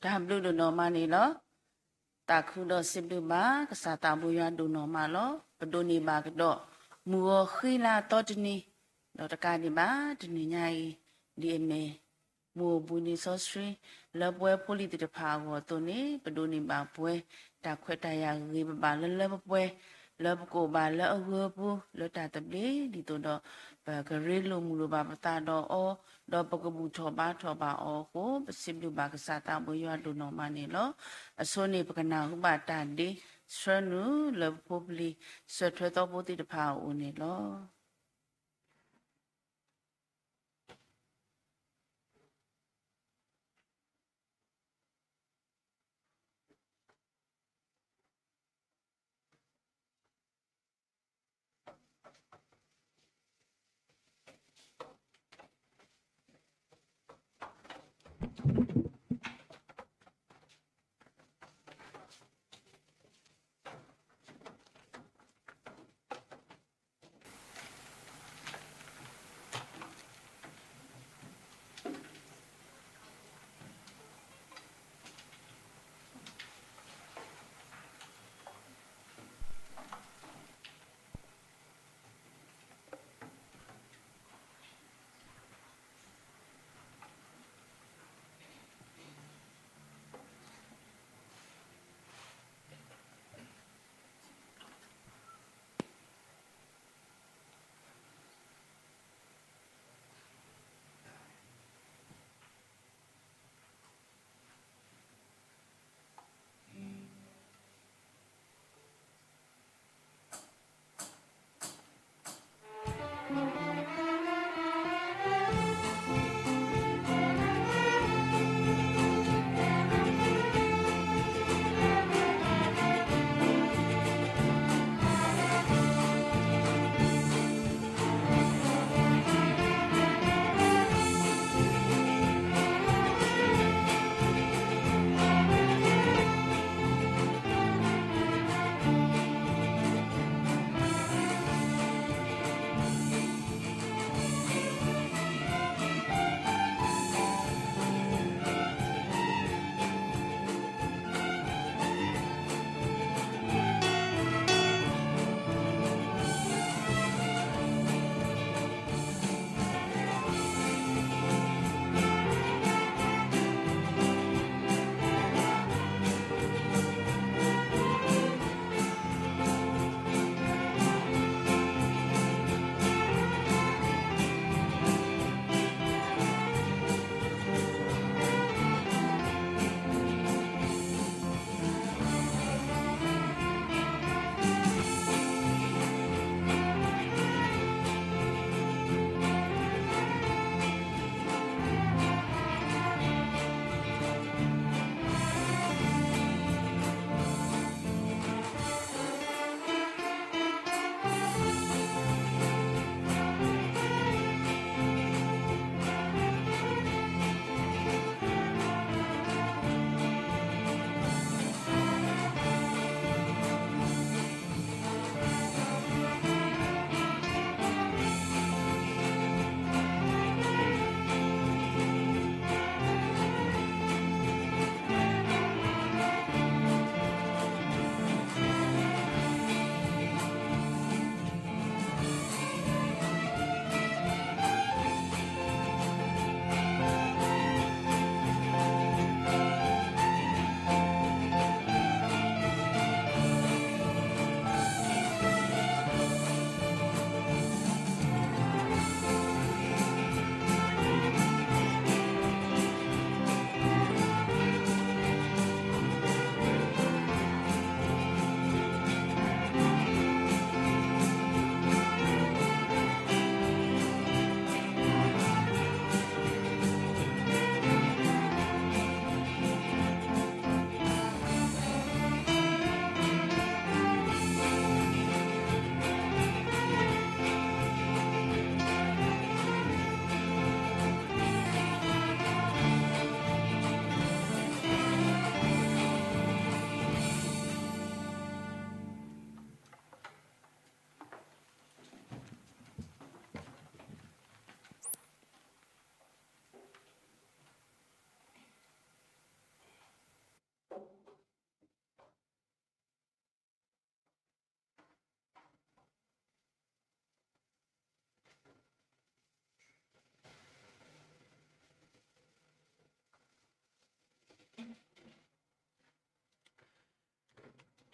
တၢ်ဘျုးဒိၣ်နီၢ်မးန့ၣ်လီၤ. သးခုဒီးစံးဘျုးဘၣ်ကစၢ်သးဘိယွၤဒိၣ်နီၢ်မးလီၤ. ပဒိးန့ၢ်ဘၣ်ကဒီး မုၢ်ဂီၤဃံလၤသီတနံၤ, ဒီးတကးဒံးဘၣ် တနံၤညါအံၤ ဒ်အမ့ၢ် မုၢ်အိၣ်ဘှံးနံၤစီဆှံ လၢပဝဲဖိလံၤသ့ၣ်တဖၣ်အဂီၢ်အသိးန့ၣ် ပဒိးန့ၢ်ဘၣ်ပှဲၤ တၢ်ခွဲးတၢ်ယာ်ဂ့ၤဂ့ၤဘၣ်ဘၣ်လၢလၢပှဲၤပှဲၤ လၢပကအိၣ်ဘၣ်လၢအဂၢၤအပူၤ လၢတၢ်သဘျ့ ဒ်သိးဒီး ပကရ့လိာ်မုာ်လိာ်ဘၣ်ပသးဒီးအီၤ, ဒီးပကဘူၣ်ထီၣ်ဘါထီၣ်ဘၣ်အီၤအဃိ ပစံးဘျုးဘၣ်ကစၢ်သးဘိယွၤဒိၣ်နီၢ်မးန့ၣ်လီၤ. အဆိန့ၣ် ပကနၢ်ဟူဘၣ်တၢ်ဒ့ဆှၢနုာ်လၢပဖိပလံၤ စၢၤထွဲသီဖိသ့ၣ်တဖၣ်အအိၣ်န့ၣ်လီၤ.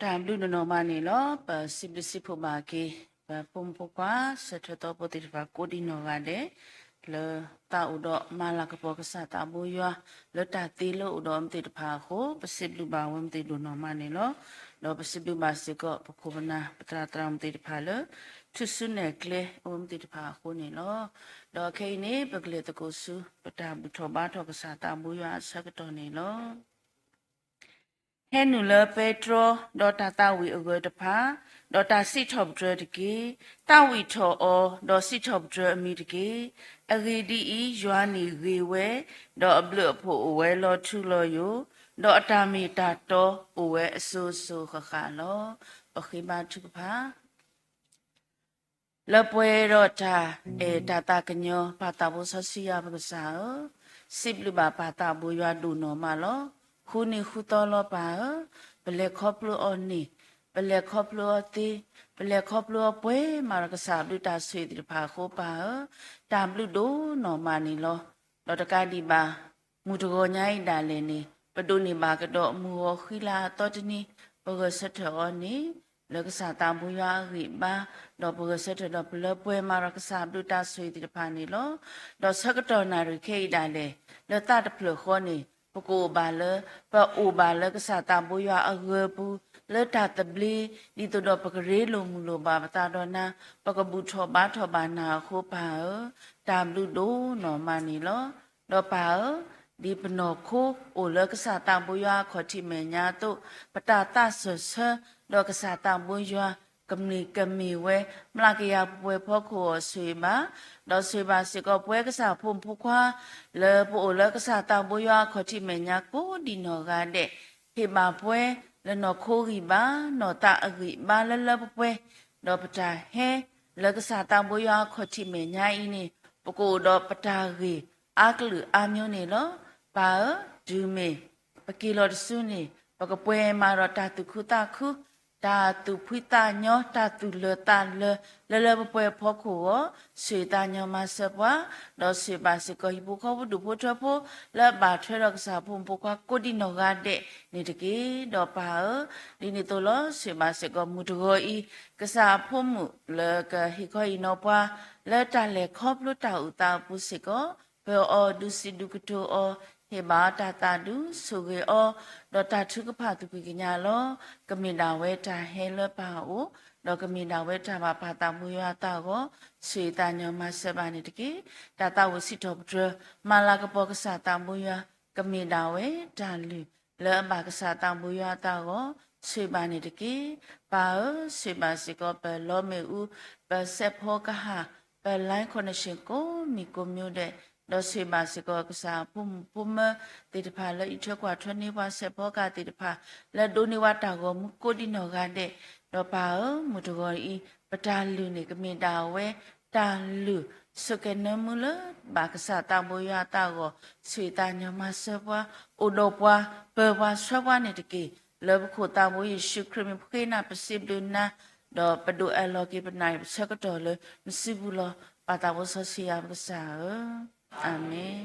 တၢ်ဘျုးဒိၣ်နီၢ်မးန့ၣ်လီၤ. ပစံးဘျုးစံးဖှိၣ်ဘၣ်က့ၤ ပဖိမုၣ်ဖိခွါ ဆၢထၢၣ်သီဖိသ့ၣ်တဖၣ်ကိးဒံးနီၢ်ဂၤဒဲး လၢသးအိၣ်ဒီးမၤလၤကပီၤကစၢ်သးဘိယွၤ လၢတၢ်သ့လၢအိၣ်ဒီးမ့ၢ်သ့ၣ်တဖၣ်အဃိ ပစံးဘျုးဘၣ်ဝဲမ့ၢ်သ့ၣ်ဒိၣ်နီၢ်မးန့ၣ်လီၤ. ဒီးပစံးဘျုးဘၣ်စ့ၢ်ကီး ပခိၣ်ပနၢ် ပသရၣ်သရၣ်မုၣ်သ့ၣ်တဖၣ်လၢ ထူၣ်စုနဲၣ်ကျဲအိၣ်မ့ၢ်သ့ၣ်တဖၣ်အဃိန့ၣ်လီၤ. ဒီးခဲအံၤန့ၣ် ပကလဲၤသကိးဆူ ပတၢ်ဘူၣ်ထီၣ်ဘါထီၣ်ကစၢ်သးဘိယွၤအဆၢကတီၢ်န့ၣ်လီၤ. ဟဲနုာ်လၢပဲတြီ ဒီးတၢ်သးဝံၣ်အဂၢၢ်တဖၣ်, ဒီးတၢ်စံးထီၣ်ပတြၢၤတက့ၢ်. သးဝံၣ်ထီၣ်အီၤ, ဒီးစံးထီၣ်ပတြၢၤအမံၤတက့ၢ်. အဂ့ၢ်ဒ်အံၤ, ယွၤန့ၣ်ဂ့ၤဝဲ, ဒီးအဘျုးအဖှိၣ်အိၣ်ဝဲလီၤထူလီၤယိာ်, ဒီးအတၢ်မ့ၢ်တၢ်တီအိၣ်ဝဲအစိၤစိၤဃၣ်ဃၣ်လီၤ. ပဃ့ဘါထုကဖၣ် လၢပှဲၤဒီးတၢ်အဲၣ်တၢ်သးကညီၤ ပၢ်သးဘိစီဆှံယွၤပကစၢ်ဧၢ, စံးဘျုးဘၣ်ပၢ်သးဘိယွၤဒိၣ်နီၢ်မးလီၤ. ဃုနံၤဃုသီလီၤပၢ်ဧၢ, ပလဲၤခီဖျိအီၤန့ၣ်, ပလဲၤခီဖျိအီၤသ့, ပလဲၤခီဖျိအီၤပှဲၤမးဒီးကစၢ်ဘျုးတၢ်ဆိၣ်ဂ့ၤသ့ၣ်တဖၣ်အဃိပၢ်ဧၢ, တၢ်ဘျုးဒိၣ်နီၢ်မးန့ၣ်လီၤ. ဒီးတကးဒံးဘၣ် မုၢ်တဂီၤညါအံၤဒၣ်လဲာ်န့ၣ် ပဒိးန့ၢ်ဘၣ်ကဒီးမုၢ်ဂီၤဃံလၤအသီတနံၤ, ပဂဲၤဆၢထၢၣ်အီၤန့ၣ် လၢကစၢ်သးဘိယွၤအဂံၢ်အဘါ, ဒီးပဂဲၤဆၢထၢၣ်ဒီးပလၢပှဲၤမးဒီးကစၢ်ဘျုးတၢ်ဆိၣ်ဂ့ၤသ့ၣ်တဖၣ်န့ၣ်လီၤ. ဒီးဆၢကတီၢ်နၣ်ရံၣ်ခဲအံၤဒၣ်လဲာ် လၢသးတဖျၢၣ်ဃီန့ၣ် ပကအိၣ်ဘၣ်လၢ ပအိၣ်ဘၣ်လၢကစၢ်သးဘိယွၤအဂၢၤပူၤ လၢတၢ်သဘျ့, ဒ်သိးဒီးပကရ့လိာ်မုာ်လိာ်ဘၣ်ပသးဒီးနၤ, ပကဘူၣ်ထီၣ်ဘါထီၣ်ဘၣ်နၤအဃိပၢ်ဧၢ, တၢ်ဘျုးဒိၣ်နီၢ်မးန့ၣ်လီၤ. ဒီးပၢ်ဧၢ, ဒ်ပနီၢ်ခိအိၣ်လၢကစၢ်သးဘိယွၤအခီၣ်ထံးမဲာ်ညါအသိး, ပတၢ်သးစၢၢ်ဆၢ ဒီးကစၢ်သးဘိယွၤ ကမ့ၢ်ကမ့ၢ်ဝဲ မျးကယၤပှဲၤဖီခိၣ်အီၤဆိၣ်ဂ့ၤဘၣ်, ဒီးဆိၣ်ဂ့ၤဘၣ်စ့ၢ်ကီးပဝဲကစၢ်ဖိမုၣ်ဖိခွါ လၢပအိၣ်လၢကစၢ်သးဘိယွၤအခီၣ်ထံးမဲာ်ညါကိးဒံးနီၢ်ဂၤဒဲး, ဟ့ၣ်ဘၣ်ပှၤလၢနီၢ်ခိဂံၢ်ဘါ နီၢ်သးအဂံၢ်ဘါလၢလၢပှဲၤပှဲၤ, ဒီးပတၢ်ဟဲလၢကစၢ်သးဘိယွၤအခီၣ်ထံးမဲာ်ညါအံၤန့ၣ် ပကအိၣ်ဒီးပတၢ်ဂ့ၢ်အါကလုာ်အါမျိုးန့ၣ်လီၤ. ပၢ်ဧၢ, တုၤမ့ၢ် ပက့ၤလီၤတစုန့ၣ် ပကပှဲၤမးဒီးတၢ်သူၣ်ခုသးခု, တၢ်သူၣ်ဖှံသးညီ, တၢ်သူၣ်လၢာ်သးလၢာ် လၢလၢပှဲၤပှဲၤအဖီခိၣ်အဂီၢ်, ဆိၣ်ဂ့ၤသးညီမၤစၢၤပှၤ, ဒီးဆိၣ်ဂ့ၤဘၣ်စ့ၢ်ကီးဟံၣ်ဖိဃီဖိဒူၣ်ဖိထၢဖိ လၢအဘၣ်ထွဲဒီးကစၢ်ဖိမုၣ်ဖိခွါကိးဒံးနီၢ်ဂၤဒဲးန့ၣ်တက့ၢ်. ဒီးပၢ်ဧၢ, ဒ်န့ၣ်အသိးလီၤ ဆိၣ်ဂ့ၤဘၣ်စ့ၢ်ကီးမုၢ်တဂီၤအံၤ ကစၢ်အဖိမုၣ်လၢကဟ့ၣ်ခီဟ့ၣ်နီၤပှၤ လၢတၢ်လဲၤခီဖျိတၢ်အိၣ်သးအပူၤစ့ၢ်ကီး, ပၢၤအီၤဒုးစံးဒုးကတိၤအီၤ, ဟ့ၣ်ဘၣ်အီၤတၢ်သးဒူ, ဆိၣ်ဂ့ၤအီၤ, ဒီးတၢ်ထုကဖၣ်သူၣ်ဖှံကညီလီၤ. ကမ့ၢ်ဒၣ်ဝဲတၢ်ဟဲလၢပၢ်အအိၣ်, ဒီးကမ့ၢ်ဒၣ်ဝဲတၢ်ဘၣ်ပၢ်သးဘိယွၤအသးအဂီၢ်, ဆိၣ်ဂ့ၤသးညီမၤစၢၤဘၣ်န့ၣ်တက့ၢ်. တၢ်သးဝံၣ်စံးထီၣ်ပတြၢၤ မၤလၤကပီၤကစၢ်သးဘိယွၤ, ကမ့ၢ်ဒၣ်ဝဲတၢ်လုၢ်လၢအဘၣ်ကစၢ်သးဘိယွၤအသးအဂီၢ်, ဆိၣ်ဂ့ၤဘၣ်န့ၣ်တက့ၢ်. ပၢ်ဧၢ, ဆိၣ်ဂ့ၤဘၣ်စ့ၢ်ကီးပလီမ့ၣ်အူ, ပစဲးဖီကဟၣ်, ပ line connection ကိးမံၤကိးမျိုးဒဲး, ဒီးဆိၣ်ဂ့ၤဘၣ်စ့ၢ်ကီးကစၢ်ဖိမုၣ်ဖိမၢသ့ၣ်တဖၣ်လၢအံးထွဲကွၢ်ထွဲန့ၢ်ပှၤ စဲးဖီကဟၣ်သ့ၣ်တဖၣ် လၢဒိးန့ၢ်ဝဲတၢ်ဂီၤမူကိးဒံးနီၢ်ဂၤဒဲး, ဒီးပၢ်ဧၢ, မုၢ်တဂီၤအံၤ ပတၢ်လုၢ်န့ၣ် ကမ့ၢ်ဒၣ်ဝဲတၢ်လုၢ်ဆိးကဲနၢမူလၢဘၣ်ကစၢ်သးဘိယွၤအသးအဂီၢ်, ဆိၣ်ဂ့ၤသးညီမၤစၢၤပှၤ, အိၣ်ဒီးပှၤ, ပၢၤပှၤဆှၢပှၤန့ၣ်တက့ၢ်. လၢပခိၣ်သးဘိယ့ၣ်ၡူးခရံာ်မံၤပဃ့နၤပစံးဘျုးနၤ, ဒီးပဒိးအးလီၤက့ၤပနၢ်အံၤပဆၢကတီၢ်လၢနစုပူၤလီၤ. ပၢ်သးဘိစီဆှံယွၤပကစၢ်ဧၢ, အၤမ့ၣ်.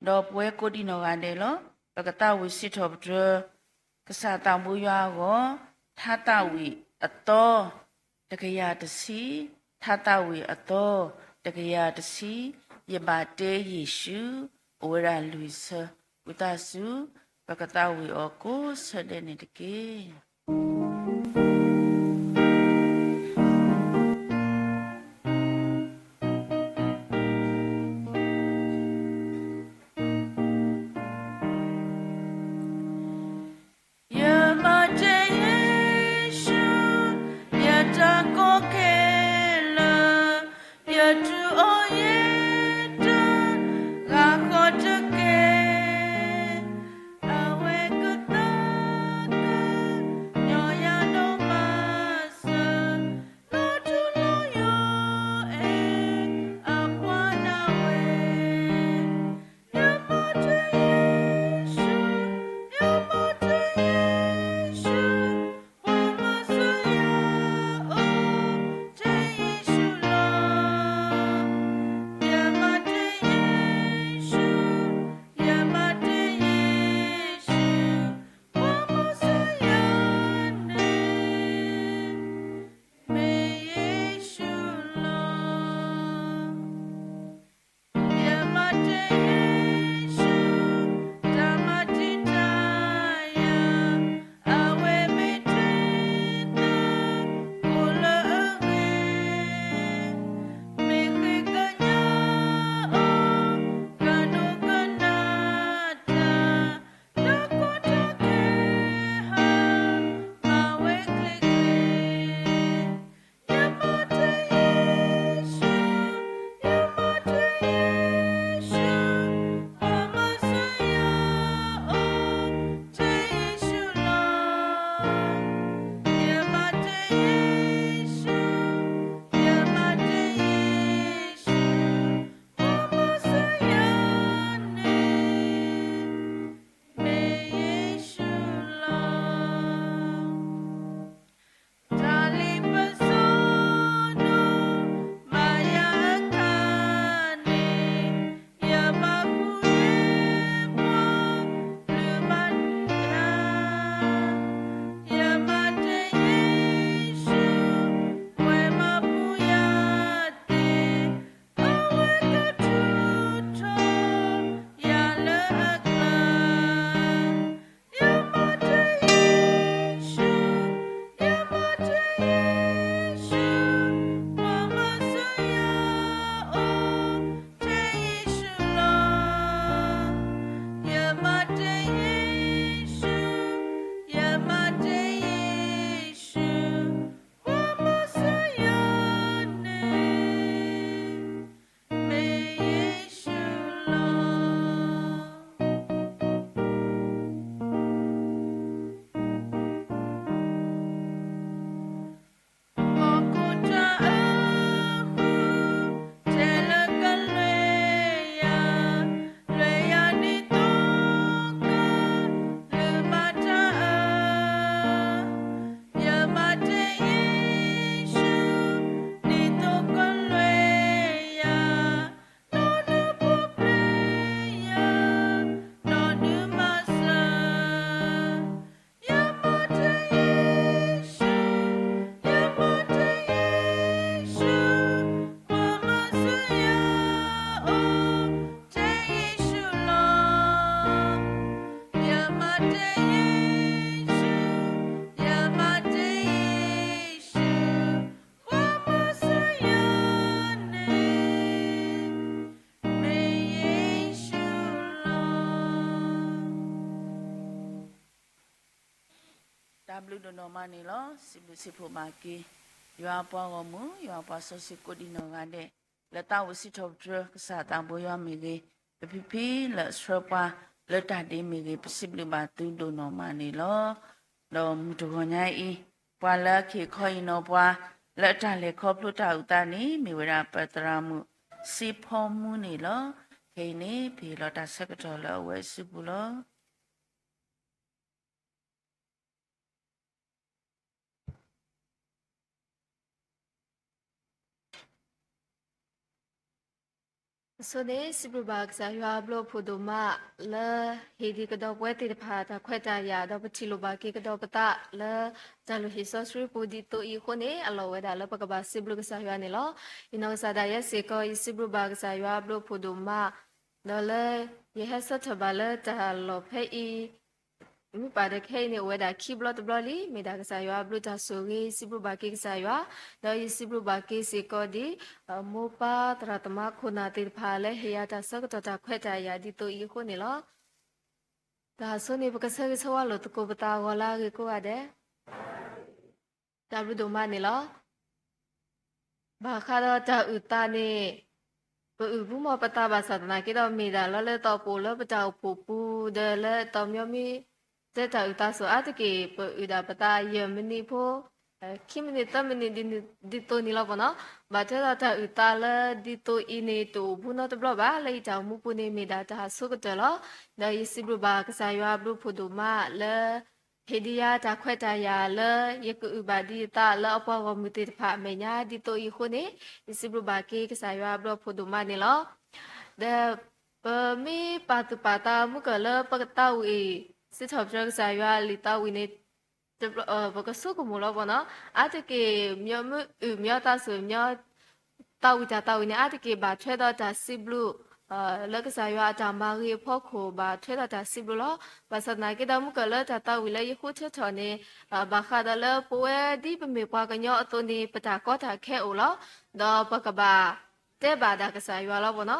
ဒီးပဝဲကိးဒံးနီၢ်ဂၤဒဲးလီၤ. ပကသးဝံၣ်စံးထီၣ်ပတြၢၤ ကစၢ်သးဘိယွၤအဂီၢ်, ထါသးဝံၣ်အသီ တကယၤတဆံ, ထါသးဝံၣ်အသီ တကယၤတဆံ, ယဘၣ်တဲယ့ၣ်ၡူး အိၣ်ဝဲဒၣ်လွံၢ်ဆၢ, ဝံသးစူၤ ပကသးဝံၣ်အီၤကိးဆၢဒဲးန့ၣ်တက့ၢ်. ဘျုးဒိၣ်နီၢ်မးန့ၣ်လီၤ. စံးဘျုးစံးဖှိၣ်ဘၣ်က့ၤ ယွၤအပှၤဂီၢ်မုၢ်, ယွၤအပှၤစီဆှံကိးဒံနီၢ်ဂၤဒဲး, လၢသးအိၣ်စံးထီၣ်ပတြၢၤကစၢ်သးဘိယွၤမ့ၢ်ဂ့ၤ, ပဖံဖံလၢအဆှၢပှၤလၢတၢ်ဒ့မ့ၢ်ဂ့ၤ, ပစံးဘျုးဘၣ်သုဒိၣ်နီၢ်မးန့ၣ်လီၤ. ဒီးမုၢ်တဂီၤညါအံၤ, ပှၤလၢအခ့ခီအံၤနီၤ ပှၤလၢအတၢ်လဲၤခီဖျိတၢ်အုၣ်သးန့ၣ် မ့ၢ်ဝဲဒၣ်ပသရၣ်မုၣ်စ့ဖီမူန့ၣ်လီၤ. ခဲအံၤန့ၣ် ပဟ့ၣ်လီၤတၢ်ဆၢကတီၢ်လၢအဝဲအစုပူၤလီၤ. အဆိန့ၣ် စံးဘျုးဘၣ်ကစၢ်ယွၤအဘျုးအဖှိၣ်ဒိၣ်မး လၢဟ့ၣ်ဒံးကဒီးပဝဲသ့ၣ်တဖၣ်တၢ်ခွဲးတၢ်ယာ် ဒီးပထံၣ်လိာ်ဘၣ်က့ၤကဒီးပသးလၢ တၢ်လုၢ်ဟံၣ်စီဆှံပူၤဒ်သိးအံၤအဃိန့ၣ် အလီၢ်ဝဲဒၣ်လၢပကဘၣ်စံးဘျုးကစၢ်ယွၤန့ၣ်လီၤ. ယနီၢ်ကစၢ်ဒၣ်ယဲစ့ၢ်ကီး ယစံးဘျုးဘၣ်ကစၢ်ယွၤအဘျုးအဖှိၣ်ဒိၣ်မး ဒီးလၢယဟဲဆၢထၢၣ်ဘၣ်လၢတၢ်လီၢ်ဖဲအံၤ မ့ၢ်ပာ်ဒီးခဲအံၤန့ၣ် အိၣ်ဝဲဒၣ်ခံဘျီတဘျီလံ, မ့ၢ်ဒၣ်ကစၢ်ယွၤအဘျုးတၢ်ဆိၣ်ဂ့ၤ, ယစံးဘျုးဘၣ်က့ၤကစၢ်ယွၤ, ဒီးယစံးဘျုးဘၣ်က့ၤစ့ၢ်ကီးဒ် မိၢ်ပၢ်သရၣ်သမါခိၣ်နၢ်သ့ၣ်တဖၣ်လၢ ဟ့ၣ်ယၤတၢ်ဆၢကတီၢ်တၢ်ခွဲးတၢ်ယာ်ဒ်သိးအံၤအဃိန့ၣ်လီၤ. တၢ်ဆိန့ၣ် ပကဆၢဂ့ၤဆၢဝါလိာ်သကိးပသးအဂီၢ်လၢအဂ့ၤကိးဂၤဒဲး တၢ်ဘျုးဒိၣ်မးန့ၣ်လီၤ. ဘၣ်ဃးဒီးတၢ်အုၣ်သးန့ၣ် ပအုၣ်ပူၤမီၢ်ပသးဘၣ်ဆၣ်သနာ်က့ဒီး မ့ၢ်ဒၣ်လီၤလၢသီးပူၤလၢပတၢ်အိၣ်ဖှိၣ်ပူၤ ဒီးလၢအတီၢ်မံမံ တဲတၢ်အုၣ်သးစိၤအါတက့ၢ် ပအုၣ်ဒၣ်ပသးယဲၢ်မံးနံးဖိ ခံမံးနံးသၢမံးနံး ဒ်သိးန့ၣ်လီၤပီၤနီၤ. ဘၣ်ထွဲဒီးတၢ်အုၣ်သးလၢဒ်သိးအံၤန့ၣ် တအိၣ်ဘူးနီတဘျီဘၣ်. လၢယတၢ်အိၣ်မူပူၤန့ၣ် မ့ၢ်ဒၣ်တၢ်အဆိကတၢၢ်လီၤ. ဒီးယစံးဘျုးဘၣ်ကစၢ်ယွၤအဘျုးအဖှိၣ်ဒိၣ်မးလၢ ဟ့ၣ်ဒံးယၤတၢ်ခွဲးတၢ်ယာ်လၢ ယကအုၣ်ဘၣ်ဒံးအသးလၢအပှၤဂီၢ်မုၢ်သ့ၣ်တဖၣ်အမဲာ်ညါ ဒ်သိးအံၤအဃိန့ၣ် ယစံးဘျုးဘၣ်က့ၤကစၢ်ယွၤအဘျုးအဖှိၣ်ဒိၣ်မးန့ၣ်လီၤ. ဒီးပမ့ၢ်ပာ်သူၣ်ပာ်သးမုၢ်ကၢၢ်လၢပကသးဝံၣ် စံးထီၣ်ပတြၢၤကစၢ်ယွၤအလံာ်သးဝံၣ်န့ၣ် ပကဆိကမိၣ်လီၤပီၤနီၤ. အါတက့ၢ် မ့ၢ်အုၣ်မ့ၢ်သးစိၤ မ့ၢ်သးဝံၣ်တၢ်သးဝံၣ်န့ၣ် အါတက့ၢ်ဘၣ်ထွဲဒီးတၢ်စံးဘျုး လၢကစၢ်ယွၤအတၢ်မၤဂ့ၤအဖီခိၣ် ဘၣ်ထွဲဒီးတၢ်စံးဘျုးလီၤ. ဘၣ်ဆၣ်သနာ်က့ဒီး မုၢ်ကၢၢ်လၢတၢ်သးဝံၣ်လၢယဃုထၢထီၣ်န့ၣ် ဘၣ်ဃးဒီးလၢပဝဲဒ်ပမ့ၢ်ပှၤကညီအသိးန့ၣ် ပတၢ်ကီတၢ်ခဲအိၣ်လီၤ. ဒီးပကဘၣ်တဲဘၣ်ဒၣ်ကစၢ်ယွၤလီၤပီၤနီၤ.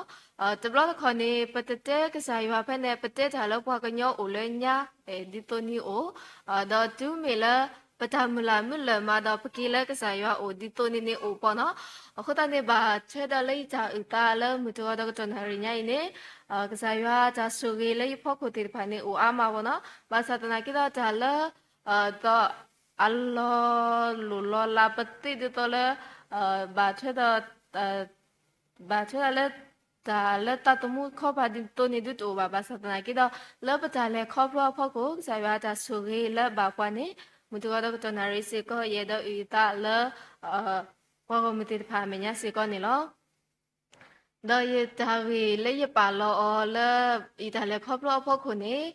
တဘျီတခီၣ်န့ၣ် ပတတဲကစၢ်ယွၤဖဲန့ၣ် ပတဲတၢ်လၢပှၤကညီအိၣ်လၢညါ ဒ်သိးန့ၣ်အိၣ်, ဒီးတုၤမ့ၢ်လၢ ပတၢ်မုၢ်လၢ်မုၢ်လၢ်မးဒီး ပက့ၤလၢကစၢ်ယွၤအိၣ်ဒ်သိးန့ၣ်န့ၣ်အိၣ်ပီၤနီၤ. အဃိသတးန့ၣ် ဘၣ်ထွဲဒီးလၢယတၢ်အုၣ်သးလၢမုၢ်တဂီၤဒီးကတီၢ်နၣ်ရံၣ်ညါအံၤန့ၣ် ကစၢ်ယွၤတၢ်ဆိၣ်ဂ့ၤလၢယဖီခိၣ်သ့ၣ်တဖၣ်န့ၣ် အိၣ်အါမးပီၤနီၤ. ဘၣ်ဆၣ်သနာ်က့ဒီးတၢ်လၢ ဒီးအလီၤလိၣ်လီၤလးပသ့ၣ်ဒ်သိးလၢ ဘၣ်ထွဲဒီး ဘၣ်ထွဲဒၣ်လၢ တၢ်လၢသးသမူခီပၤဒ်သိးန့ၣ်ဒုတအိၣ်ဘၣ်. ဘၣ်ဆၣ်သနာ်က့ဒီး လၢပတၢ်လဲၤခီဖျိအဖီခိၣ် ကစၢ်ယွၤတၢ်ဆိၣ်ဂ့ၤလၢဘၣ်ပှၤန့ၣ် မုၢ်တဂီၤဒီးကတီၢ်နၣ်ရံၣ်စ့ၢ်ကီး ယအဲၣ်ဒိးအုၣ်ယသးလၢ ပှၤဂီၢ်မုၢ်သ့ၣ်တဖၣ်အမဲာ်ညါစ့ၢ်ကီးန့ၣ်လီၤ. ဒီးယတၢ်ဂ့ၢ်လၢယပာ်လီၤအီၤလၢ ယတၢ်လဲၤခီဖျိအဖီခိၣ်န့ၣ်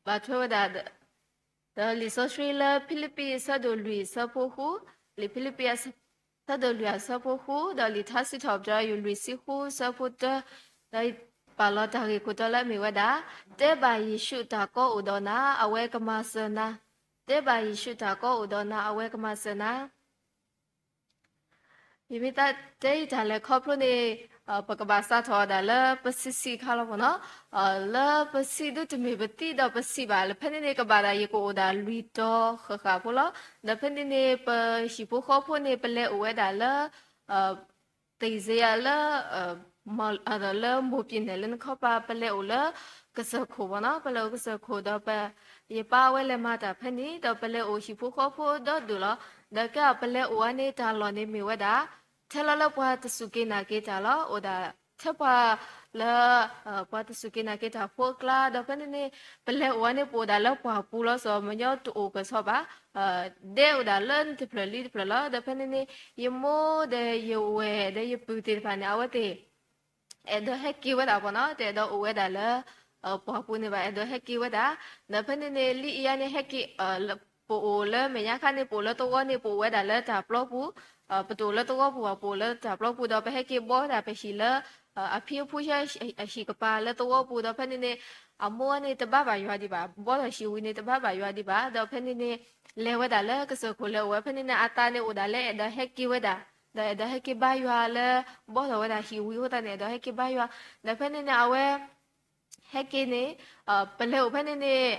ဘၣ်ထွဲဝဲဒၣ် ဒီးလံာ်စီဆှံလၢဖံလံးပံးအဆၢဒိၣ်လွံၢ်အဆၢဖိဃု, လံာ်ဖံလံးပံးအဆၢဒိၣ်လွံၢ်အဆၢဖိဃု, ဒီးလံာ်ထါစံးထီၣ်ပတြၢၤယိၤလွံၢ်ဆံဃုအဆၢဖိတၢ, ဒီးပာ်လီၤတၢ်ဂ့ၢ်ခိၣ်တီလၢအမ့ၢ်ဝဲဒၣ်, တဲဘၣ်ယ့ၣ်ၡူးတၢ်ကီအိၣ်ဒီးနၤ, အဝဲကမၤစၢၤနၤ, တဲဘၣ်ယ့ၣ်ၡူးတၢ်ကီအိၣ်ဒီးနၤ, အဝဲကမၤစၢၤနၤ ယမ့ၢ်တဲယတၢ်လဲၤခီဖျိန့ၣ် ပကဘၣ်စးထီၣ်အီၤဒၣ်လၢပဆံးဆံးခါလီၤပီၤနီၤ. လၢပဆံးဒုတမ့ၢ်ပသံဒီးပဆံးဘၣ်, လၢဖဲန့ၣ်န့ၣ် ကဘၣ်ဒၣ်ယကအိၣ်ဒၣ်လွံၢ်တီၤဃၣ်ဃၣ်ဖိလီၤ. ဒီးဖဲန့ၣ်န့ၣ် ပဟံၣ်ဖိဃီဖိန့ၣ် ပလဲၤအိၣ်ဝဲဒၣ်လၢ သ့ၣ်စ့ယၤလၢ လၢမိၢ်ပ့ၢ်နဲၣ်လၢနခီပၤ ပလဲၤအိၣ်လၢကစၢၢ်ခိၣ်ပီၤနီၤ, ပလဲၤအိၣ်ကစၢၢ်ခိၣ်ဒီး ယပၢ်ဝဲလဲၤမၤတၢ်ဖဲန့ၣ် ဒီးပလဲၤအိၣ်ဟံၣ်ဖိဃီဖိဒီဒူၣ်လီၤ. ဒီးကဲအီၤပလဲၤအိၣ်ဝဲန့ၣ် တၢ်လီၢ်န့ၣ်မ့ၢ်ဝဲဒၣ် ထဲလီၤလၢပှၤတစူၢ်က့ၤနာ်က့ၤတၢ်လီၤ. အိၣ်ဒၣ်ထဲပှၤလၢ ပှၤတစူၢ်က့ၤနာ်က့ၤတၢ်ဖိအကျါ, ဒီးဖဲန့ၣ်န့ၣ် ပလဲၤအိၣ်ဝဲန့ၣ် ပအိၣ်ဒၣ်လၢပှၢ်ပူၤလီၤ, စီၤမညီတအိၣ်ကဆီဘၣ် ဒဲအိၣ်ဒၣ်လၢနတဖျၢၣ်လံတဖျၢၣ်လီၤ. ဒီးဖဲန့ၣ်န့ၣ် ယမိၢ်ဒီးယဝဲၢ်ဒီးယပုၢ်သ့ၣ်တဖၣ်န့ၣ် အဝဲသ့ၣ် အဲၣ်ဒိးဟဲက့ၤဝဲဒၣ်ပီၤနီၤ, တအဲၣ်ဒိးအိၣ်ဝဲဒၣ်လၢ ပှၢ်ပူၤန့ၣ်ဘၣ်, အဲၣ်ဒိးဟဲက့ၤဝဲဒၣ်. ဒီးဖဲန့ၣ်န့ၣ် လံအံၤအါန့ၣ် ဟဲက့ၤ ပအိၣ်လၢမဲာ်ညါခါန့ၣ် ပအိၣ်လၢသဝီန့ၣ် ပအိၣ်ဝဲဒၣ်လၢတၢ်ပျီပူၤ, ပတအိၣ်လၢသဝီပူၤဘၣ်, ပအိၣ်လၢတၢ်ပျီပူၤ ဒီးပဟဲက့ၤဘီဝဲဒၣ်ပဟံၣ်လၢ အဖံအဖုဟံၣ်ကပၤလၢသဝီပူၤ, ဒီးဖဲန့ၣ်န့ၣ် အမိၢ်န့ၣ်တဘါဘၣ်ယွၤဒံးဘၣ်, ဘီထီၣ်ဟံၣ်ဝံၤန့ၣ် တဘါဘၣ်ယွၤဒံးဘၣ်. ဒီးဖဲန့ၣ်န့ၣ် လဲၤဝဲဒၣ်လၢကစၢၢ်ခိၣ်လဲၤအိၣ်ဝဲ, ဖဲန့ၣ်န့ၣ် အသးန့ၣ်အိၣ်ဒၣ်လၢအဲၣ်ဒိးဟဲက့ၤဝဲဒၣ်, ဒီးအဲၣ်ဒိးဟဲက့ၤဘါယွၤလၢ ဘီထီၣ်ဝဲဒၣ်ဟံၣ်ဝံၤအဃိသတးန့ၣ် အဲၣ်ဒိးဟဲက့ၤဘါယွၤ. ဒီးဖဲန့ၣ်န့ၣ် အဝဲ ဟဲက့ၤန့ၣ် ပလဲၤအိၣ်ဖဲန့ၣ်န့ၣ်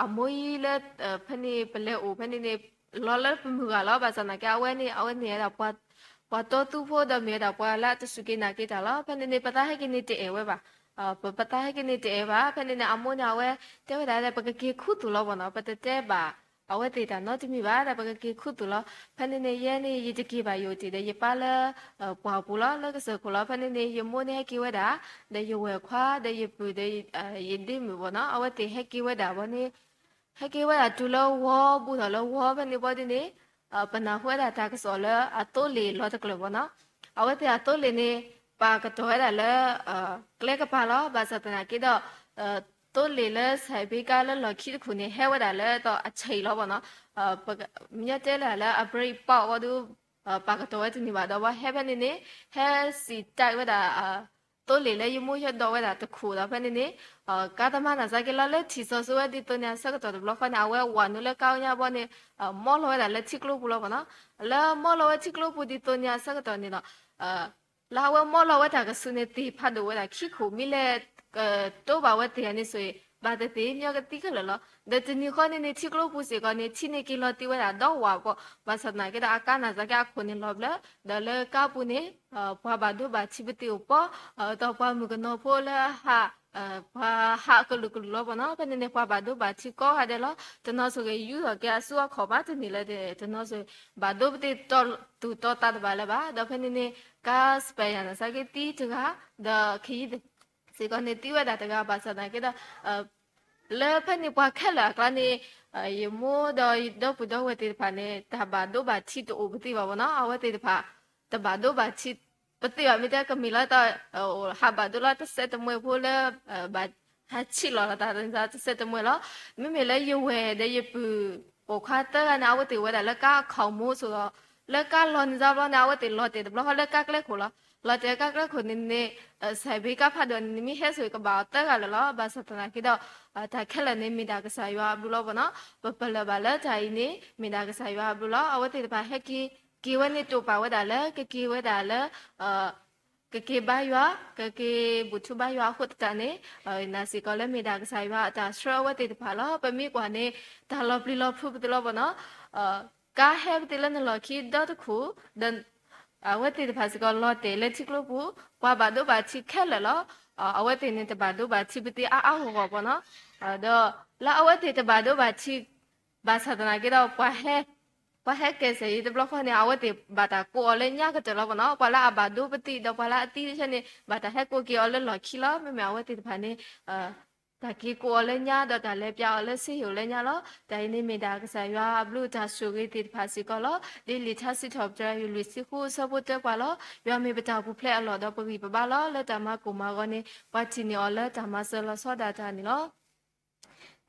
အမိၢ်ယံၤလၢ ဖဲန့ၣ်ပလဲၤအိၣ်ဖဲန့ၣ်န့ၣ် လီၤလၢပမုၢ်ဂၤလီၤ. ဘၣ်ဆၣ်သနာ်က့ အဝဲန့ၣ် အဝဲန့ၣ်ဝဲဒၣ် ပှၤတီသူဖိဒီးမ့ၢ်ဝဲဒၣ်ပှၤလၢအတစူၢ်က့ၤနာ်က့ၤတၢ်လီၤ. ဖဲန့ၣ်န့ၣ် ပသးဟဲက့ၤန့ၣ်တအဲၣ်ဝဲဘၣ်. ပ ပသးဟဲက့ၤန့ၣ်တအဲၣ်ဘၣ်. ဖဲန့ၣ်န့ၣ် အမိၢ်န့ၣ် အဝဲတဲဝဲဒၣ်ဒီး ပကက့ၤခူသူၣ်လီၤဘၣ်နီၤ, ပတတဲဘၣ်အဝဲသ့ၣ်တၢ်နီတမံၤဘၣ်ဒီး ပကက့ၤခူသူၣ်လီၤ. ဖဲန့ၣ်န့ၣ် ယဲန့ၣ် ယတက့ၤဘၣ် ယအိၣ်တ့ၢ်ဒီးယပၢ်လၢ ပှၢ်ပူၤလီၤ လၢကစၢၢ်ခိၣ်လီၤ. ဖဲန့ၣ်န့ၣ် ယမိၢ်န့ၣ်ဟဲက့ၤဝဲဒၣ် ဒီးယဝဲၢ်ခွါ ဒီးယပုၢ်ဒီး ယဒ့မုၣ်ဘၣ်နီၤ, အဝဲသ့ၣ်ဟဲက့ၤဝဲဒၣ်ဘီန့ၣ် ဟဲက့ၤဝဲဒၣ်တုၤလၢဝီ ဘူးထီၣ်လၢဝီ ဖဲန့ၣ်ဘီဒ်န့ၣ် ပနၢ်ဟူဝဲဒၣ်တၢ်ကစီၣ်လၢအသိလ့ၣ်လီၤတကျၢၢ်ဘၣ်နီၤ. အဝဲသ့ၣ်အသိလ့ၣ်န့ၣ် ပာ်ကတီၤဝဲဒၣ်လၢ ကျဲကပၤလီၤ. ဘၣ်ဆၣ်သနာ်က့ဒီး သိလ့ၣ်လၢစဲးဘ့ကါလၢလီၢ်ခံတခိၣ်န့ၣ် ဟဲဝဲဒၣ်လၢအဆံးလီၤဘၣ်နီၤ. မ့ၢ်တဲလၢအ brake pad အဂီၢ်ဒီး ပာ်ကတီၤဝဲတန့ၢ်ဘၣ်ဒီး ဘီဟဲဖဲန့ၣ်န့ၣ် ဟဲစံၣ်တဲဝဲဒၣ် သိလ့ၣ်လၢယမိၢ်ဟဲဒိးဝဲဒၣ်တခိၣ်ဒီး ဖဲန့ၣ်န့ၣ် ကါတမါန့ၣ် စးက့ၤလီၤလၢထံၣ် စီၤစုၤဝဲဒ်သိးန့ၣ်အဆၢကတီၢ်တဘျီဃီန့ၣ် အဝဲဝးနုာ်လၢကါအိၣ်ညါဘီန့ၣ် မီလီၤဝဲဒၣ်လၢထံကျိပူၤလီၤဘၣ်နီၤ. လၢမီလီၤဝဲထံကျိပူၤဒ်သိးန့ၣ်အဆၢကတီၢ်န့ၣ်ဒီး လၢအဝဲမီလီၤဝဲတၢ်ကဆူးန့ၣ် သ့ၣ်ဖးဒိၣ်ဝဲဒၣ်ခံခိၣ် မ့ၢ်လဲၤ တိဘၣ်ဝဲသ့ၣ်န့ၣ်ဆိၣ်ဂ့ၤ ဘၣ်သ့ၣ်သ့ၣ် မ့ၢ်ကသံခဲလၢာ်လီၤ. ဒီးတနံၤဃီန့ၣ်န့ၣ် ထံကျိပူၤစ့ၢ်ကီးန့ၣ် ထံန့ၣ်က့ၤလီၤတံၢ်ဝဲဒၣ်ဒီဝးပီၢ် ဘၣ်ဆၣ်သနာ်က့ဒီး အကါန့ၣ် စးက့အခိၣ်န့ၣ်လီၤဘျၢ ဒီးလၢကါပူၤန့ၣ် ပှၤဘၣ်ဒိဘၣ်ထံးပသ့ၣ်အိၣ်ပီၢ် ဒီးပှၤမုၣ်ကနီၤဖိလၢအဟး ပှၤဟးကလုာ်ကလုာ်လီၤဘၣ်နီၤ. ဖဲန့ၣ်န့ၣ် ပှၤဘၣ်ဒိဘၣ်ထံးကိးဂၤဒဲးလီၤ. တနီၤဆိၣ်ဂ့ၤ ယူၢ်ထီၣ်က့ၤအစုအခီၣ်မးတန့ၢ်လၢ တနီၤဆိၣ်ဂ့ၤ ဘၣ်ဒိပသ့ၣ်တီသူၣ်တီသးတဘၣ်လၢၤဘၣ်. ဒီးဖဲန့ၣ်န့ၣ် ကါ spare ယၤန့ၣ် စးက့ၤသံတဂၤ ဒီးခ့ယုၢ်စ့ၢ်ကီးန့ၣ် သံဝဲဒၣ်တဂၤ ဘၣ်ဆၣ်သနာ်က့ဒီး လၢဖဲန့ၣ်ပှၤခဲလၢာ်အကျါန့ၣ် ယမိၢ်ဒီးဒီပုၢ်ဒီဝဲၢ်သ့ၣ်တဖၣ်န့ၣ် တၢ်ဘၣ်ဒိဘၣ်ထံးတအိၣ်ပသ့ၣ်ဘၣ်ဘၣ်နီၤ. အဝဲသ့ၣ်တဖၣ် တဘၣ်ဒိဘၣ်ထံးပသ့ၣ်ဘၣ် မ့ၢ်တဲကမ့ၢ်လီၤတၢ် ဟးဘၣ်ဒိလီၤတစဲးတမှဲၤဖိလၢ ဘၣ်ဟးဆံးလီၤလီၤတၢ်တစဲးတမှဲၤလီၤ. မ့မ့ၢ်လၢယဝဲၢ်ဒီးယပုၢ်ပိာ်ခွါသၢဂၤန့ၣ် အဝဲသ့ၣ်ဝဲဒၣ်လၢကါအခီၣ်မိၢ်ဆိးဒီး လၢကါလီၤန့ၣ်စ့ၢ်ဘျီန့ၣ် အဝဲသ့ၣ်လီၤတဲာ်တဘျီဃီလၢကါကျဲခိၣ်လီၤ. လီၤတဲာ်ကါကျဲခိၣ်န့ၣ်န့ၣ် စဲးဘ့ကါဖးဒိၣ်န့ၣ်န့ၣ် မ့ၢ်ဟဲဆိၣ်ဂ့ၤကဘၣ်အီၤသၢဂၤလၢာ်လီၤ. ဘၣ်ဆၣ်သနာ်က့ဒီး တၢ်ခဲလၢာ်န့ၣ် မ့ၢ်ဒၣ်ကစၢ်ယွၤအဘျုးလီၤဘၣ်နီၤ. ပပလၢၢ်ဘၣ်လၢတၢ်အံၤန့ၣ် မ့ၢ်ဒၣ်ကစၢ်ယွၤအဘျုးလီၤ. အဝဲသ့ၣ်တဖၣ်ဟဲက့ၤ က့ၤဝဲန့ၣ်တိာ်ပာ်ဝဲဒၣ်လၢ ကက့ၤဝဲဒၣ်လၢ ကက့ၤဘါယွၤ ကက့ၤဘူၣ်ထီၣ်ဘါယွၤအဃိသတးန့ၣ် နာ်စ့ၢ်ကီးလၢမ့ၢ်ဒၣ်ကစၢ်ယွၤအတၢ်ဆှၢအဝဲသ့ၣ်တဖၣ်လီၤ. ပမ့ၢ်ကွၢ်န့ၣ် တၢ်လီၤပျံၤလီၤဖုးပသ့ၣ်လီၤဘၣ်နီၤ. ကါဟဲပသ့ၣ်လၢနလီၢ်ခံဒီတခိၣ် ဒီး အဝဲသ့ၣ်တဖၣ်စ့ၢ်ကီးလီၤတဲာ်လၢထံကျိပူၤ ပှၤဘၣ်ဒိဘၣ်ထံးခဲလၢာ်လီၤ. အဝဲသ့ၣ်န့ၣ်တဘၣ်ဒိဘၣ်ထံးပသ့ၣ်အါအါဂီၢ်ဂီၢ်ဘၣ်နီၤ. ဒီးလၢအဝဲသ့ၣ်တဘၣ်ဒိဘၣ်ထံး ဘၣ်ဆၣ်သနာ်က့ဒီး ပှၤဟဲကဲစဲးယံၤတဘျီဃီန့ၣ် အဝဲသ့ၣ်ဘၣ်တၢ်ကိးအီၤလၢညါကတၢၢ်လီၤဘၣ်နီၤ. ပှၤလၢအဘၣ်ဒိပသ့ၣ်ဒီးပှၤလၢအသံတဆၢန့ၣ် ဘၣ်တၢ်ဟဲကိးက့ၤအီၤလၢလီၢ်ခံလီၤ. မ့မ့ၢ်အဝဲသ့ၣ်တဖၣ်န့ၣ် တၢ်က့ၤကိးအီၤလၢညါဒီးတၢ်လဲၤပျးအီၤလၢစ့ဟ့ၣ်အိၣ်လၢညါလီၤ. တၢ်အံၤန့ၣ်မ့ၢ်ဒၣ်ကစၢ်ယွၤအဘျုးတၢ်ဆိၣ်ဂ့ၤသ့ၣ်တဖၣ်စ့ၢ်ကီးလီၤ. ဒ်လံာ်ထါစံးထီၣ်ပတြၢၤ လွံၢ်ဆံဃုအဆၢဖိတၢပှၤလီၤ. ယွၤမ့ၢ်ပတၢ်ပူၤဖျဲးအလီၢ်ဒီးပဂံၢ်ပဘါလီၤ. လၢတၢ်မၤကိၢ်မၤဂီၤန့ၣ် ပှၤထံၣ်န့ၢ်အီၤလၢတၢ်မၤစၢၤလီၤဆီဒၣ်တၢ်န့ၣ်လီၤ.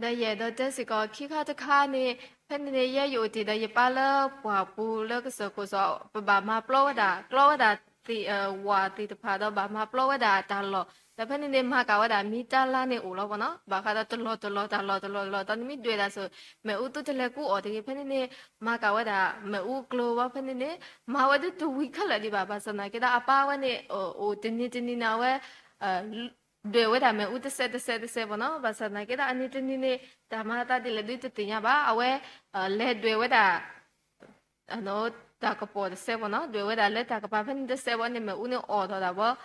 ဒီးယအဲၣ်ဒိးတဲစ့ၢ်ကီးခံခါတခါန့ၣ် ဖဲန့ၣ်န့ၣ် ယဲယအိၣ်တ့ၢ်ဒီးယပၢ်လၢပှၢ်ပူၤလၢကစၢၢ်ခိၣ်စီၤ ပဘၣ်မၤပျီဝဲဒၣ် ကျီဝဲဒၣ်သ့ၣ် ဝၣ်သ့ၣ်တဖၣ်ဒီးဘၣ်မၤပျီဝဲဒၣ်တၢ်လီၢ် ဒီးဖဲန့ၣ်န့ၣ် မၤကၤဝဲဒၣ်မ့ၢ်တၢ်လါန့ၣ်အိၣ်လီၤဘၣ်နီၤ. ဘၣ်ဃးဒီးတလီၢ်တလီၢ်တၢ်လီၢ်တလီၢ်တလီၢ် တၢ်နမ့ၢ်ဒွဲၣ်ဒၣ်ဆိ မ့ၣ်အူသုတလဲၤကူအီၣ်တဂ့ၤ. ဖဲန့ၣ်န့ၣ် မၤကၤဝဲဒၣ်မ့ၣ်အူကျိၤဘၣ် ဖဲန့ၣ်န့ၣ် မၤဝဲဒၣ်တဝံၤခဲလၢာ်ဒံးဘၣ်. ဘၣ်ဆၣ်သနာ်က့ဒီးအပၢ်ဝဲန့ၣ် အိၣ်တနံၤတနံၤန့ၣ် အဝဲ ဒွဲၣ်ဝဲဒၣ်မ့ၣ်အူတစဲးတစဲးတစဲးဘၣ်နီၤ. ဘၣ်ဆၣ်သနာ်က့ဒီး အနံၤတနံၤန့ၣ် တၢ်မၤအသးဒ်လဲၣ်ဒုးတသ့ၣ်ညါဘၣ်. အဝဲ လဲၤဒွဲၣ်ဝဲဒၣ် တၢ်ကပီၤတစဲးဘၣ်နီၤ, ဒွဲၣ်ဝဲဒၣ်လၢတၢ်ကပၤဖဲန့ၣ်တစဲးဘၣ်န့ၣ် မ့ၣ်အူန့ၣ်အီၣ်ထီၣ်ဒၣ်ဘၣ်,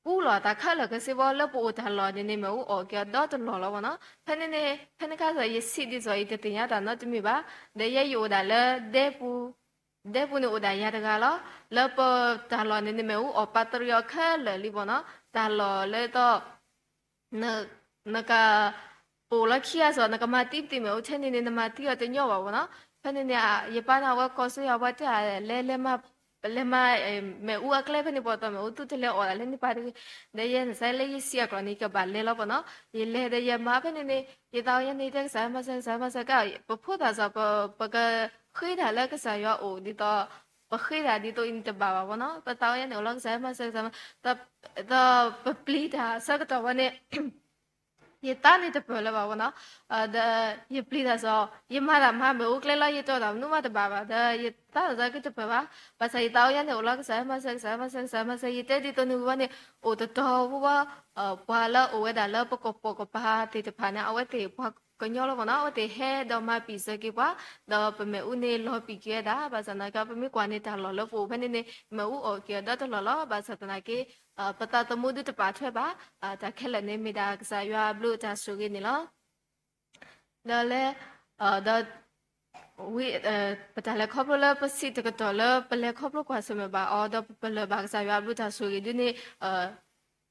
ပူလီၤအသးခဲလၢာ်ခဲဆ့ဘၣ်. လၢပအိၣ်တၢ်လီၢ်န့ၣ်န့ၣ် မ့ၣ်အူအီၣ်က့ၤအီၤဒီတလီၢ်လီၤဘၣ်နီၤ. ဖဲန့ၣ်န့ၣ် ဖဲန့ၣ်ခါစ့ၢ် ယဆံးဒ်သိးအံၤ တသ့ၣ်ညါတၢ်နီတမံၤဘၣ်. ဒီးယဲယအိၣ်ဒၣ်လၢဒဲပူၤ ဒဲပူၤန့ၣ်အိၣ်ဒၣ်ယၤတဂၤလီၤ. လၢပတၢ်လီၢ်န့ၣ်န့ၣ် မ့ၣ်အူအီၣ်ပာ်တရံးအီၤခဲလၢာ်လံ ဘၣ်နီၤ. တၢ်လီၢ်လၢသိး နက ပအိၣ်လၢခံဂၤစီၤ နကမၤသံပသ့ၣ်မ့ၣ်အူထဲန့ၣ်န့ၣ် နမၤသံအီၤတညီဘၣ် ဘၣ်နီၤ. ဖဲန့ၣ်န့ၣ် ယပၢ်န့ၣ်အဝဲကိးဆူယၤ ပှၤတဲ လဲၤ လဲၤမၤ လဲၤမၤ မ့ၣ်အူအကျဲဖဲန့ၣ် ပှၤသိးမ့ၣ်အူသုတလဲၤအီၣ်ဒၣ်လၢန့ၣ်ပၤတဂ့ၤ. ဒီးယဲန့ၣ်စ့ၢ်လၢယဆံးအကျိၤန့ၣ် ကဘၣ်လဲၤလီၤ ဘၣ်နီၤ. ယလဲၤဒီးယမၤဖဲန့ၣ်န့ၣ် ယသးအိၣ်ယဲန့ၣ် တဲကစၢ်ယွၤမၤစၢၤ ကစၢ်ယွၤမၤစၢၤကါ ပဖိသၣ်စီၤ ပကဃ့တၢ်လၢကစၢ်ယွၤအိၣ်ဒ်သိး ပဃ့တၢ်ဒ်သိးအံၤန့ၣ်တဘၣ်ဘၣ် ဘၣ်နီၤ. ပသးအိၣ်ယဲန့ၣ် အိၣ်လၢကစၢ်ယွၤမၤစၢၤ ကစၢ်ယွၤမၤ ဒီးပပျံၤတၢ်ဆၢကတီၢ်ဝဲန့ၣ် ယသးန့ၣ်တပၢၢ်လၢၤဘၣ် ဘၣ်နီၤ. ဒီးယပျံၤတၢ်စီၤ ယမၤတၢ်မၤမ့ၣ်အူကျဲလီၤ ယတီၢ်တၢ်မနုၤမးတဘၣ်ဘၣ် ဒီးယသးန့ၣ်က့တပၢၢ်ဘၣ်. ဘၣ်ဆၣ်ယသးအိၣ်ယဲန့ၣ် အိၣ်လၢကစၢ်ယွၤမၤစၢၤ ကစၢ်ယွၤမၤစၢၤ ကစၢ်ယွၤမၤစၢၤ ယတဲဒ်သိးန့ၣ်ဝံၤဘၣ်န့ၣ် အိၣ်တတီၤဝံၤဘၣ် ပှၤလၢအိၣ်ဝဲဒၣ်လၢပကပိာ်ကပၤသ့ၣ်တဖၣ်န့ၣ် အဝဲသ့ၣ်ပှၤ ပှၤကညီလီၤမ့ၢ်နီၤ, အဝဲသ့ၣ်ဟဲဒီးမၤပံာ်စၢၤက့ၤပှၤ, ဒီးပမ့ၣ်အူန့ၣ်လီၤပံာ်က့ၤဝဲဒၣ်, ဘၣ်ဆၣ်သနာ်က့ ပမ့ၢ်ကွၢ်န့ၣ်တၢ်လီၢ်လၢပအိၣ်ဖဲန့ၣ်န့ၣ် မ့ၣ်အူအိၣ်က့ၤအီၤဒီတလီၢ်လီၤ, ဘၣ်ဆၣ်သနာ်က့ ပသးသမူဒုတပာ်ထွဲဘၣ်, တၢ်ခဲလၢာ်န့ၣ်မ့ၢ်ဒၣ်ကစၢ်ယွၤအဘျုးအတၢ်ဆိၣ်ဂ့ၤန့ၣ်လီၤ. ဒီးလၢ ဒီး ဝံ ပတၢ်လဲၤခီဖျိလၢပဆံးတကတီၢ်လၢပလဲၤခီဖျိကွၢ်ဆၢၣ်မဲာ်ဘၣ်အီၤ ဒီးပပလၢၢ်ဘၣ်ကစၢ်ယွၤအဘျုးတၢ်ဆိၣ်ဂ့ၤဒုန့ၣ်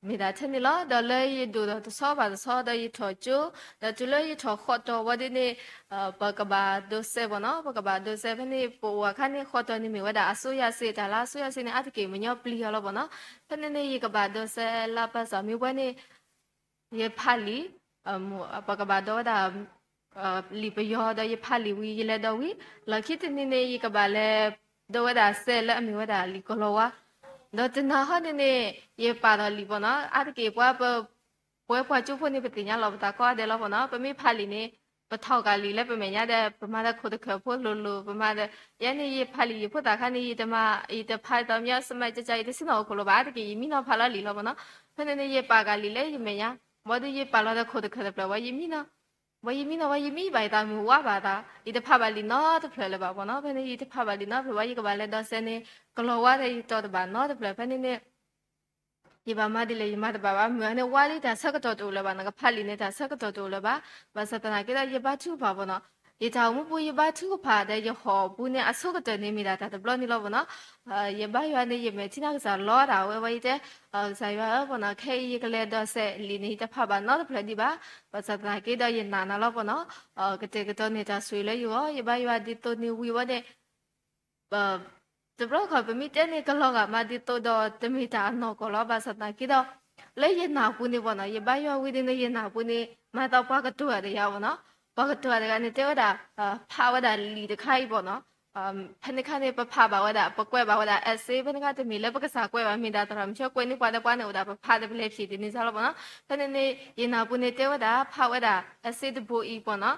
မ့ၢ်ဒၣ်ထဲန့ၣ်လီၤ. ဒီးလၢယဒိၣ်ထီၣ်တဆီဘၣ်တဆီ ဒီးယထီၣ်ကၠိ, ဒီးတုၤလၢယထီၣ်ဃီတီၤဝံၤဒုန့ၣ် ပကဘၣ်ဒိးစဲးဘၣ်နီၤ, ပကဘၣ်ဒိးစဲးဖဲန့ၣ် ပအိၣ်အခါန့ၣ် ဃီတီၤန့ၣ်မ့ၢ်ဝဲဒၣ်အစိုးရစစ်, တၢ်လၢအစိုးရစစ်န့ၣ် အါတက့ၢ်မညီပျံၤအီၤလီၤဘၣ်နီၤ. ဖဲန့ၣ်န့ၣ် ယကဘၣ်ဒိးစဲးလၢပစံးမ့ၢ်ဝဲန့ၣ် ယဖးလံာ်, ပကဘၣ်ဒိးဝဲဒၣ် လံာ်ပယီၤ ဒီးယဖးလံာ်ဝံၤ ယလဲၤဒိးဝံၤ, လီၢ်ခံတနံၤန့ၣ် ယကဘၣ်လဲၤဒိးဝဲဒၣ်စဲးလၢအမ့ၢ်ဝဲဒၣ်လံာ်ကလီၤဝါ, ဒီးတနၤဟီန့ၣ်န့ၣ် ယပာ်ထီၣ်လံာ်ဘၣ်နီၤ, အါတက့ၢ်ပှၤ ပဝဲပှၤကၠိဖိန့ၣ် ပသ့ၣ်ညါလီၤပသးကိးဂၤဒဲးလီၤဘၣ်နီၤ, ပမ့ၢ်ဖးလံာ်န့ၣ် ပထီၣ်ကၣ်လံာ်လၢပမဲာ်ညါဒီး ပမၤဒီးခိၣ်တခၢၣ်ဖိလိၤလိၤ, ပမၤဒီး ယဲန့ၣ်ယဖးလံာ်ယဖိသၣ်ခါန့ၣ် ယတမၤ ယတဖးဒီးမညီ စမးကက ယတဆ့ၣ်နီၤအိၣ်ခိၣ်လိၤဘၣ်, အါတက့ၢ် ယမံနီၤဖးလီၤလံာ်လီၤဘၣ်နီၤ. ဖဲန့ၣ်န့ၣ် ယပာ်ကၣ်လံာ်လၢယမဲာ်ညါ, ဘၣ်ဒီးယပာ်လီၤဒီးခိၣ်တခၢၣ်တဖျၢၣ် ဝံၤယမံနီၤ, ဝံၤယမံနီၤ ဝံၤယမံဘၣ်ယသးမုၢ်ဝါဘၣ်သး, ယတဖးဘၣ်လံာ်နီတဖျၢၣ်လၢၤဘၣ်ဘၣ်နီၤ. ဖဲန့ၣ် ယတဖးဘၣ်လံာ်နီတဖျၢၣ်ဘၣ်, ယကဘၣ်လဲၤဒိးစဲးန့ၣ် ကလီၤဝါဒီးယတီၤတဘၣ်နီတဖျၢၣ်. ဖဲန့ၣ်န့ၣ် ယဘၣ်မၤဒ်လဲၣ် ယမၤတဘၣ်ဘၣ်, မုၢ်ဂၤန့ၣ် ဝါလံတၢ်ဆၢကတီၢ်တအိၣ်လၢၤဘၣ်, နကဖးလံာ်န့ၣ် တၢ်ဆၢကတီၢ်တအိၣ်လၢၤဘၣ်. ဘၣ်ဆၣ်သနာ်က့ဒီး ယဘါထုကဖၣ်ဘၣ်နီၤ, ယတၢ်အိၣ်မူပူၤ ယဘါထုကဖၣ်ဒီး ယဟီၣ်ပူၤန့ၣ် အဆိကတၢၢ်န့ၣ် မ့ၢ်ဒၣ်တၢ်တဘျီန့ၣ်လီၤဘၣ်နီၤ. ယဘါယွၤန့ၣ် ယမဲာ်ထံနီၢ်ကစၢ်လီၤဒၣ်ဝဲ ဝဲယတဲ ကစၢ်ယွၤဧၢဘၣ်နီၤ, ခဲအံၤယကလဲၤဒိးစဲးလံာ်န့ၣ် ယတဖးဘၣ်နီတဖျၢၣ်ဒံးဘၣ်. ဘၣ်ဆၣ်သနာ်က့ဒီး ယနာ်နၤလီၤဘၣ်နီၤ, ကတဲာ်ကတီၤန့ၢ်တၢ်ဆိၣ်ဂ့ၤလၢယဂီၢ်, ယဘါယွၤဒ်သိးန့ၣ်ဝံၤဝဲန့ၣ် တဘျီခီၣ် ပမ့ၢ်တဲန့ၣ် ကလီၤဂာ်မးဒ်သိးဒီး တမ့ၢ်တၢ်အနီၢ်ကီၢ်လီၤ. ဘၣ်ဆၣ်သနာ်က့ဒီး လၢယနၢ်ပူၤန့ၣ်ဘၣ်နီၤ, ယဘါယွၤဝံၤဒ်န့ၣ် ယနၢ်ပူၤန့ၣ် မၤသးပှၤကတိၤတဂၤယၤဘၣ်နီၤ, ပှၤကတိၤတဂၤန့ၣ် တဲဝဲဒၣ် ဖးဝဲဒၣ်လံာ်တခါအံၤဘၣ်နီၤ, ဖဲန့ၣ်ခါန့ၣ် ပဖးဘၣ်ဝဲဒၣ် ပကွဲးဘၣ်ဝဲဒၣ် essay, ဖဲန့ၣ်ခါတမ့ၢ်လၢပကစၢ်ကွဲးဘၣ် မ့ၢ်ဒၣ်သရၣ်မုၣ်ဆၢကွဲးန့ၢ်ပှၤဒီး ပှၤန့ၣ်အိၣ်ဒၣ် ပဖးဒီးပလဲၤဖံးတန့ၢ်စ့ၢ်လီၤဘၣ်နီၤ. ဖဲန့ၣ်န့ၣ် ယနၢ်ပူၤန့ၣ် တဲဝဲဒၣ် ဖးဝဲဒၣ် essay တဘိအံၤဘၣ်နီၤ,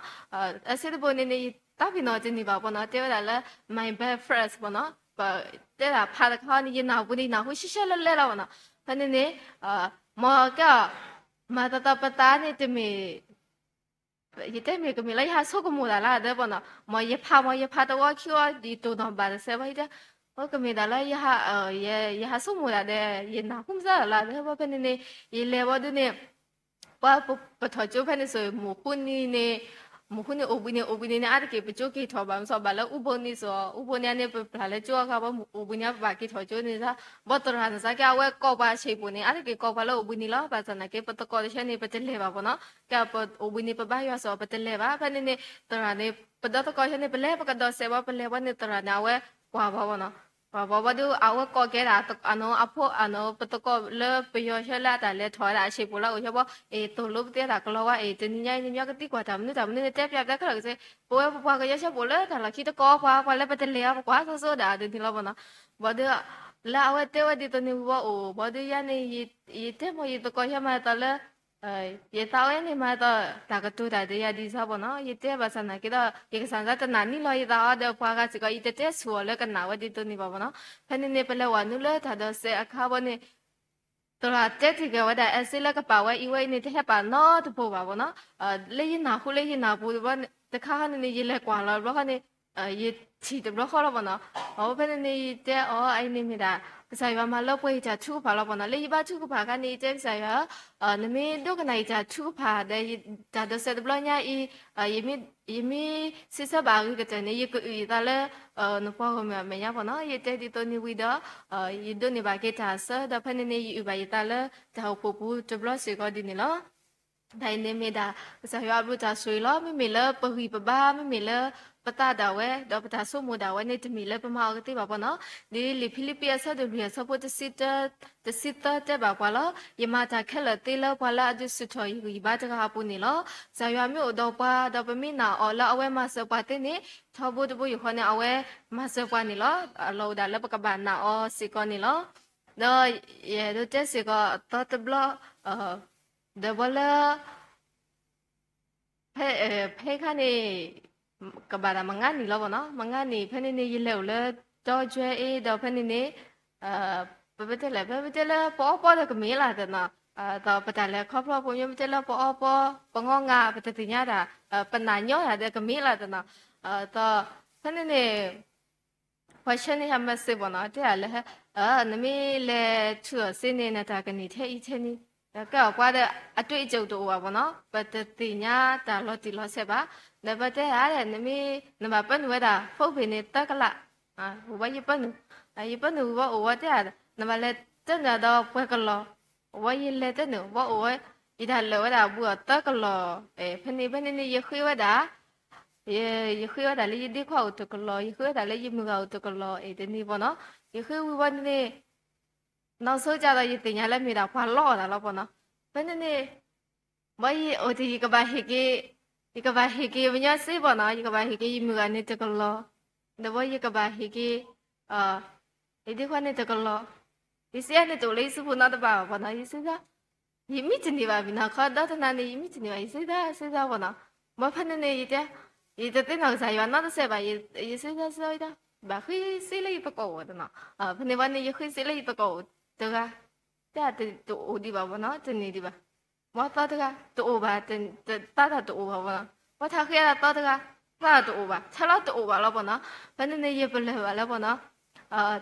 essay တဘိန့ၣ်န့ၣ် ယတၢ်ပ့ၤနီၣ်တန့ၢ်ဘၣ်ဘၣ်နီၤ, တဲဝဲဒၣ်လၢ my best friends ဘၣ်နီၤ, တဲဒၣ်ဖးတခါန့ၣ် ယနၢ်ပူၤန့ၣ် ယနၢ်ဟူရှဲရှဲလဲလဲလီၤဘၣ်နီၤ. ဖဲန့ၣ်န့ၣ် မ်ကဲ မၤသးသီပသးန့ၣ်တမ့ၢ် ယတဲမ့ၢ်ကမ့ၢ်လၢယဟးဆိကမိၣ်တၢ်လၢဒီးဘၣ်နီၤ, မ်ယဖး မ်ယဖးတဝီခံဝီ ယတိၢ်နီၣ်ဘၣ်တစဲးဘၣ် ယတဲ ကမ့ၢ်တၢ်လၢ ယဟးဆိကမိၣ်တၢ်ဒီး ယနၢ်ဟူမးစ့ၢ်လၢဒီး ဖဲန့ၣ်န့ၣ် ယလဲၤဘၣ်ဒုန့ၣ် ပှၤပထီၣ်ကၠိဖဲန့ၣ်စ့ၢ် မုၢ်ဃုနံၤန့ၣ် မုၢ်ဃုနံၤအိၣ်ဘှံးနံၤ အိၣ်ဘှံးနံၤန့ၣ် အါတက့ၢ်ပကၠိက့ၤထီၣ်ဘၣ်မး ဘၣ်လၢအူဘိန့ၣ်စ့ၢ် အူဘိန့ၣ်န့ၣ် ပပျၢ်လၢကၠိအခါ ဘၣ်အိၣ်ဘှံးနံၤ ပဘၣ်က့ၤထီၣ်ကၠိန့ၣ် ဘၣ်သရၣ်န့ၣ်စ့ၢ်ကီး အဝဲကိးပှၤဆံးပူၤန့ၣ် အါတက့ၢ်ကိးပှၤလၢအိၣ်ဘှံးနံၤလီၤ. ဘၣ်ဆၣ်သနာ်က့ ပသကိးတဆၢန့ၣ် ပတလဲၤဘၣ်ဘၣ်နီၤ, ကဲပအိၣ်ဘှံးနံၤ ပဘါယွၤစ့ၢ်ကီး ပတလဲၤဘၣ်. ဖဲန့ၣ်န့ၣ် သရၣ်န့ၣ် ပဒီသကိးဆၢန့ၣ် ပလဲၤပကဒီးစဲးဘၣ် ပလဲၤဘၣ်န့ၣ် သရၣ်န့ၣ် အဝဲကွၢ်ဘၣ်ဘၣ်နီၤ, ကွၢ်ဘၣ်ဘၣ်ဒီး အဝဲကိးကဲဒၣ် အနီၤအဖိ အနီၤ ပသကိးလၢပယီၤဆၢလၢအတၢ်လဲၤထီၣ်ဝဲဒၣ်အဆံးပူၤလၢအအိၣ်ဆၢဘၣ် အ့ၣ် သိၣ်လိပသ့တၢ်ကလီၤဝါ အ့ၣ် တနံၤညါအံၤန့ၣ် မညီကသံကွၢ်တၢ်မနုၤတၢ်မနုၤန့ၣ် တဲပျးပျးခဲလၢာ်ကစ့ၢ် ပဝဲပပှၤကညီဆၢဘၣ်လၢတၢ်လီၢ်ခံတကိးပှၤ ပှၤလၢပတလဲၤအီၤ ပကွၢ်စိစိဒၣ်ဒ်န့ၣ်လီၤဘၣ်နီၤ. ဘၣ်ဒီး လၢအဝဲတဲဝဲဒ်သိးန့ၣ်ဝံၤဘၣ်အိၣ် ဘၣ်ဒီးယၤန့ၣ် ယတဲမ့ၢ်ယသကိးဆၢမၤသးလၢ ယသးဝဲန့ၣ်မၤသး တၢ်ကတိၤတၢ်ဒီးယၤဒ်စ့ၢ်ဘၣ်နီၤ, ယတဲဘၣ်ဆၣ်သနာ်က့ဒီး ယကစၢ်သးတနာ်န့ၢ်လီၤယသးအီၤဒီးပှၤဂၤစ့ၢ်ကီး ယတတဲဆူၣ်အီၤလၢကနၣ်ဝဲဒ်သိးန့ၣ်ဘၣ်ဘၣ်နီၤ. ဖဲန့ၣ်န့ၣ် ပလဲၤဝဲနုာ်လၢတၢ်ဒီးစဲးအခါဘၣ်န့ၣ် သရၣ်တဲတ့ၢ်က့ၤဝဲဒၣ် essay လၢကပာ်ဝဲအံၤဝဲအံၤန့ၣ် တဟဲပာ်နီတဘိဘၣ်ဘၣ်နီၤ. လၢယနၢ်ဟူလၢယနၢ်ပူၤတဘျီတခါဟီန့ၣ်န့ၣ် ယလဲၤကွၢ်လီၤတဘျီဃီန့ၣ် ယထံၣ်တဘျီဃီလီၤဘၣ်နီၤ. အဝဲဖဲန့ၣ်န့ၣ် ယတဲအီၤ အအံၤန့ၣ်မ့ၢ်ဒၣ် ကစၢ်ယွၤမၤလၢပှဲၤယတၢ်ထုကဖၣ်လီၤဘၣ်နီၤ. လၢယဘါထုကဖၣ်အခါန့ၣ် ယတဲကစၢ်ယွၤဧၢ, နမ့ၢ်ဒိကနၣ်ယတၢ်ထုကဖၣ်ဒီး တၢ်ဒိးစဲးတဘျီညါအံၤ ယမ့ၢ်စံးဆၢဘၣ်အဂ့ၤကတၢၢ်န့ၣ် ယကအုၣ်ယသးလၢ နပှၤဂီၢ်မုၢ်အမဲာ်ညါဘၣ်နီၤ. ယတဲဒ်သိးန့ၣ်ဝံၤဒီး ယဒိးန့ၢ်ဘၣ်က့ၤတၢ်အဆၢ ဒီးဖဲန့ၣ်န့ၣ် ယအုၣ်ဘၣ်ယသးလၢတၢ်အိၣ်ဖှိၣ်ပူၤတဘျီစ့ၢ်ကီးဒ်န့ၣ်လီၤ. တၢ်အံၤန့ၣ်မ့ၢ်ဒၣ် ကစၢ်ယွၤအဘျုးတၢ်ဆိၣ်ဂ့ၤလီၤ. မ့မ့ၢ်လၢပဂံၢ်ပဘါ မ့မ့ၢ်လၢပသးဒၣ်ဝဲ ဒီးပတၢ်ဆိကမိၣ်ဒၣ်ဝဲန့ၣ် တမ့ၢ်လၢပမၤအီၤကသ့ဘၣ်ဘၣ်နီၤ. ဒ်လံာ်ဖံလံးပံးအဆၢဒိၣ်လွံၢ်အဆၢဖိတဆံသၢ တဆံသၢတဲဘၣ်ပှၤလီၤ. ယမၤတၢ်ခဲလၢာ်သ့လၢပှၤလၢအဒုးဆူၣ်ထီၣ်ယဂံၢ်ယဘါတဂၤအပူၤန့ၣ်လီၤ. ကစၢ်ယွၤမ့ၢ်အိၣ်ဒီးပှၤ ဒီးပမ့ၢ်နာ်အီၤလၢအဝဲမၤစၢၤပှၤသ့န့ၣ် ထီဘိတဘိယူၢ်ဃီန့ၣ် အဝဲမၤစၢၤပှၤန့ၣ်လီၤ. အလီၢ်အိၣ်ဒၣ်လၢပကဘၣ်နာ်အီၤစ့ၢ်ကီးန့ၣ်လီၤ. ဒီးယအဲၣ်ဒိးတဲစ့ၢ်ကီးအသီတဘျီ ဒီးဘီလၢ ဖဲ ဖဲခါန့ၣ် ကဘၣ်တၢ်မုၢ်နံၤလီၤဘၣ်နီၤ, မုၢ်နံၤ ဖဲန့ၣ်န့ၣ် ယလဲၤအိၣ်လၢတီယွဲအ့ ဒီးဖဲန့ၣ်န့ၣ် ပတဲလဲၣ် ပတဲလၢပအီပီဒီးကမ့ၢ်လၢ်သနီၤ ဒီးပတၢ်လဲၤခီဖျိပူၤ မ့ၢ်ပတဲလၢပအီပီ ပငီၢ်ငါ ပတသ့ၣ်ညါတၢ် ပနာ်ညီယၤဒီးကမ့ၢ်လီၤတနီၤ, ဒီးဖဲန့ၣ်န့ၣ် ပှၤဆှၢန့ၢ်ယၤ message ဘၣ်နီၤ, တဲယၤလၢ နမ့ၢ်လဲၤထုးအီၤစ့န့ၣ် နတၢ်ကန့ၢ်ထဲအံၤထဲန့ၣ်, ဒီးကဲအီၤပှၤဒီး အတွေ့အကြုံတအိၣ်ဘၣ်ဘၣ်နီၤ, ပတသ့ၣ်ညါတၢ်လီၤတံၢ်လီၤဆဲးဘၣ်, ဒီးပတဲဧါဒီး နမ့ၢ်နဘၣ်ပၢနုာ်ဝဲဒၣ် phone ဖဲန့ၣ် သၢကလး, ဝံၤဘၣ်ယပၢနုာ်, ယပၢနုာ်ဝံၤဘၣ်အိၣ်ဝဲတဲဧါ, နဘၣ်လဲၤတၢနုာ်ဒီးပှဲၤကလီၤ, ဝံၤဘၣ်ယလဲၤတၢနုာ်ဝံၤဘၣ်အိၣ်ဝဲ, ယတၢ်လၢာ်ဝဲဒၣ်ဘှံးအီၤသၢကလီၤ, ဖဲန့ၣ်ဖဲန့ၣ်န့ၣ် ယဃ့ဝဲဒၣ် ယဃ့ဝဲဒၣ်လၢယဒ့ခွါအိၣ်တကလီၤ, ယဃ့ဝဲဒၣ်လၢယမုၢ်ဂၤအိၣ်တကလီၤ အံၤတနံၤဘၣ်နီၤ, ယဃ့ဝံၤဘၣ်န့ၣ်န့ၣ် နီၢ်ဆိကၢ်ဒီးယသ့ၣ်ညါလၢမ့ၢ်ဒၣ်ပှၤလီအီၣ်တၢ်လီၤဘၣ်နီၤ, ဖဲန့ၣ်န့ၣ် ဘၣ်ယအိၣ်တ့ၢ် ယကဘၣ်ဟ့ၣ်က့ၤ, ယကဘၣ်ဟ့ၣ်က့ၤပညီစ့ဘၣ်နီၤ, ယကဘၣ်ဟ့ၣ်က့ၤယမုၢ်ဂၤန့ၣ်တကလီၤ, ဒီးဘၣ်ယကဘၣ်ဟ့ၣ်က့ၤ ယဒ့ခွါန့ၣ်တကလီၤ, ယစ့န့ၣ်တအိၣ်လၢယစုပူၤနီတဘ့ၣ်ဘၣ်နီၤ, ယစ့ ယမံတန့ၢ်ဘၣ် မ့ၢ်နီၢ်ခီဒီတနၤန့ၣ် ယမံတန့ၢ်ဘၣ် ယစ့စ့ဘၣ်နီၤ, ဘၣ်ဖဲန့ၣ်န့ၣ် ယတဲ, ယတသ့ၣ်နီၣ်ကစၢ်ယွၤနီတစဲးဘၣ်, ယစ့စ့စ့ဝဲဒၣ်, ဘၣ်ဃ့စ့လၢယသကိးအိၣ်နီၤ, ဖဲန့ၣ်ဘၣ်န့ၣ် ယဃ့စ့လၢယသကိးအိၣ်တဂၤ, တၢ်တအိၣ်ဒံးဘၣ်ဘၣ်နီၤ, တန့ၢ်ဒံးဘၣ်, ဘၣ်သီတဂၤ တအိၣ်ဘၣ်, တၢ်တအိၣ်ဘၣ်ဘၣ်နီၤ, ဘၣ်ထးဃ့အသီတဂၤ, သီတအိၣ်ဘၣ်, ထဲလီၤတအိၣ်ဘၣ်လီၤဘၣ်နီၤ, ဖဲန့ၣ်န့ၣ် ယပလၢၢ်ဘၣ်လၢဘၣ်နီၤ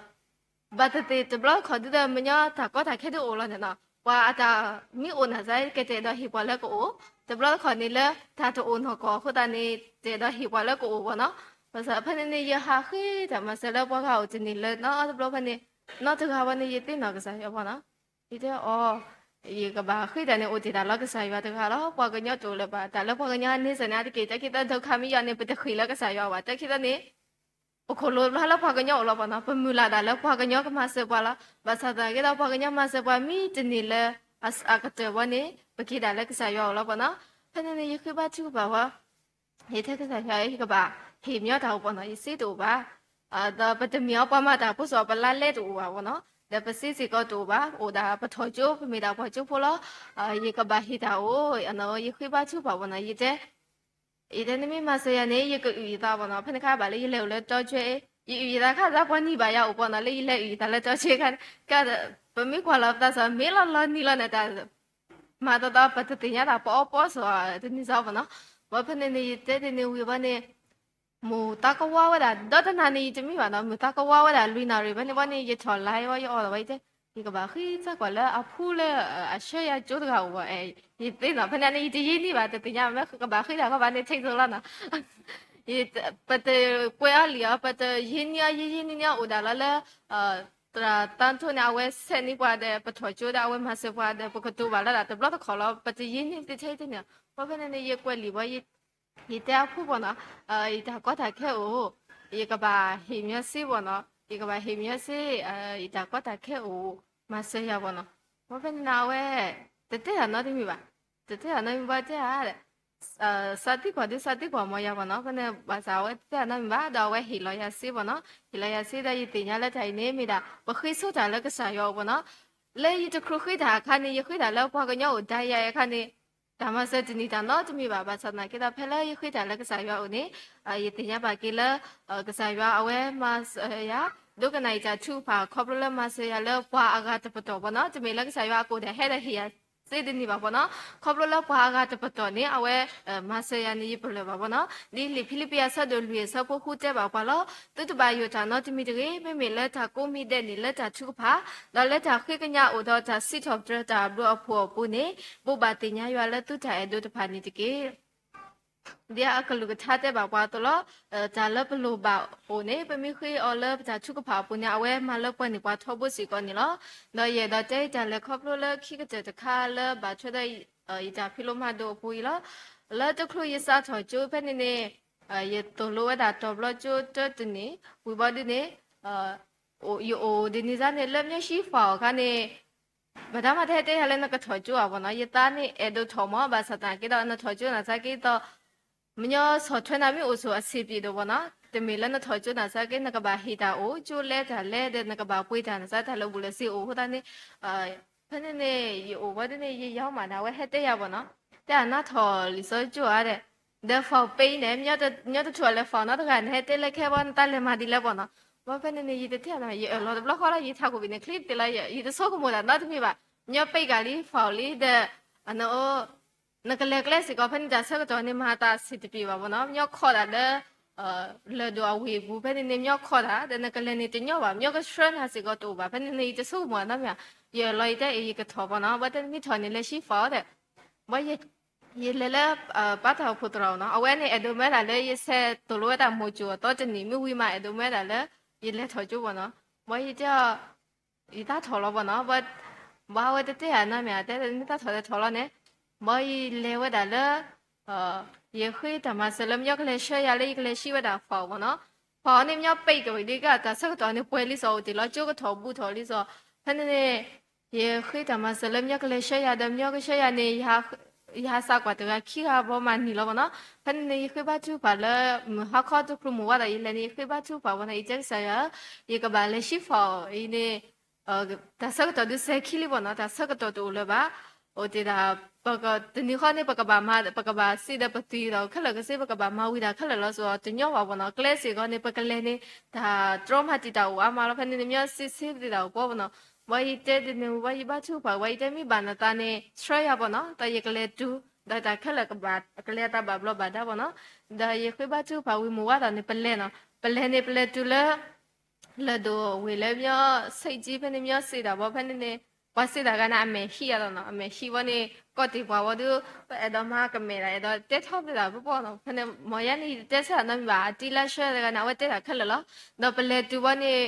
ဘၣ်သ့ၣ်သ့ၣ်တဘျီတခီၣ်ဒုဒီး မညီတၢ်ကီတၢ်ခဲဒုအိၣ်လီၤန့ၣ်နီၤ, ပှၤအတၢ်မ့ၢ်အိၣ်နၤစ့ ကတဲာ်ဒီးဟ့ၣ်ပှၤလၢကအိၣ်, တဘျီတခီၣ်န့ၣ်လၢတၢ်တအိၣ်နီၢ်ကီၢ်အဃိသတးန့ၣ် တဲာ်ဒီးဟ့ၣ်ပှၤလၢကအိၣ်ဘၣ်နီၤ, ဘၣ်ဆၣ်ဖဲန့ၣ်န့ၣ် ယဟးဃ့တၢ်မၤစၢၤလၢပှၤဂၤအိၣ်တန့ၢ်လၢၤနီတဘျီဖဲန့ၣ်, နီတဂၤဝဲန့ၣ် ယသ့ၣ်နီၣ်ကစၢ်ယွၤဘၣ်နီၤ, ယတဲအီၤ ယကဘၣ်ဃ့တၢ်န့ၣ် အိၣ်တ့ၢ်တၢ်လၢကစၢ်ယွၤတဂၤလီၤ, ပှၤကညီတအိၣ်လၢၤဘၣ်, တၢ်လၢပှၤကညီအန့ဆၢၣ်န့ၣ် အါတက့ၢ် တၢ်ခံသီဒုက္ခမ့ၢ်ယီၤန့ၣ် ပတဃ့ၢ်လၢကစၢ်ယွၤဘၣ်, တၢ်ခံသီန့ၣ် ပခိၣ်လိၤဘျီလၢပှၤကညီအိၣ်လီၤဘၣ်နီၤ, ပမုၢ်လၢ်ဒၣ်လၢပှၤကညီကမၤစၢၤပှၤလီၤ, ဘၣ်ဆၣ်သနာ်က့ဒီး ပှၤကညီမၤစၢၤပှၤမ့ၢ်တန့ၢ်လၢၤ အကတၢၢ်ဘၣ်န့ၣ် ပက့ၤဒၣ်လၢကစၢ်ယွၤအိၣ်လီၤဘၣ်နီၤ, ဖဲန့ၣ်န့ၣ် ယဃ့ဘါထုကဖၣ်ဝဲ ယတဲကစၢ်ယွၤ ယကဘၣ်ဟ့ၣ်မညီတၢ်အိၣ်ဘၣ်နီၤ, ယစ့တအိၣ်ဘၣ်, ဒီးပတမ့ၢ်အီၤပှၤမၤတၢ်ဖိစီၤ ပလါလဲတအိၣ်ဘၣ်ဘၣ်နီၤ, ဒီးပစ့စ့ၢ်ကီးတအိၣ်ဘၣ်, အိၣ်ဒၣ်ပထီၣ်ကၠိ ပမ့ၢ်ဒၣ်ပှၤကၠိဖိလီၤ, ယကဘၣ်ဟ့ၣ်တၢ်အိၣ်, ယဃ့ဘါထုကဖၣ်ဘၣ်နီၤ, ယတဲ ယတဲနမ့ၢ်မၤစၢၤယၤန့ၣ် ယကအုၣ်ယသးဘၣ်နီၤ, ဖဲန့ၣ်ခါဘၣ်လၢယလဲၤအိၣ်လၢတီဆှၢ, ယအုၣ်ယသးခါသးပှၤနံၤဘၣ်ယၤအိၣ်ဘၣ်နီၤ, လၢယလဲၤအုၣ်ယသးလၢတီဆှၢခါ, ပမ့ၢ်ကွၢ်လီၤပသးစီၤမ့ၢ်လီၤလီၤနံၤလီၤန့ၣ်တၢ် မၤသီသီပတသ့ၣ်ညါတၢ်ပအီပီစီၤတန့ၢ်စ့ၢ်ဘၣ်နီၤ, ဘၣ်ဖဲန့ၣ်န့ၣ် ယတဲတ့ၢ်န့ၣ်ဝံၤဘၣ်န့ၣ် မိၢ်သးကဝါဝဲဒၣ် ဒီတနၤန့ၣ် ယတမံဘၣ်နီၤ, မိၢ်သးကဝါဝဲဒၣ်လွံၢ်နၣ်ရံၣ်ဘၣ်န့ၣ်ဘၣ်န့ၣ် ယထီၣ်လါဝဲ ယအီၣ်လီၤဝဲ ယတဲ ယကဘၣ်ဃ့စ့ၢ်ကီးလၢအဖုလၢအဆှၢယၤကၠိတဂၤအိၣ်ဘၣ်, ယသ့ၣ်နီၤ ဖဲန့ၣ်န့ၣ် ယတယ့ၢ်နံၣ်ဘၣ် တသ့ၣ်ညါမ့ၢ်ကဘၣ်ဃ့တၢ်ခီဘၣ်န့ၣ် ထိၣ်ဆိလီၤနီၤ ပတကွဲးအီၤလံအီၤ ပတယ့ၢ်နံၣ်အီၤ ယ့ၢ်ယ့ၢ်နံၣ်န့ၣ် အိၣ်ဒၣ်လီၤလၢ သရၣ်သန်းထွန်းန့ၣ် အဝဲဆဲးန့ၢ်ပှၤဒီး ပထီၣ်ကၠိဒီး အဝဲမၤစၢၤပှၤဒီး ပကတိၤဘၣ်လၢဒၣ်တဘျီတခီၣ်လီၤ ပတယ့ၢ်နံၣ်သ့ထဲအံၤတန့ၣ်, ဘၣ်ဖဲန့ၣ်န့ၣ် ယကွဲးလံာ်ဘၣ် ယတဲအဖုဘၣ်နီၤ, ယတၢ်ကီတၢ်ခဲအိၣ်, ယကဘၣ်ဟ့ၣ်မညီစ့ဘၣ်နီၤ, ယကဘၣ်ဟ့ၣ်မညီစ့, ယတၢ်ကီတၢ်ခဲအိၣ်, မၤစၢၤယၤဘၣ်နီၤ, ဘၣ်ဖဲန့ၣ်န့ၣ် အဝဲ တတဲတၢ်နီတမံၤဘၣ်, တတဲတၢ်နီတမံၤဘၣ်တဲဧါ စးသံကွၢ်ဒုးစးသံကွၢ်မီၤယၤဘၣ်နီၤ, ဖဲန့ၣ်ဘၣ်ဆၣ်အဝဲတတဲတၢ်နီတမံၤဘၣ် ဒီးအဝဲဟ့ၣ်လီၤယၤစ့ဘၣ်နီၤ, ဟ့ၣ်လီၤယၤစ့ဒီးယသ့ၣ်ညါလၢတၢ်အံၤန့ၣ် မ့ၢ်ဒၣ် ပဃ့ဆိတၢ်လၢကစၢ်ယွၤအိၣ်ဘၣ်နီၤ, လၢယတချုးဃ့တၢ်အခါန့ၣ် ယဃ့တၢ်လၢပှၤကညီအိၣ်ဒါယၤအခါန့ၣ် တၢ်မၤစၢၤတန့ၢ်တၢ်နီတမံၤဘၣ်, ဘၣ်ဆၣ်သနာ်က့ဒီး ဖဲလၢယဃ့တၢ်လၢကစၢ်ယွၤအိၣ်န့ၣ် ယသ့ၣ်ညါဘၣ်က့ၤလၢ ကစၢ်ယွၤအဝဲမၤစၢၤယၤ, ဒိကနၣ်ယတၢ်ထုကဖၣ် ခီဖျိလၢမၤစၢၤယၤလၢပှၤအဂၤတပတီၢ်ဘၣ်နီၤ, တမ့ၢ်လၢကစၢ်ယွၤအကိၣ်ဒဲးဟဲဒီးဟ့ၣ်ယၤစ့တန့ၢ်ဘၣ်ဘၣ်နီၤ, ခီဖျိလၢပှၤအဂၤတပတီၢ်န့ၣ် အဝဲ မၤစၢၤယၤန့ၣ် ယပလၢၢ်ဘၣ်ဘၣ်နီၤ, ဒ်လံာ်ဖံလံးပံၤအဆၢဒိၣ်လွံၢ်အဆၢဖိဃုတဲဘၣ်ပှၤလီၤ, သုတဘၣ်ယိၣ်တၢ်နီတမံၤတဂ့ၤ, မ့မ့ၢ်လၢတၢ်ကိးမံၤဒဲးန့ၣ် လၢတၢ်ထုကဖၣ်, ဒီးလၢတၢ်ဃ့ကညးအိၣ်ဒီးတၢ်စံးထီၣ်ပတြၢၤတၢ်အဘျုးအဖှိၣ်အပူၤန့ၣ် ဘိးဘၣ်သ့ၣ်ညါယွၤလၢသုတၢ်အဲၣ်ဒိးတဖၣ်န့ၣ်တက့ၢ်. ဒ်အကလုၢ်ကထါတဲဘၣ်ပှၤအသိးလီၤ, တၢ်လၢပလိၣ်ဘၣ်အိၣ်န့ၣ် ပမ့ၢ်ဃ့အီၤလၢပတၢ်ထုကဖၣ်အပူၤန့ၣ် အဝဲမၤလၢပှဲၤန့ၢ်ပှၤထီဘိစ့ၢ်ကီးန့ၣ်လီၤ. ဒီးယအဲၣ်ဒိးတဲယတၢ်လဲၤခီဖျိလၢခံကတၢၢ်တခါလၢဘၣ်ထွဲဒီး ယတၢ်ဖံးလိမၤဒိးအပူၤအံၤလီၤ. လၢတချုးယစးထီၣ်ကၠိဖဲန့ၣ်န့ၣ် ယသိၣ်လိဝဲဒၣ်တီၤဘျီကၠိတၢတနံၣ် ဝံၤဘီဒုန့ၣ် ယအိၣ်ဒ်န့ၣ်စ့ၢ်န့ၣ် လၢမျီၡံဖးအီၤအခါန့ၣ် မတၤမၤတဟဲတဲယၤလၢနကထီၣ်ကၠိဧါဘၣ်နီၤ, ယသးန့ၣ်အဲၣ်ဒိးထီၣ်မး ဘၣ်ဆၣ်သနာ်က့ဒီး နထီၣ်ကၠိနၤစ့ၢ်က့ဒီး မညီဆီၣ်ထွဲနၤမ့ၢ်အိၣ်ဆိးအဆံးပျံးဒိၣ်ဘၣ်နီၤ, တမ့ၢ်လၢနထီၣ်ကၠိနၤစ့ၢ်က့ နကဘၣ်ဟ့ၣ်တၢ်အိၣ် ကၠိလဲတၢ်လဲဒီး နကဘၣ်ပှ့ၤတၢ်နၤစ့ၢ် တၢ်လၢာ်ဘူၣ်လၢာ်စ့အိၣ်အဃိသတးန့ၣ် ဖဲန့ၣ်န့ၣ် ယအိၣ်ဝဲဒ်န့ၣ် ယယီမးန့ၣ် အဝဲဟဲတဲယၤဘၣ်နီၤ, တဲအနါထီၣ်လံာ်စီဆှံကၠိဧါဒီး ဒီးဖီၣ်ပ့ၤအံၤန့ၣ် ညီတထူၣ်အလဲၤဖီၣ်နီတဂၤန့ၣ် ဟဲတဲလၢခဲဘၣ် နတၢ်လဲၤမၤဒ်လဲၣ်ဘၣ်နီၤ, ဘၣ်ဖဲန့ၣ်န့ၣ် ယတထံၣ်နီၤ ယအၢၣ်လီၤတဘျီဃီလီၤ ယထးခိၣ်ဘ့ၣ်န့ၣ် ချ့တ့ၢ်လီၤ ယတဆိကမိၣ်တၢ်နီတမံၤဘၣ် မညီပိတ်ကၤလံ file လံ ဒီး နအိၣ် နကလဲၤကျဲစ့ၢ်ကီး ဖဲန့ၣ်တၢ်ဆၢကတီၢ်န့ၣ် မၤတၢ်အဆင်တပြေဘၣ်ဘၣ်နီၤ, မညီခိးတၢ်လၢ လၢၢ်ဒိၣ်အဝ့ၢ်အပူၤ ဖဲန့ၣ်န့ၣ် မညီခိးတၢ် ဒီးနကလဲၤန့ၣ်တညီဘၣ်, မညီကဆှၢနၤစ့ၢ်ကီးတအိၣ်ဘၣ်, ဖဲန့ၣ်န့ၣ် ယတဆိကမိၣ်နီတမံၤ, ယလီၤယတဲအံၤ ယကထီၣ်ဘၣ်နီၤ, ဘၣ်တဲနမ့ၢ်ထီၣ်န့ၣ် လဲၤဆှၢ file ဒီး ဘၣ် ယလဲၤလၢ ပၢ်တၢ်အိၣ်ဖှိၣ်သရၣ်နီၤ, အဝဲန့ၣ် အဲၣ်ဒိးမၢဒၣ်လၢယဆဲးသိၣ်လိဝဲဒၣ်မိၢ်ကၠိအသီတနံၤ မ့ၢ်ဝံၤမး အဲၣ်ဒိးမၢဒၣ်လၢ ယလဲၤထီၣ်ကၠိဘၣ်နီၤ, ဘၣ်ယတဲအီၤ ယသးထီၣ်လီၤဘၣ်နီၤ, ဘၣ်ဝဲတတဲဧါနီတမံၤ တဲမ့ၢ်သးထီၣ်လဲၤထီၣ်လီၤန့ၣ်, ဘၣ်ယလဲၤဝဲဒၣ်လၢ ယဃ့တၢ်မၤစၢၤလၢမညီကလဲၤဆှၢယၤလၢယကလဲၤဆှၢဝဲဒၣ် file ဘၣ်နီၤ, file န့ၣ် မညီပိတ်ကဝံၤဒ်ကတၢ်ဆၢကတီၢ်န့ၣ် ပှဲၤလံစီၤ အိၣ်တ့ၢ်လီၤကၠိကထီၣ်ဘူးထီၣ်လံစီၤ, ဖဲန့ၣ်န့ၣ် ယဃ့တၢ်မၤစၢၤလၢမညီကလဲၤဆှၢယၤ ဒီးမညီကဆှၢယၤန့ၣ် ယဟးစးကွၢ်တဂၤခံဂၤဘၣ်မၤနံၤလီၤဘၣ်နီၤ, ဖဲန့ၣ်န့ၣ် ယဃ့ဘါထုကဖၣ်လၢ မုၢ်ဟါခီတချုးမုၢ်ဝါဒီး ယလဲၤန့ၣ် ယဃ့ဘါထုကဖၣ်ဘၣ်နီၤ, ယတဲကစၢ်ယွၤဧၢ, ယကဘၣ်လဲၤဆှၢ file အံၤန့ၣ် တၢ်ဆၢကတီၢ်ဒုးစဲၤခံလံဘၣ်နီၤ, တၢ်ဆၢကတီၢ်တအိၣ်လၢၤဘၣ်, အိၣ်တ့ၢ်ဒၣ် တနံၤဃီန့ၣ် ပကဘၣ်မၤ ပကဘၣ်စံးဒီးပသွံၣ်ဒီးခဲလၢာ်ကစ့ ပကဘၣ်မၤဝံၤတၢ်ခဲလၢာ်လီၤစီၤ တညီဘၣ်ဘၣ်နီၤ, ကျဲစ့ၢ်ကီးန့ၣ် ပကလဲၤန့ၣ် တၢ်တြီမၤတံာ်တာ်အိၣ်အါမးလီၤ, ဖဲန့ၣ်န့ၣ် မညီစံးဆၢပသ့ၣ်တၢ်အိၣ်ပီဘၣ်နီၤ, ဘၣ်ယတဲဒ်န့ၣ် ဘၣ်ယဘါထုကဖၣ် ဘၣ်ယတဲမ့ၢ်ဘၣ်နသးန့ၣ် ဆှၢယၤဘၣ်နီၤ, ဒီးယကလဲၤတုၤ ဒီးတၢ်ခဲလၢာ်ကဘၣ် ကလဲၤအသးဘၣ်ဘျီးဘၣ်ဒါဘၣ်နီၤ, ဒီးယဃ့ဘါထုကဖၣ်ဝံၤမုၢ်ဝါဒီးန့ၣ် ပလဲၤနီၤ, ပလဲၤန့ၣ် ပလဲၤတုၤလၢ လၢၢ်ဒိၣ်ဝ့ၢ်လၢမညီဆိးက့ ဖဲန့ၣ်မညီစံးတၢ်ဘၣ် ဖဲန့ၣ်န့ၣ် ပှၤစံးတၢ်ဂၤန့ၣ် အမဲာ်ဟံးအါလီၤနီၤ, အမဲာ်ဟံးဝဲန့ၣ် ကိးတ့ၢ်ပှၤဝဲဒုး ပအဲၣ်ဒိးမၤကမဲာ်ဒၣ် အဲၣ်ဒိးတဲထီၣ်သ့ဒၣ်ပပီၢ်နီၤ, ဖဲန့ၣ် မ်ယါန့ၣ် ယတတဲဆၢနီတမံၤဘၣ်, အတံၤလါဆှၢတဂၤန့ၣ် အဝဲတဲတၢ်ခဲလၢာ်လီၤ, ဒီးပလဲၤတုၤဝဲန့ၣ်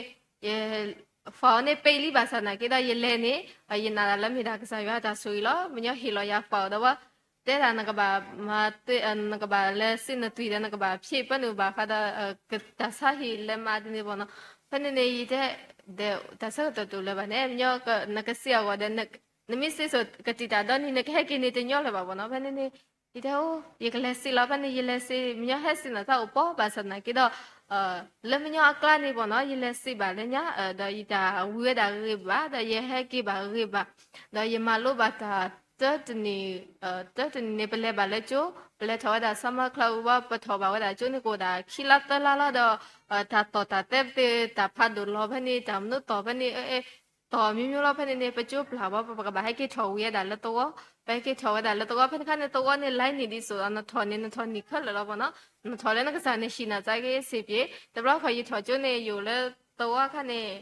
file န့ၣ် ပိတ်လံဘၣ်ဆၣ်သနာ်က့ဒီး ယလဲၤန့ၣ် ယနာ်တၢ်လၢမ့ၢ်ဒၣ်ကစၢ်ယွၤတၢ်ဆိၣ်ဂ့ၤလီၤ, မညီဟ့ၣ်လီၤယၤ file ဒီးဝဲ တဲဒၣ်နကဘၣ်မၤ နကဘၣ်လဲၤစံးနသွံၣ်ဒီး နကဘၣ်ဖျ့ပၢနုာ်ဘၣ်ဃးဒီး တၢ်ဆါဟံၣ်လဲၤမၤဒ်န့ၣ်ဘၣ်နီၤ, ဖဲန့ၣ်န့ၣ် ယတဲ ဒီးတၢ်ဆၢကတီၢ်တအိၣ်လၢၤဘၣ်န့ၣ် မညီ နကစံးအဂီၢ်ဒီး နမ့ၢ်စံးစိၤကတံာ်တၢ်ဒီနံၤ နကဟဲက့ၤန့ၣ်တညီလၢၤဘၣ်ဘၣ်နီၤ, ဖဲန့ၣ်န့ၣ် ယတဲအိၣ် ယကလဲၤစံးလီၤ, ဖဲန့ၣ် ယလဲၤစံး မညီဟဲစံးနသးအိၣ်ပီၢ်ဘၣ်ဆၣ်သနာ်က့ဒီး လၢမညီအကျါန့ၣ်ဘၣ်နီၤ ယလဲၤစံးဘၣ်လၢညါ ဒီးယတၢ်ဝံၤဝဲဒၣ်ဂ့ၤဂ့ၤဘၣ် ဒီးယဟဲက့ၤဘၣ်ဂ့ၤဂ့ၤဘၣ် ဒီးယမၤလိဘၣ်တၢ် တၢတနံၤ တၢတနံၤန့ၣ် ပလဲၤဘၣ်လၢကၠိ ပလဲၤထီၣ်ဝဲဒၣ် summer class ဝံၤဘၣ် ပထီၣ်ဘၣ်ဝဲဒၣ်ကၠိန့ၣ် ကအိၣ်ဒၣ်ခံလါသၢလါလီၤဒီး တၢ်တီၢ်တၢ်တဲပသ့ၣ် တၢ်ဖးဒိၣ်လီၤဖဲန့ၣ် တၢ်မနုၤတီၢ်ဖဲန့ၣ် တီၢ်မံၤမံၤလီၤ ဖဲန့ၣ်န့ၣ် ပကၠိပျၢ်ဘၣ် ပကဘၣ်ဟဲက့ၤထီၣ်ဝံၤဝဲဒၣ်လၢသဝီ ပဟဲက့ၤထီၣ်ဝဲဒၣ်လၢသဝီ ဖဲန့ၣ်ခါန့ၣ် သဝီန့ၣ် လၢနံၣ်ဒ်သိးဒီး နထီၣ်န့ၣ် နထီၣ်နံၣ်ခဲလၢာ်လီၤပီၢ်နီၤ နထီၣ်လၢနကစၢ်န့ၣ် ဟံၣ်နၤစါက့ၤစ့ၢ်ကီး တဘျီခီယထီၣ်ကၠိန့ၣ် ယအိၣ်လၢသဝီခါန့ၣ်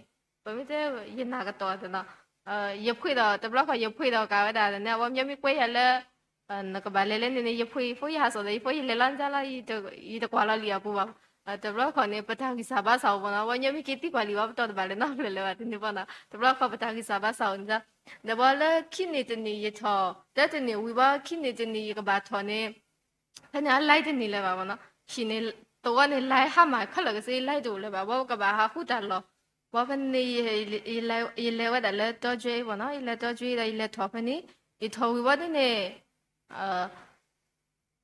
ပမ့ၢ်တဲ ယနာ်ကတီၢ်နီၤ ယဖှ့ၣ်ဒီး တဘျီခီယဖှ့ၣ်ဒီးကးဝဲဒၣ်န့ၣ် အဝဲမညီမ့ၢ်ကွဲယၤလၢ နကဘၣ်လဲၤလၢန့ၣ်န့ၣ် ယဖှ့ၣ် ယဖိယဟးစိာ်ဒီး ယဖိယလဲၤလီၤန့ၣ်လီၤ ယတကွၢ်လီၤလံာ်အပူၤဘၣ် တဘျီခီန့ၣ် ပတၢ်ဂံၢ်စၢ်ဘါစၢ်အိၣ်ပီၢ်နီၤ အဝဲမညီမ့ၢ်က့ၤသံကွၢ်လံာ်ဘၣ် ပတီၢ်တဘၣ်လဲၤနီတဖျၢၣ်လၢၤဘၣ် တန့ၢ်ပီၢ်နီၤ တဘျီခီပတၢ်ဂံၢ်စၢ်ဘါစၢ်အိၣ်န့ၣ်လီၤ ဒီးဘၣ်လၢခံနံၤတနံၤယထီၣ် တၢတနံၤဝံၤဘၣ် ခံနံၤတနံၤယကဘၣ်ထီၣ်န့ၣ် ဖဲန့ၣ်အလါတနံၤလၢၤဘၣ်ပီၢ်နီၤ ဟံၣ်န့ၣ် သဝီန့ၣ် လါဟါမၢ်ခဲလၢာ်ကစ့ လါတအိၣ်လၢၤဘၣ် ဘၣ်ကဘၣ်ဟးဃုတၢ်လီၢ် ဘၣ်ဖဲန့ၣ် ယလဲၤဝဲဒၣ်လၢတီကၠွ့အံၤပီၢ်နီၤ ယလဲၤတီကၠွ့ဒီး ယလဲၤထီၣ်ဖဲန့ၣ် ယထီၣ်ဝံၤဘၣ်ဒ်န့ၣ်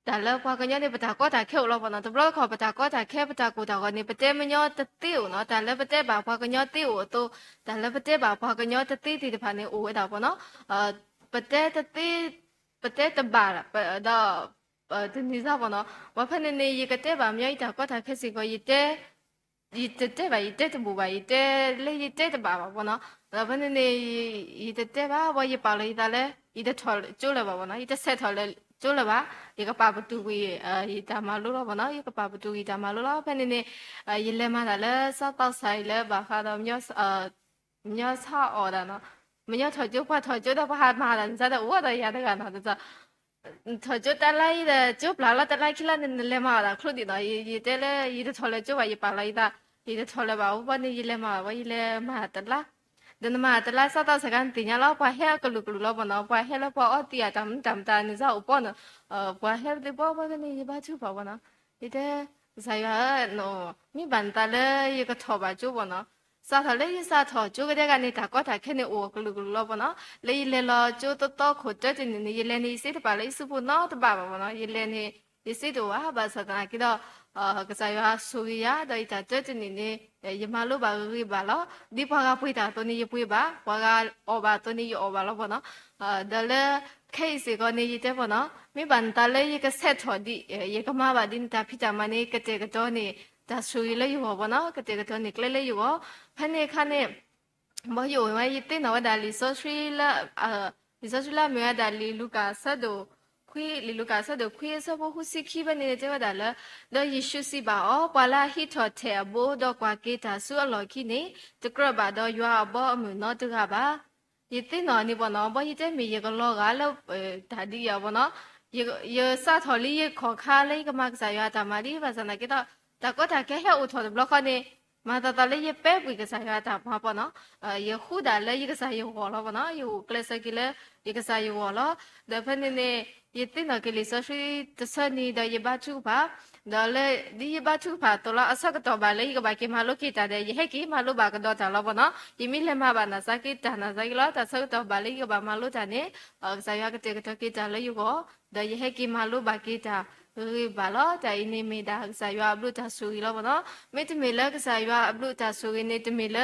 တၢ်လၢပှၤကညီန့ၣ် ပတၢ်ကီတၢ်ခဲအိၣ်လီၤပီၢ်နီၤ တဘျီခီပတၢ်ကီတၢ်ခဲ ပတၢ်ကိၢ်တၢ်ဂီၤန့ၣ် ပတဲမညီတသ့အိၣ်နီၤ တၢ်လၢပတဲဘၣ်ပှၤကညီသ့အိၣ်အသိး တၢ်လၢပတဲဘၣ်ပှၤကညီတသ့သ့ၣ်တဖၣ်န့ၣ် အိၣ်ဝဲဒၣ်ပီၢ်နီၤ ပတဲတသ့ ပတဲတဘၣ် ဒီး တနံၤစၢ်ပီၢ်နီၤ ဘၣ်ဖဲန့ၣ်န့ၣ် ယကတဲဘၣ်မညီယတၢ်ကီတၢ်ခဲစ့ၢ်ကီး ယတဲ ယတတဲဘၣ် ယတဲတဘူးဘၣ် ယတဲလၢယတဲတဘၣ်ဘၣ်ပီၢ်နီၤ ဒီးဖဲန့ၣ်န့ၣ် ယတတဲဘၣ် ဘၣ်ယပာ်လီၤယသးလၢ ယတထီၣ်ကၠိလၢၤဘၣ်ပီၢ်နီၤ ယတဆဲးထီၣ်လၢကၠိလၢၤဘၣ် ယကပာ်ပတုာ်ကွံာ် ယတၢ်မၤလိလီၤပီၢ်နီၤ ယကပာ်ပတုာ်ကွံာ်ယတၢ်မၤလိလီၤ ဖဲန့ၣ်န့ၣ် ယလဲၤမၤတၢ်လၢ စးသီစးအံၤလၢဘၣ်ဃးဒီး မညီဆါအီၣ်ဒၣ်နီၤ မညီထီၣ်ကၠိ ပှၤထီၣ်ကၠိဒီးပှၤဟးမၤတၢ်န့ၣ် စးဒီးအိၣ်ဒီးယၤတဂၤနီၤ ထီၣ်ကၠိတၢ်လါအံၤဒီး ကၠိပျၢ်လီၤတလါခံလါန့ၣ် နလဲၤမၤအီၣ်တၢ်ချိဒံးနီၤ ယတဲလၢ ယတထီၣ်လၢကၠိဘၣ် ယပာ်လီၤယသး ယတထီၣ်လၢၤဘၣ် အိၣ်ဘၣ်န့ၣ် ယလဲၤမၤဘၣ် ယလဲၤမၤတလါ ဒီးနမၤတလါ စးသီစခါနသ့ၣ်ညါလီၤ ပှၤဟဲအကလုာ်ကလုာ်လီၤပီၢ်နီၤ ပှၤဟဲလၢပှၤအီသံးအတၢ်မနုၤတၢ်မတၤန့ၣ် စးအိၣ်ပီၢ်နီၤ ပှၤဟဲသ့ၣ်ပီၢ် ဘၣ်ဖဲန့ၣ် ယဘါထုကဖၣ်ပီၢ်နီၤ ယတဲ ကစၢ်ယွၤဧၢ မ့ၢ်ဘၣ်နသးလၢယကထီၣ်ဘၣ်ကၠိပီၢ်နီၤ စးထီၣ်လၢယစးထီၣ်ကၠိကဒဲကန့ၣ် တၢ်ကီတၢ်ခဲန့ၣ် အိၣ်အကလုာ်ကလုာ်လီၤပီၢ်နီၤ လၢယလဲၤလီၤကၠိသီသီခိၣ်တၢတနံၤန့ၣ် ယလဲၤန့ၣ် ယစ့တပာ်လၢယစုပူၤနီတဘၣ်ဘၣ်ပီၢ်နီၤ ယလဲၤန့ၣ် ယစ့တအိၣ်ဘၣ် ဘၣ်ဆၣ်သနာ်က့ဒီး ကစၢ်ယွၤဆိၣ်ဂ့ၤယၤ ဒီးယတၢ်တၢတနံၤန့ၣ် ယမၤလိဘၣ်ဂ့ၤဂ့ၤဘၣ်လီၤ ဒ်ပှၤဂၤပှ့ၤတၢ်အသိးန့ၣ် ယပှ့ၤဘၣ် ပှၤဂၤအီၣ်ဘၣ်အသိးန့ၣ် ယအီၣ်ဘၣ်လီၤပီၢ်နီၤ ဒီးလၢ ခဲအံၤစ့ၢ်ကီးန့ၣ် ယတဲပီၢ်နီၤ မ့ၢ်ဘၣ်နသးလၢယကဆဲးထီၣ်ဒ် ယကမၤဘၣ်ဒ်န့ၣ် တၢ်ဖံးတၢ်မၤန့ၣ် ကတဲာ်ကတီၤန့ၣ် တၢ်ဆိၣ်ဂ့ၤလၢယဂီၢ်ပီၢ်နီၤ ကတဲာ်ကတီၤန့ၣ်ကျဲလၢယဂီၢ် ဖဲန့ၣ်အခါန့ၣ် ဘီယအိၣ်ဝဲ ယသ့ၣ်နီၣ်ဝဲဒၣ်လံာ်စီဆှံလၢ လံာ်စီဆှံလၢအမ့ၢ်ဝဲဒၣ်လံာ်လူၤကၣ်အဆၢဒိၣ်ခွံ, လံာ်လူၤကၣ်အဆၢဒိၣ်ခွံအဆၢဖိဃုဆံခံဖဲန့ၣ်တဲဝဲဒၣ်လၢ, ဒီးယ့ၣ်ၡူးစံးဘၣ်အီၤ, ပှၤလၢအဟံးထီၣ်ထဲၣ်အဘိ ဒီးကွၢ်က့ၤတၢ်ဆူအလီၢ်ခံန့ၣ်, တကြၢးဘၣ်ဒီးယွၤအဘီအမုၢ်နီတဂၤဘၣ်. ယသ့ၣ်နီၣ်န့ၣ်ပီၢ်နီၤ, ဘီယတဲမ့ၢ်ယကလီၤဂာ်လၢ တၢ်ဒ်အံၤအပီၢ်နီၤ, ယစးထီၣ်လံယခီၣ်ခါလၢယကမၤကစၢ်ယွၤအတၢ်မၤလံ, ဘၣ်ဆၣ်သနာ်က့ဒီး တၢ်ကီတၢ်ခဲဟဲအိၣ်ထီၣ်တဘျီဃီန့ၣ်, မၤသးသးလၢယပဲာ်ကွံာ်ကစၢ်ယွၤအတၢ်မၤပီၢ်နီၤ, ယဃုဒၣ်လၢယကစၢ်ယဂီၢ်လီၤပီၢ်နီၤ, ယအိၣ်ကျဲးစၢးက့ၤလၢ ယကစၢ်ယဂီၢ်လီၤ. ဒီးဖဲန့ၣ်န့ၣ် ယသ့ၣ်နီၣ်က့ၤလံာ်စီဆှံတဆၢန့ၣ်ဒီးယဘါထုကဖၣ်, ဒီးလၢ ဒ်ယဘါထုကဖၣ်အသိးလီၤ, အဆၢကတီၢ်ဘၣ်လၢယကဘၣ်က့ၤမၤလိက့ၤတၢ်ဒီး ယဟဲက့ၤမၤလိဘၣ်ကဒီးတၢ်လီၤပီၢ်နီၤ, ယမ့ၢ်လဲၤမၤဘၣ်နာ်သက့တၢ်နာ်သက့လီၤ, တၢ်ဆၢကတီၢ်ဘၣ်လၢယကဘၣ်မၤလိတၢ်န့ၣ်, ကစၢ်ယွၤကတဲာ်ကတီၤက့ၤတၢ်လၢယဂီၢ်, ဒီးယဟဲက့ၤမၤလိဘၣ်က့ၤတၢ်ဂ့ၤဂ့ၤဘၣ်လီၤ. တၢ်အံၤန့ၣ်မ့ၢ်ဒၣ်ကစၢ်ယွၤအဘျုးတၢ်ဆိၣ်ဂ့ၤလီၤပီၢ်နီၤ, မ့တမ့ၢ်လၢကစၢ်ယွၤအဘျုးတၢ်ဆိၣ်ဂ့ၤန့ၣ် တမ့ၢ်လၢ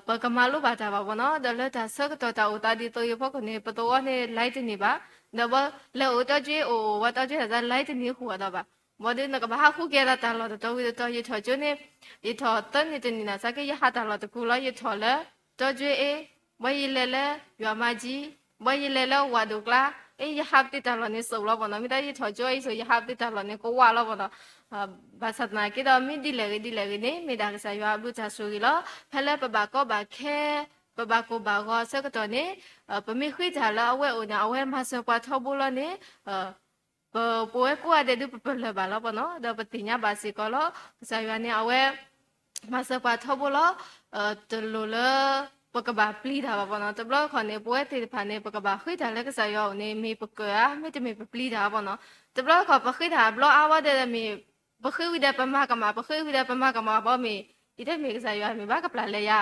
ပကမၤလိဘၣ်တၢ်ဘၣ်ပီၢ်နီၤ, ဒီးလၢတၢ်ဆၢကတီၢ်တၢ်အိၣ်သးဒ်သိးအံၤအဖီခိၣ်န့ၣ် ပသဝီန့ၣ် line တန့ၢ်ဘၣ်, ဒီးဘီလဲၤအိၣ်တီၢ်ကၠ့အိၣ်ဝဲတီၢ်ကၠ့တၢ်သး line တန့ၢ်ဃုာ်အီၤဒီးဘၣ်, ဘီဒုးနကဘၣ်ဟးဃုက့ၤသးတၢ်လီၢ်တတီၤဝံၤတတီၤ, ယထီၣ်ကၠိန့ၣ် ယထီၣ်သၢနံၣ်တနံၣ်နာ်သက့ ယဟးတၢ်လီၢ်တပူၤလီၤ, ယထီၣ်လၢ တီၢ်ကၠ့အ့, ဘီယလဲၤလၢ ယွၤမၤကၠံ, ဘီယလဲၤလၢဝးဒိၣ်ကျါ, အ့ ယဟးပသ့ၣ်တၢ်လီၢ်န့ၣ်စိးလီၤပီၢ်နီၤ, မ့ၢ်တၢ်ယထီၣ်ကၠိအံၤစိး ယဟးပသ့ၣ်တၢ်လီၢ်န့ၣ်ကဝးလီၤပီၢ်နီၤ. ဘၣ်ဆၣ်သနာ်က့ဒီး မ့ၢ်ဒ်လဲၣ်ဂ့ၤဒ်လဲၣ်ဂ့ၤန့ၣ် မ့ၢ်ဒၣ်ကစၢ်ယွၤအဘျုးတၢ်ဆိၣ်ဂ့ၤလီၤ. ဖဲလၢပဘၣ်ကီဘၣ်ခဲ ပဘၣ်ကိၢ်ဘၣ်ဂီၤအဆၢကတီၢ်န့ၣ်, ပမ့ၢ်ဃ့တၢ်လၢအဝဲအိၣ်န့ၣ် အဝဲမၤစၢၤပှၤထီဘိလီၤန့ၣ်, ပ ပဝဲကိးဂၤဒဲးဒုးပပလၢၢ်ဘၣ်လီၤပီၢ်နီၤ, ဒီးပသ့ၣ်ညါဘၣ်စ့ၢ်ကီးလီၤ. ကစၢ်ယွၤန့ၣ် အဝဲ မၤစၢၤပှၤထီဘိလီၤ. တလိၣ်လၢ ပကဘၣ်ပျံၤတၢ်ဘၣ်ပီၢ်နီၤ, တဘျီတခီၣ်န့ၣ် ပဝဲသ့ၣ်တဖၣ်န့ၣ် ပကဘၣ်ဃ့တၢ်လၢကစၢ်ယွၤအအိၣ်န့ၣ် မ့ၢ်ပကၢၢ်ဧါ, မ့တမ့ၢ်ပပျံၤတၢ်ပီၢ်နီၤ. တဘျီတခီၣ် ပဃ့တၢ်အဘျီအါဝဲဒီးမ့ၢ် ပဃ့ဝံၤဒီးပမၤကမၣ်, ပဃ့ဝံၤဒီးပမၤကမၣ်ဘီမ့ၢ် ယတဲမ့ၢ်ကစၢ်ယွၤမ့ၢ်ဘၣ်ကပျၢ်လဲၤယၤ,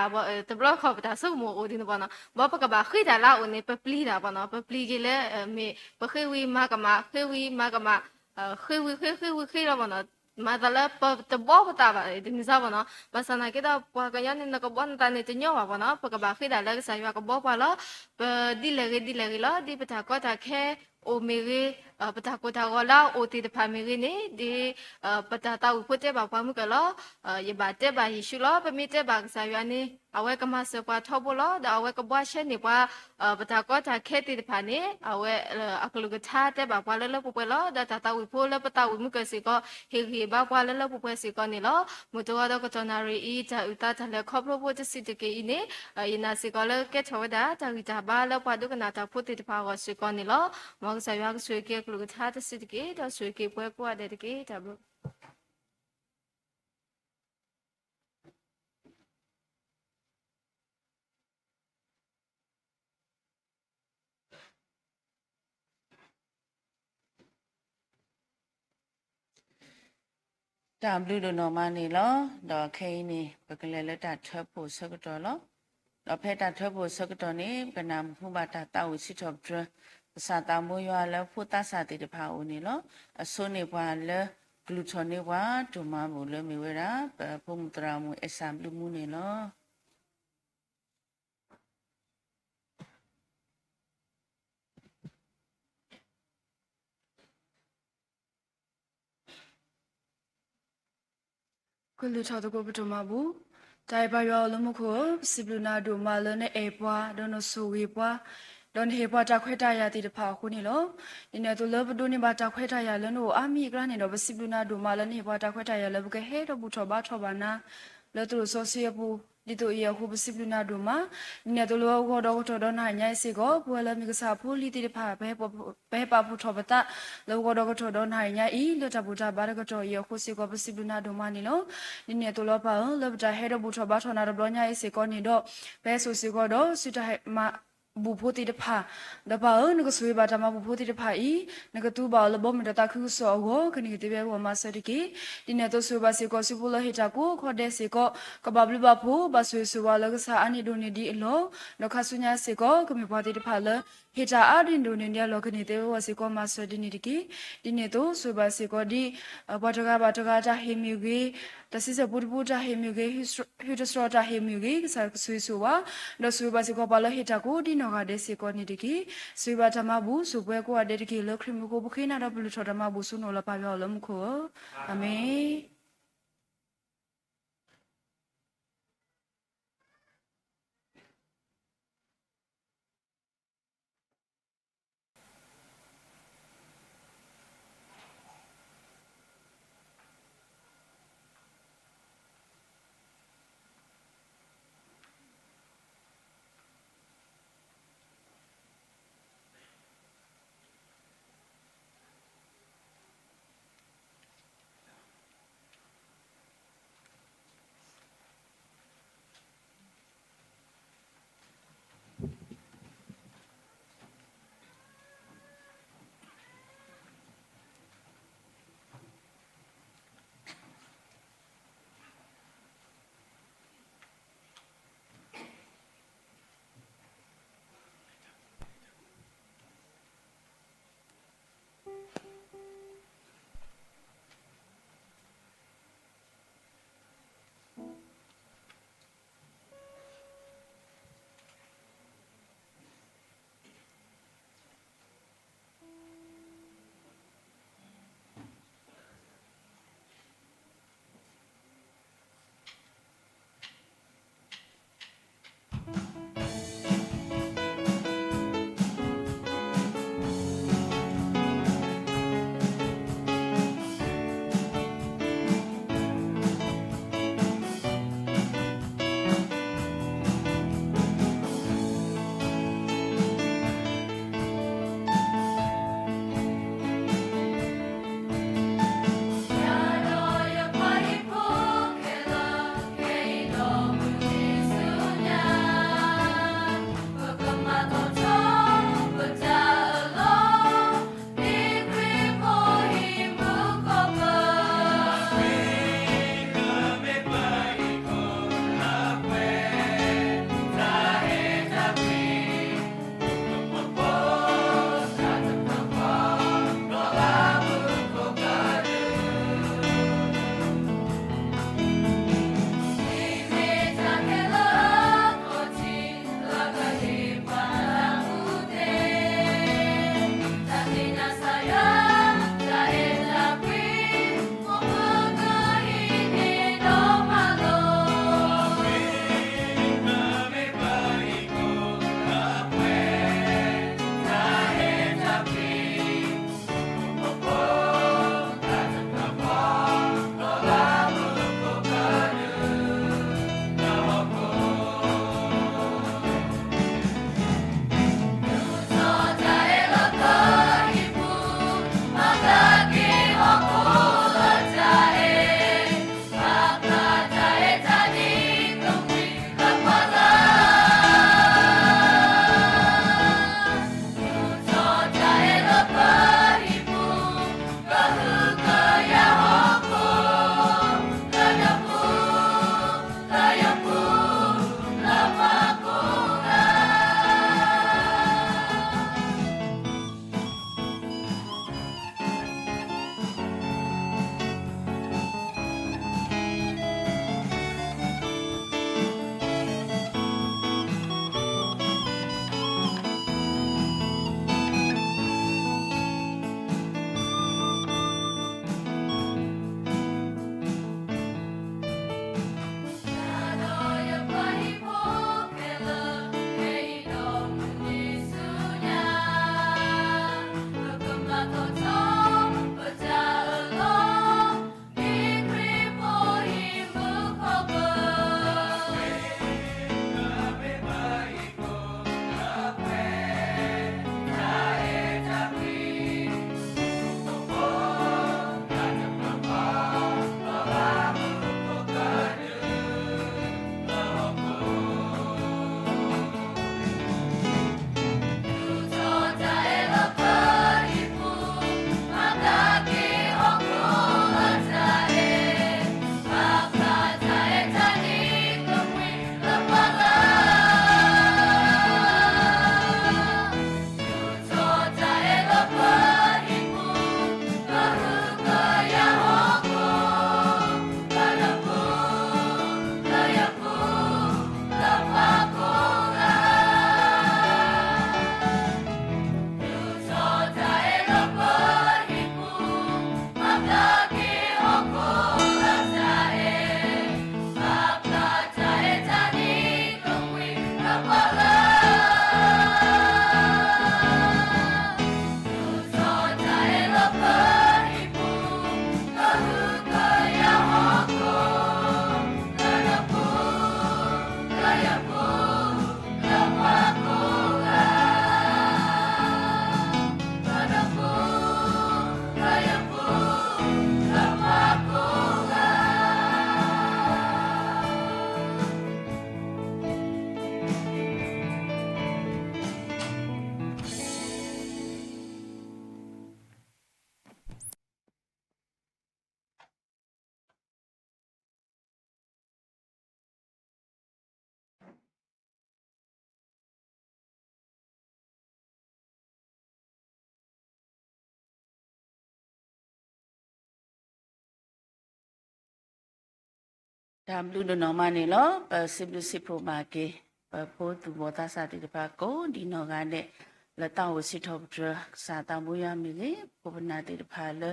တဘျီတခီၣ်ပတၢ်ဆိကမိၣ်အိၣ်ဒ်န့ၣ်ပီၢ်နီၤ, ဘီပကဘၣ်ဃ့တၢ်လၢအအိၣ်န့ၣ် ပပျံၤတၢ်ပီၢ်နီၤ, ပပျံၤက့ၤလၢ မ့ၢ်ပဃ့ဝံၤမၤကမၣ်, ဃ့ဝံၤမၤကမၣ်, ဃ့ဝံၤဃ့ ဃ့ဝံၤဃ့လီၤပီၢ်နီၤ. မၤသးလၢပတဘီပသးဘၣ်တမံၤစၢ်ပီၢ်နီၤ, ဘၣ်ဆၣ်သနာ်က့ဒီး ပှၤကညီန့ၣ် နကဘီနသးန့ၣ်တညီဘၣ်ပီၢ်နီၤ, ပကဘၣ်ဃ့တၢ်လၢကစၢ်ယွၤကဘီပှၤလီၤ. ပဒ်လဲၣ်ဂ့ၤဒ်လဲၣ်ဂ့ၤလီၤ, ဒ်ပတၢ်ကီတၢ်ခဲ အိၣ်မ့ၢ်ဂ့ၤ, ပတၢ်ကိၢ်တၢ်ဂီၤလၢအအိၣ်သ့ၣ်တဖၣ်မ့ၢ်ဂ့ၤန့ၣ်, ဒ် ပတၢ်သးဝံၣ်ဖိတဲဘၣ်ပှၤမုၢ်ကၢၢ်လီၤ. ယဘၣ်တဲဘၣ်ယ့ၣ်ၡူးလီၤ, ပမ့ၢ်တဲဘၣ်ကစၢ်ယွၤန့ၣ် အဝဲကမၤစၢၤပှၤထီဘိလီၤ, ဒီးအဝဲကဘှါရှဲန့ၢ်ပှၤ ပတၢ်ကီတၢ်ခဲသ့ၣ်တဖၣ်န့ၣ် အဝဲအကလုၢ်ကထါတဲဘၣ်ပှၤလၢလၢပှဲၤပှဲၤလီၤ. ဒီးတၢ်သးဝံၣ်ဖိလၢပသးဝံၣ်မုၢ်ကၢၢ်စ့ၢ်ကီး ဟ့ၣ်ဂံၢ်ဘါပှၤလၢလၢပှဲၤပှဲၤစ့ၢ်ကီးန့ၣ်လီၤ. မုၢ်တဂီၤဒီးကတီၢ်နၣ်ရံၣ်အံၤ တၢ်အုၣ်သးတၢ်လဲၤခီဖျိဖိတဆံးတက့ၢ်အံၤန့ၣ်, ယနာ်စ့ၢ်ကီးလၢကဲထီၣ်ဝဲဒၣ် တၢ်ဂံၢ်တၢ်ဘါလၢပှၤဒိကနၣ်တၢ်ဖိသ့ၣ်တဖၣ်အဂီၢ်စ့ၢ်ကီးန့ၣ်လီၤ. မ်ကစၢ်ယွၤကဆိၣ်ဂ့ၤက့ၤအကလုၢ်ကထါတဆံးတက့ၢ်, ဒီးဆိၣ်ဂ့ၤက့ၤပှၤကိးဂၤဒဲးတက့ၢ်. တၢ်ဘျုးတၢ်ဘျုးဒိၣ်နီၢ်မးန့ၣ်လီၤ. ဒီးခဲအံၤန့ၣ် ပကလဲၤလၢတၢ်ထၢဖှိၣ်ဆၢကတီၢ်လီၤ. ဒီးဖဲတၢ်ထၢဖှိၣ်ဆၢကတီၢ်န့ၣ် ပကနၢ်ဟူဘၣ်တၢ်သးဝံၣ်စံးထီၣ်ပတြၢၤ ကစၢ်သးဘိယွၤလၢဖိသးစၢ်သ့ၣ်တဖၣ်အအိၣ်န့ၣ်လီၤ. အဆိန့ၢ်ပှၤလၢ ကလူၤထီၣ်န့ၢ်ပှၤ ဒိၣ်မးဘူၣ်လၢမ့ၢ်ဝဲဒၣ် ပဖိမုၣ်သရၣ်မုၣ်အဲၣ်စၢ်ဘျုးမူန့ၣ်လီၤ. ကလူၤထီၣ်သကိးပဒိၣ်မးဘူၣ်. တၢ်အဲၣ်ပၢ်ယွၤအိၣ်လၢမူခိၣ်ဧၢ, ပစံးဘျုးနၤဒိၣ်မးလၢနအဲၣ်ပှၤ, ဒီးနဆိၣ်ဂ့ၤပှၤ, ဒီးနဟ့ၣ်ပှၤတၢ်ခွဲးတၢ်ယာ်သ့ၣ်တဖၣ်အဃိန့ၣ်လီၤ. ဒ်န့ၣ်အသိးလၢပဒိးန့ၢ်ဘၣ်တၢ်ခွဲးတၢ်ယာ်လၢနအိၣ်အါမံၤအကျါန့ၣ်ဒီး ပစံးဘျုးနၤဒိၣ်မးလၢနဟ့ၣ်ပှၤတၢ်ခွဲးတၢ်ယာ်လၢပကဟဲဒီးဘူၣ်ထီၣ်ဘါထီၣ်ဘၣ်နၤ လၢသရိာ်စီဆှံအပူၤ, ဒ်သိးအံၤအဃိ ပစံးဘျုးနၤဒိၣ်မး. ဒ်န့ၣ်အသိးလၢပဂီၢ်ဒီးကတီၢ်ဒီးနၤအံၤညါအံၤစ့ၢ်ကီး ပဝဲလၢမ့ၢ်ကစၢ်အဖိအလံၤသ့ၣ်တဖၣ် ပဟဲပာ်ဖှိၣ်ထီၣ်ပသး လၢပဂီၢ်ဒီးကတီၢ်ဒီးနၤအံၤညါအံၤ လၢတၢ်ဘူၣ်တၢ်ဘါတကတီၢ်အံၤအဃိစ့ၢ်ကီး ပစံးဘျုးနၤဒိၣ်မးန့ၣ်လီၤ. ဒ်န့ၣ်အသိးလီၤပၢ်ဧၢ, လၢပတၢ်ဟဲဒီးဘူၣ်ထီၣ်ဘါထီၣ်နၤတဘျီညါအံၤစ့ၢ်ကီးန့ၣ်ဒီး ပဟဲစိာ်စ့ၢ်ကီးဒီးစုတၢ်ဟဲမၤဘူၣ်ဖိသ့ၣ်တဖၣ်, ဒီးပၢ်ဧၢ, နကဆိၣ်ဂ့ၤဘၣ်တၢ်မၤဘူၣ်ဖိသ့ၣ်တဖၣ်အံၤ နကသူဘၣ်အီၤလၢဘီမုၢ်ဒီးသးခုကစီၣ်အဂီၢ် ကန့ၢ်က့ၤသ့ဝဲအဂီၢ်မၤစၢၤတက့ၢ်. ဒ်န့ၣ်အသိးဆိၣ်ဂ့ၤဘၣ်စ့ၢ်ကီး စုဖိလၢဟ့ၣ်တၢ်ကိးခီဒဲးစ့ၢ်ကီး ကဘၣ်ဘျုးဘၣ်ဖှိၣ် ဘၣ်ဆိၣ်ဂ့ၤဆိၣ်ဝါလၢကစၢ်အါန့ၢ် ဒိၣ်န့ၢ်ဒံးအလီၢ်, ဒီးခါဆူညါစ့ၢ်ကီး ကမ့ၢ်ပှၤသ့ၣ်တဖၣ်လၢ ဟ့ၣ်တၢ်အါန့ၢ် ဒိၣ်န့ၢ်ဒံးအလီၢ် ကန့ၢ်သ့ဝဲအဂီၢ်စ့ၢ်ကီး မၤစၢၤဒ်န့ၣ်တက့ၢ်. ဒ်န့ၣ်အသိး ဆိၣ်ဂ့ၤဘၣ်စ့ၢ်ကီးဒ် ပှၤတဂၤဘၣ်တဂၤတၢ်ဟ့ၣ်မ့ၢ်ဂ့ၤ, တၢ်ဆံဆဲၣ်ပူတပူတၢ်ဟ့ၣ်မ့ၢ်ဂ့ၤ, ဟုတစြီတၢ်ဟ့ၣ်မ့ၢ်ဂ့ၤ, ကစၢ်ကဆိၣ်ဂ့ၤဆိၣ်ဝါ, ဒီးဆိၣ်ဂ့ၤဘၣ်စ့ၢ်ကီးပှၤလၢဟ့ၣ်တၢ်ကိးဒ်နီၢ်ဂၤဒဲးစ့ၢ်ကီးန့ၣ်တက့ၢ်. ဆိၣ်ဂ့ၤဘၣ်တၢ်မၤဘူၣ် ဆိၣ်ပှဲၤကိးဂၤဒဲးတက့ၢ်. လၢခရံာ်မူခိၣ်ပဃ့နၤဒီးပလုၢ်ထီၣ်တၢ်မၤဘူၣ်ဆိနီၣ်လၢပၢ်ယွၤအိၣ်လၢမူခိၣ်ဧၢ, အၤမ့ၣ်. တၢ်ဘျုးဒိၣ်နီၢ်မးန့ၣ်လီၤ. ပစံးဘျုးစံးဖှိၣ်ဘၣ်က့ၤ ပဖိသူၣ်ဘီၣ်သးစၢ်သ့ၣ်တဖၣ်ကိးဒံးနီၢ်ဂၤဒဲး လၢသးအိၣ်စံးထီၣ်ပတြၢၤ ကစၢ်သးဘိယွၤမ့ၢ်ဂ့ၤ, ပခိၣ်ပနၢ်သ့ၣ်တဖၣ်လၢ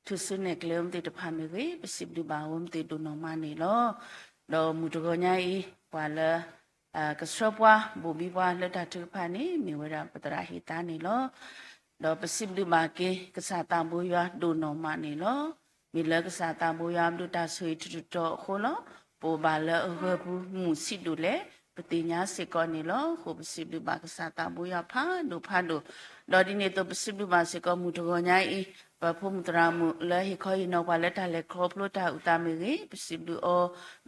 ထုးစုနဲၣ်ကျဲအိၣ်မ့ၢ်သ့ၣ်တဖၣ်မ့ၢ်ဂ့ၤ, ပစံးဘျုးဘၣ်အဝဲမ့ၢ်သ့ၣ်ဒိၣ်နီၢ်မးန့ၣ်လီၤ. ဒီးမုၢ်တဂီၤညါအံၤ ပှၤလၢ ကဆှၢပှၤ ဘိၣ်ဘံပှၤလၢတၢ်ထုကဖၣ်န့ၣ် မ့ၢ်ဝဲဒၣ်ပသရၣ်ဟ့ၣ်သါန့ၣ်လီၤ. ဒီးပစံးဘျုးဘၣ်က့ၤ ကစၢ်သးဘိယွၤဒိၣ်နီၢ်မးန့ၣ်လီၤ. မ့ၢ်လၢကစၢ်သးဘိယွၤဘျုးတၢ်ဆိၣ်ဂ့ၤထူးထူးတီၤအဃိလီၤ. ပအိၣ်ဘၣ်လၢအဂၢၢ်ပူၤမုၢ်ဆံးဒိၣ်လဲၣ် ပသ့ၣ်ညါစ့ၢ်ကီးန့ၣ်လီၤ. အဃိပစံးဘျုးဘၣ်ကစၢ်သးဘိယွၤဖးဒိၣ်ဖးဒိၣ်, ဒီးဒ်န့ၣ်အသိးပစံးဘျုးဘၣ်စ့ၢ်ကီးမုၢ်တဂီၤညါအံၤ ပဖိမုၢ်သရၣ်မုၣ်လၢဟ့ၣ်ခီဟ့ၣ်နီၤပှၤလၢတၢ်လဲၤခီဖျိတၢ်အုၣ်သးမ့ၢ်ဂ့ၤ, ပစံးဘျုးအီ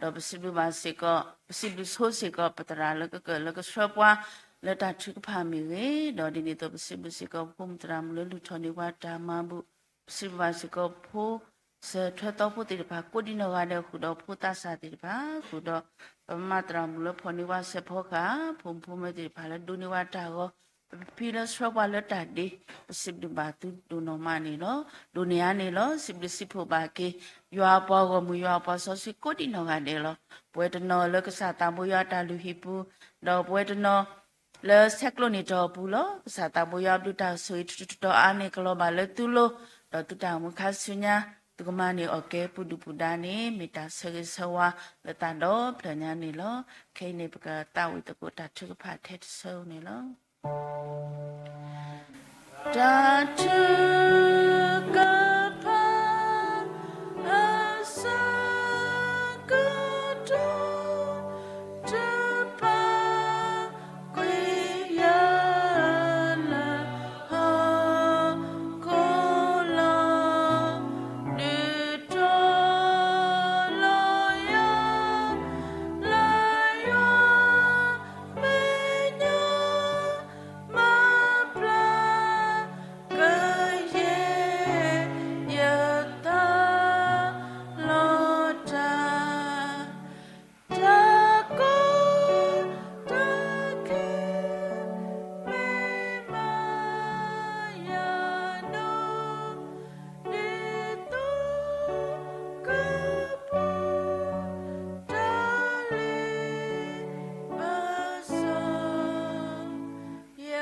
ၤ, ဒီးပစံးဘျုးဘၣ်စ့ၢ်ကီး ပစံးဘျုးဆိစ့ၢ်ကီး ပသရၣ်လၢကကၢၢ်လၢကဆှၢပှၤ လၢတၢ်ထုကဖၣ်မ့ၢ်ဂ့ၤ, ဒီးဒ်န့ၣ်အသိးပစံးဘျုးစ့ၢ်ကီးပဖိမုၢ်သရၣ်မုၣ်လၢလူၤထီၣ်န့ၢ်ပှၤတၢ်မၤဘူၣ်, ပစံးဘျုးဘၣ်စ့ၢ်ကီးဖိ စၢၤထွဲသီဖိသ့ၣ်တဖၣ် ကိးဒံးနီၢ်ဂၤဒဲး ဃုာ်ဒီးဖိသးစၢ်သ့ၣ်တဖၣ်, ဃုာ်ဒီး ပမါသရၣ်မုၣ်လၢဖီၣ်န့ၢ်ပှၤစဲးဖီကဟၣ်, ဖိမုၣ်ဖိမုၣ်သ့ၣ်တဖၣ်လၢဒိးန့ၢ်ပှၤတၢ်ဂီၤ, ပဖံလၢဆှၢပှၤလၢတၢ်ဒ့, ပစံးဘျုးဘၣ်သုဒိၣ်နီၢ်မးန့ၣ်လီၤ. ဒိၣ်န့ၢ်အါန့ၣ်လီၤ. စံးဘျုးစံးဖှိၣ်ဘၣ်က့ၤ ယွၤအပှၤဂီၢ်မုၢ် ယွၤအပှၤစီဆှံကိးဒံးနီၢ်ဂၤဒဲးလီၤ. ပဝဲတနီၤလၢကစၢ်သးဘိယွၤတၢ်လုၢ်ဟံၣ်ပူၤ, ဒီးပဝဲတနီၤ လၢဆဲးကျိးန့ၢ်တီၢ်အပူၤလီၤ. ကစၢ်သးဘိယွၤဘျုးတၢ်ဆိၣ်ဂ့ၤထူးထူးတီၤတီၤအါန့ၢ်ကလီၤဘၣ်လၢသုလိၤ, ဒီးသုတၢ်အိၣ်မူခါဆူညါ သုကမၤန့ၢ်အီၣ်ကဲပူၤဒုၣ်ပူၤဒါန့ၣ် မ့ၢ်တၢ်ဆၢဂ့ၤဆၢဝါလၢသးဒီဖျၢၣ်ညါန့ၣ်လီၤ. ခဲအံၤန့ၣ် ပကသးဝံၣ်သကိးတၢ်ထုကဖၣ်ထဲတဆၢန့ၣ်လီၤ. တၢ်ထုကဖၣ် အဆၢကတီၢ် တပာ်ကွံာ်ယၤလၢဟီၣ်ခိၣ်လီၤ. ဒုးတီၤလီၤယၤ လၢယွၤမဲာ်ညါ မၤပျၢ် ကယဲၢ် ယသးလီၤတၢ် တၢ်ကီတၢ်ခဲ မ့ၢ်မၤယၤဒိၣ် ဒ်သိးကပူၤ တၢ်လ့ပစီ ယ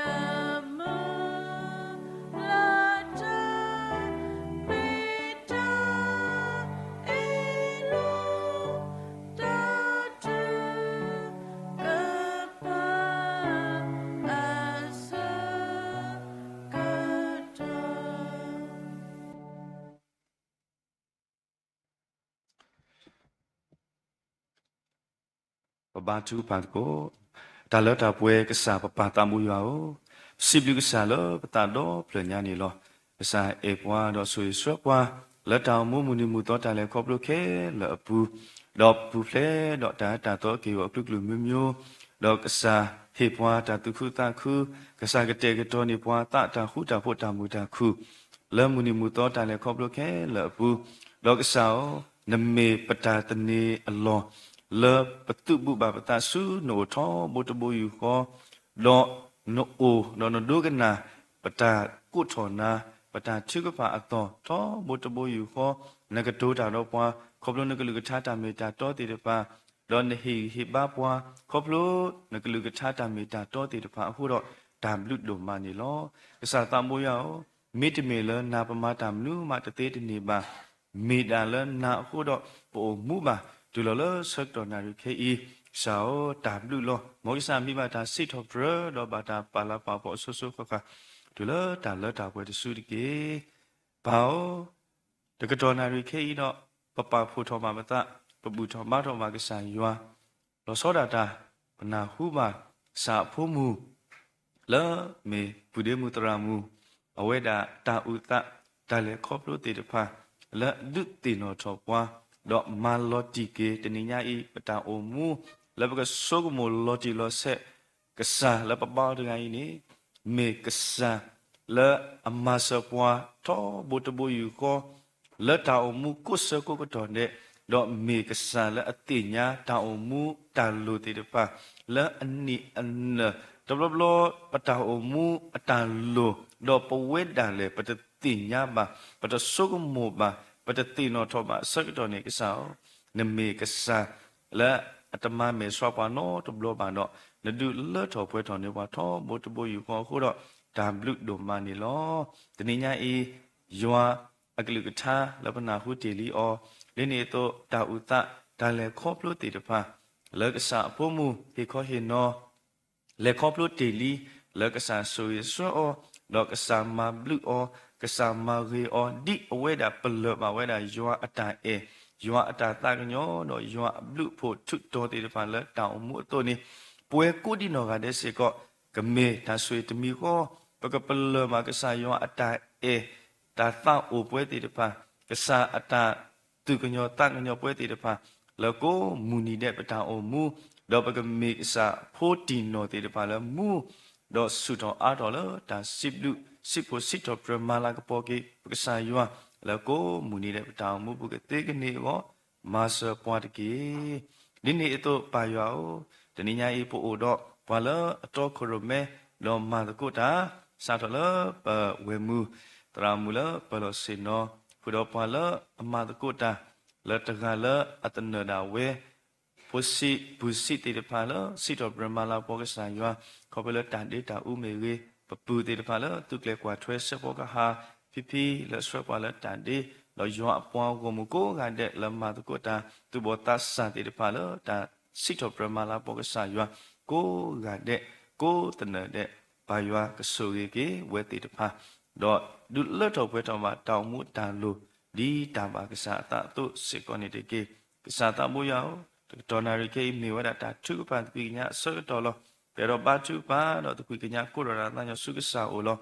မုၢ်လၢ်တၢ် မ့ၢ်တၢ်အ့ၣ်လိာ် တၢ်ထုကဖၣ် အဆၢကတီၢ် ပဘါထုကဖၣ်သကိး. တၢ်လၢတၢ်ပှဲၤကစၢ်ပပၢ်သးဘိယွၤဧၢ, ပစံးဘျုးကစၢ်လၢပသးဒီဖျၢၣ်ညါန့ၣ်လီၤ. ကစၢ်အဲၣ်ပှၤဒီးဆိၣ်ဂ့ၤဆှၢပှၤ လၢတၢ်အိၣ်မူမုၢ်နံၤမုၢ်သီတၢ်လဲၤခီဖျိခဲလၢာ်အပူၤ, ဒီးပူၤဖျဲးဒီးတၢ်အၢတၢ်သီက့ၢ်ဂီၤအကလုာ်ကလုာ်မံၤမံၤ, ဒီးကစၢ်ဟ့ၣ်ပှၤတၢ်သူၣ်ခုသးခု, ကစၢ်ကတဲာ်ကတီၤန့ၢ်ပှၤသးတၢ်ဃူတၢ်ဖိးတၢ်မုာ်တၢ်ခုၣ် လၢမုၢ်နံၤမုၢ်သီတၢ်လဲၤခီဖျိခဲလၢာ်အပူၤ, ဒီးကစၢ်ဧၢ, နမ့ၢ်ပတၢ်သန့ၤအလီၢ် လၢပသုးဘူးဘၣ်ပသးဆူနအိၣ်ထီဘိတဘိယူၢ်ဃီ, ဒီးနအိၣ်ဒီးနဒိကနၣ် ပတၢ်ကိးထီၣ်နၤ, ပတၢ်ထုကဖၣ်အသီၣ်ထီဘိတဘိယူၢ်ဃီ, နကတိၤတၢ်ဒီးပှၤ ခီဖျိနကလုၢ်ကထါတၢ်မ့ၢ်တၢ်တီသ့ၣ်တဖၣ်, ဒီးနဟ့ၣ်ဂံၢ်ဟ့ၣ်ဘါပှၤ ခီဖျိနကလုၢ်ကထါတၢ်မ့ၢ်တၢ်တီသ့ၣ်တဖၣ်အဃိဒီး တၢ်ဘျုးဒိၣ်မးန့ၣ်လီၤ. ကစၢ်သးဘိယွၤဧၢ, မ့တမ့ၢ်လၢနၤပမၤတၢ်မနုၤမးတသ့တန့ၢ်ဘၣ်. မ့ၢ်ဒၣ်လၢနၤအဃိဒီးပအိၣ်မူဘၣ် တုၤလီၤလၢဆၢကတီၢ်နၣ်ရံၣ်ခဲအံၤ, ကစၢ်ဧၢ, တၢ်ဘျုးလီၤ. မ်ကစၢ်မံဘၣ်တၢ်စံးထီၣ်ပတြၢၤ ဒီးဘၣ်တၢ်ပာ်လၤပာ်ဖီၣ်အစိၤစိၤဃၣ်ဃၣ် တုၤလၢတၢ်လၢတၢ်ပှဲၤတစုတက့ၢ်. ပၢ်ဧၢ, တကတီၢ်နၣ်ရံၣ်ခဲအံၤဒီး ပပာ်ဖှိၣ်ထီၣ်ဘၣ်ပသး, ပဘူၣ်ထီၣ်ဘါထီၣ်ဘၣ်ကစၢ်ယွၤ, လီၤဆီဒၣ်တၢ် ပနၢ်ဟူဘၣ်ကစၢ်အဖိမုၢ် လၢမ့ၢ်ပုၢ်ဒ့မုၣ်သရၣ်မုၣ်, အဝဲဒၣ်တၢ်အုၣ်သး တၢ်လဲၤခီဖျိသ့ၣ်တဖၣ် လၢဒုးသ့ၣ်နီၣ်ထီၣ်ပှၤ, ဒီးမၤလီၤတံၢ်က့ၤတနံၤညါအံၤ ပတၢ်အိၣ်မူ လၢပကဆိကမိၣ်လီၤတံၢ်လီၤဆဲး ကစၢ်လၢပဘါအီၤတဂၤအံၤန့ၣ် မ့ၢ်ကစၢ်လၢအမၤစၢၤပှၤ ထီဘိတဘိယူၢ်ဃီ လၢတၢ်အိၣ်မူကိးဆၢကိးကတီၢ်ဒဲး, ဒီးမ့ၢ်ကစၢ်လၢအသ့ၣ်ညါတၢ်အိၣ်မူတၢ်လိၣ်သ့ၣ်တဖၣ် လၢအနံၣ်အနၢၣ် တဘျီဘျီ ပတၢ်အိၣ်မူအတၢ်လိၣ် ဒီးပဝဲဒၣ်လဲာ် ပတသ့ၣ်ညါဘၣ်, ပတဆိကမိၣ်ဘၣ်, ပတသ့ၣ်နီၣ်ထီၣ်ဘၣ်အဆၢကတီၢ်န့ၣ် ကစၢ်ဧၢ, နမ့ၢ်ကစၢ် လၢအတမၤမဲာ်ဆှးပှၤနီတဘျီဘၣ်ဒီး နဒုးလၢထီၣ်ပှဲၤထီၣ်န့ၢ်ပှၤထီဘိတဘိယူၢ်ဃီအဃိဒီး တၢ်ဘျုးဒိၣ်မးန့ၣ်လီၤ. တနံၤညါအံၤ ယွၤအကလုၢ်ကထါလၢပနၢ်ဟူတ့ၢ်လံအီၤ, ဒ်န့ၣ်အသိး တၢ်အိၣ်သး တၢ်လဲၤခီဖျိသ့ၣ်တဖၣ် လၢကစၢ်အဖိမုၢ်ဟ့ၣ်ခီဟ့ၣ်နီၤ လဲၤခီဖျိတ့ၢ်လံ လၢကစၢ်ဆိၣ်ဂ့ၤဆှၢအီၤ, ဒီးကစၢ်မၤဘျုးအီၤ, ကစၢ်မၤဂ့ၤအီၤ ဒ်အဝဲဒၣ်ပလၢၢ်ဘၣ်ဝဲဒၣ်ယွၤအတၢ်အဲၣ်, ယွၤအတၢ်သးကညီၤ ဒီးယွၤအဘျုးအဖှိၣ်ထုးထီၣ်သ့ၣ်တဖၣ်လၢတၢ်အိၣ်မူအသိးန့ၣ်, ပဝဲကိးဒံနီၢ်ဂၤဒဲးစ့ၢ်ကီး ကမ့ၢ်တၢ်ဆိၣ်ဂ့ၤတမံၤဃီ, ပကပလၢၢ်ဘၣ်ကစၢ်ယွၤအတၢ်အဲၣ် တၢ်သးအိၣ်ပှဲၤသ့ၣ်တဖၣ်, ကစၢ်အတၢ် သူၣ်ကညီၤသးကညီၤပှဲၤသ့ၣ်တဖၣ် လၢကိးမုၢ်နံၤဒဲးပတၢ်အိၣ်မူ, ဒီးပကမ့ၢ်ကစၢ်ဖိတံၢ်နီၢ်သ့ၣ်တဖၣ်လၢမူ, ဒီးဆူၣ်ထီၣ်အါထီၣ်လၢတၢ်စံးဘျုးစံးဖှိၣ်စံးထီၣ်ပတြၢၤမၤလၤကပီၤက့ၤ ပကစၢ်ယွၤ လၢကိးမုၢ်နံၤဒဲးပတၢ်အိၣ်မူပူၤကသ့ကန့ၢ်အဂီၢ် မၤစၢၤပှၤတက့ၢ်. ဒ်န့ၣ်အသိးပၢ်ယွၤဧၢ, တနံၤညါအံၤပအိၣ်ဒီးပှၤလၢအတီခိၣ်ရိၣ်မဲ ဒီးမၤသကိးတၢ် စးထီၣ်လၢပဝဲၢ်မုၢ် သရၣ်မုၣ်လၢပၢၤလီၢ်ဆ့ၣ်နီၤ, ဃုာ်ဒီးပှၤလၢအမၤသကိးတၢ် လၢတဂၤလၢအသနၢၣ်ဒၣ်ဝဲ ဖိဆံးပုၢ်ဆံးသ့ၣ်တဖၣ်လၢ စံးထီၣ်ပတြၢၤမၤလၤကပီၤကစၢ်ယွၤ, ခီဖျိလၢတၢ်ဒ့တၢ်အူမ့ၢ်ဂ့ၤ, ပပုၢ်သ့ၣ်တဖၣ်လၢသုးကျဲၤကွၢ်ထွဲစဲးဖီကဟၣ်, ဖံဖံလၢအဆှၢပှၤလၢတၢ်ဒ့, ဒီးယွၤအပှၤဂီၢ်မုၢ်ကိးဂၤဒဲးလၢမၤသကိးတၢ် သူၣ်ဘီၣ်သးစၢ်သ့ၣ်တဖၣ်လၢတၢ်စံးထီၣ်ပတြၢၤမၤလၤကပီၤကစၢ်ယွၤ ကိးဂၤဒဲး ကိးသနၢၣ်ဒဲး ပၢ်ယွၤကဆိၣ်ဂ့ၤက့ၤဝဲသ့ၣ်တဖၣ်, ဒီးဒုးလၢထီၣ်ပှဲၤထီၣ်ဘၣ်တၢ်အိၣ်မူတၢ်လိၤ ဒ်တၢ်ဘၣ်ကစၢ်အသးအသိးစ့ၢ်ကီးန့ၣ်တက့ၢ်. ကစၢ်သးဘိယွၤဧၢ, တကတီၢ်နၣ်ရံၣ်ခဲအံၤမ့ၢ်ဝဲဒၣ်တၢ်ထုကဖၣ်သကွံာ်ကညးအဆၢကတီၢ်လီၤ. ပအဲၣ်ဒိးဘါထုကဖၣ်ဒီးသကွံာ်ကညးကိးထီၣ်တၢ်သးညီဆူကစၢ်အအိၣ်လီၤ.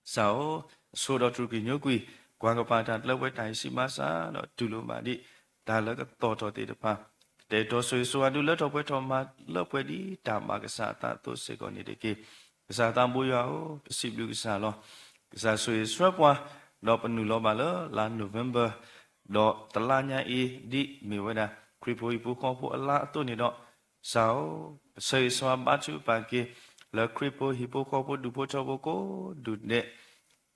ကစၢ်ဧၢ, အဆိဒီးတြူာ်ကွံာ်ညိကွံာ် ကွၢ်ကပၤတၢ်လၢပှဲၤတၢ်အံၤဆံးမါစၢ် ဒီးတူၢ်လိာ်ဘၣ်ဒံး တၢ်လၢကသီၣ်ထီၣ်သ့ၣ်တဖၣ် ကတဲာ်ကတီၤဆိၣ်ဂ့ၤဆိၣ်ဝါဒုးလၢထီၣ်ပှဲၤထီၣ်မၤလၢပှဲၤဒ်တၢ်ဘၣ်ကစၢ်အသးအသိးစ့ၢ်ကီးန့ၣ်တက့ၢ်. ကစၢ်သးဘိယွၤဧၢ, ပစံးဘျုးကစၢ်လီၤ. ကစၢ်ဆိၣ်ဂ့ၤဆှၢပှၤ ဒီးပနုာ်လီၤဘၣ်လၢလါ November ဒီးတလါညါအံၤ ဒ်မ့ၢ်ဝဲဒၣ် ခရံာ်ဖိဟံၣ်ဖိဃီဖိအလါအသိးန့ၣ်ဒီး ကစၢ်ဧၢ, ပဆၢဂ့ၤဆၢဝါဘါထုကဖၣ်က့ၤ လၢခရံာ်ဖိဟံၣ်ဖိဃီဖိဒူၣ်ဖိထၢဖိကိးဒူၣ်ဒဲး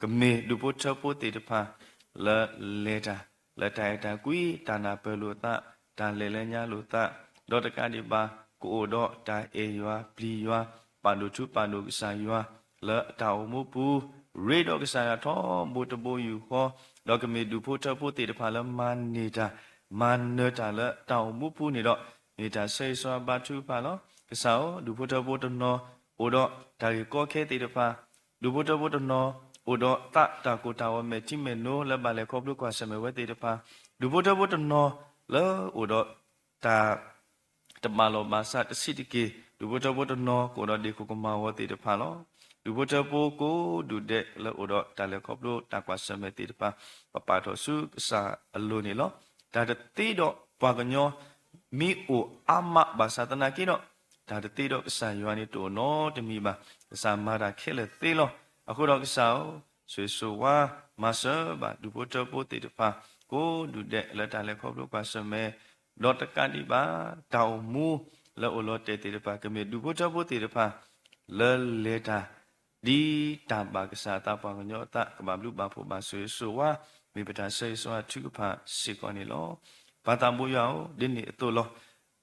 ကမ့ၢ်ဒူၣ်ဖိထၢဖိသ့ၣ်တဖၣ် လၢလဲၤတၢ် လၢတၢ်အဲၣ်တၢ်ကွံ တၢ်နၢ်ပၢၢ်လိာ်သး တၢ်လဲၤလၢညါလိာ်သး, ဒီးတကးဒံးဘၣ် ကအိၣ်ဒီးတၢ်အဲၣ်ယွၤပျံၤယွၤ ပာ်ဒိၣ်ထူပာ်ဒိၣ်ကစၢ်ယွၤ လၢအတၢ်အိၣ်မူပူၤ ရ့ဒီးကစၢ်ယွၤထီဘိတဘိယူၢ်ဃီ, ဒီးကမ့ၢ်ဒူၣ်ဖိထၢဖိသ့ၣ်တဖၣ်လၢမၤန့ၢ်တၢ် မၤနၢၤတၢ်လၢတၢ်အိၣ်မူပူၤန့ၣ်ဒီး မ့ၢ်တၢ်ဆၢဂ့ၤဆၢဝါဘါထုကဖၣ်လီၤ. ကစၢ်ဧၢ, ဒူၣ်ဖိထၢဖိတနီၤ အိၣ်ဒီးတၢ်ဂ့ၢ်ကီခဲသ့ၣ်တဖၣ်, ဒူၣ်ဖိထၢဖိတနီၤ အိၣ်ဒီးသးတၢ်ကိၢ်တၢ်ဂီၤမဲာ်ထံမဲာ်နိလၢဘၣ်လဲၤခီဖျိကွၢ်ဆၢၣ်မဲာ်ဝဲသ့ၣ်တဖၣ်, ဒူၣ်ဖိထၢဖိတနီၤ လၢအိၣ်ဒီးတၢ် တဘၣ်လီၢ်ဘၣ်စးတဆံးတက့ၢ်, ဒူၣ်ဖိထၢဖိတနီၤ ကအိၣ်ဒီးဒ့ၣ်ခိၣ်ကမၤဝီၤသ့ၣ်တဖၣ်လီၤ. ဒူၣ်ဖိထၢဖိကိးဒူၣ်ဒဲးလၢအိၣ်ဒီးတၢ်လဲၤခီဖျိတၢ်ကွၢ်ဆၢၣ်မဲာ်သ့ၣ်တဖၣ် ပပာ်ထီၣ်ဆူကစၢ်အလိၤန့ၣ်လီၤ. တၢ်တသ့ဒီးပှၤကညီ မ့ၢ်အိၣ်အါမးဘၣ်ဆၣ်သနာ်က့ဒီး တၢ်တသ့ဒီးကစၢ်ယွၤန့ၣ်တအိၣ်နီတမံၤဘၣ်. ကစၢ်မၤတၢ်ခဲလၢာ်သ့လီၤ. အဃိဒီးကစၢ်ဧၢ, ဆိၣ်ဂ့ၤဆိၣ်ဝါ မၤစၢၤဘၣ်ဒူၣ်ဖိထၢဖိသ့ၣ်တဖၣ် ကိးဒူၣ်ဒဲးလၢတၢ်လဲၤခီဖျိကွၢ်ဆၢၣ်မဲာ် ဒီးတကးဒံးဘၣ် တၢ်အိၣ်မူလၢအိၣ်လီၤတဲာ်သ့ၣ်တဖၣ် ကမ့ၢ်ဒူၣ်ဖိထၢဖိသ့ၣ်တဖၣ် လၢလဲၤတၢ် ဒ်တၢ်ဘၣ်ကစၢ်အသးပှၤကညီအသး ကဘၣ်ဘျုးဘၣ်ဖှိၣ်ဘၣ်ဆိၣ်ဂ့ၤဆိၣ်ဝါ မ့ၢ်ပတၢ်ဆၢဂ့ၤဆိၣ်ဝါထုကဖၣ်စ့ၢ်ကီးန့ၣ်လီၤ. ပၢ်သးဘိယွၤဧၢ, ဒ်န့ၣ်အသိးလီၤ.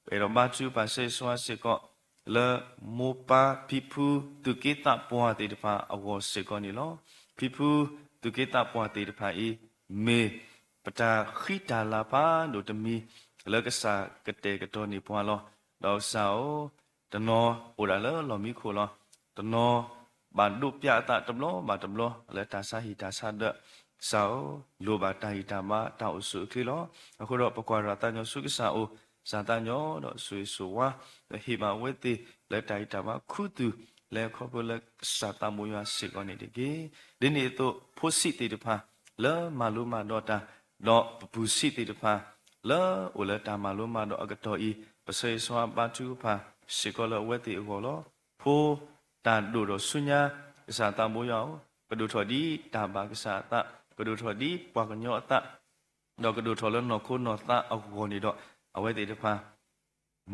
ပအဲၣ်ဒိးဘါထုကဖၣ်ဆၢဂ့ၤဆိၣ်ဝါစ့ၢ်ကီး လၢမိၢ်ပၢ်ဖံဖုသူၣ်က့သးပှၢ်သ့ၣ်တဖၣ်အဂီၢ်စ့ၢ်ကီးန့ၣ်လီၤ. ဖံဖုသူၣ်က့သးပှၢ်သ့ၣ်တဖၣ်အံၤ မ့ၢ်ပတၢ်ဃံတၢ်လၤဖးဒိၣ်တမံၤ လၢကစၢ်ကတဲာ်ကတီၤန့ၢ်ပှၤလီၤ. ဒီးကစၢ်ဧၢ, တနီၤအိၣ်ဒၣ်လၢလီၢ်မံခိၣ်လီၤ. တနီၤဘၣ်ဒိးပျးအသးတဘျီဘၣ်တဘျီ လၢတၢ်ဆါဟံၣ်တၢ်ဆါဒၢး, ကစၢ်ဧၢ, လိၣ်ဘၣ်တၢ်ဂံၢ်တၢ်ဘါတၢ်အိၣ်ဆူၣ်အိၣ်ချ့လီၤ. အဃိဒီးပကွၢ်ထီၣ်သးညီဆူကစၢ်အအိၣ်, ကစၢ်သးညီဒီးဆိၣ်ဂ့ၤဆိၣ်ဝါ ဒီးဟ့ၣ်ဘၣ်အဝဲသ့ၣ်လၢတၢ်ဂံၢ်တၢ်ဘါခူသူၣ် လၢခီဖျိလၢကစၢ်သးဘိယွၤစ့ၢ်ကီးန့ၣ်တက့ၢ်. ဒ်န့ၣ်အသိး ဖိဆံးသ့ၣ်တဖၣ် လၢမၤလိမၤဒိးတၢ်, ဒီးပပုၢ်ဆံးသ့ၣ်တဖၣ် လၢအိၣ်လၢတၢ်မၤလိမၤဒိးအကတီၢ်အံၤ, ပဆၢဂ့ၤဆိၣ်ဝါဘါထုကဖၣ်စ့ၢ်ကီးလၢအဝဲသ့ၣ်အဂီၢ်လီၤ. ဖိတၢ်ဒိၣ်ဒီးဆူညါ ကစၢ်သးဘိယွၤဧၢ, ကဒိၣ်ထီၣ်ဒ်တၢ်ဘၣ်ကစၢ်အသး, ကဒိၣ်ထီၣ်ဒ်ပှၤကညီအသး, ဒီးကဒိၣ်ထီၣ်လၢနီၢ်ခိနီၢ်သးအဂီၢ်န့ၣ်ဒီး အဝဲသ့ၣ်တဖၣ်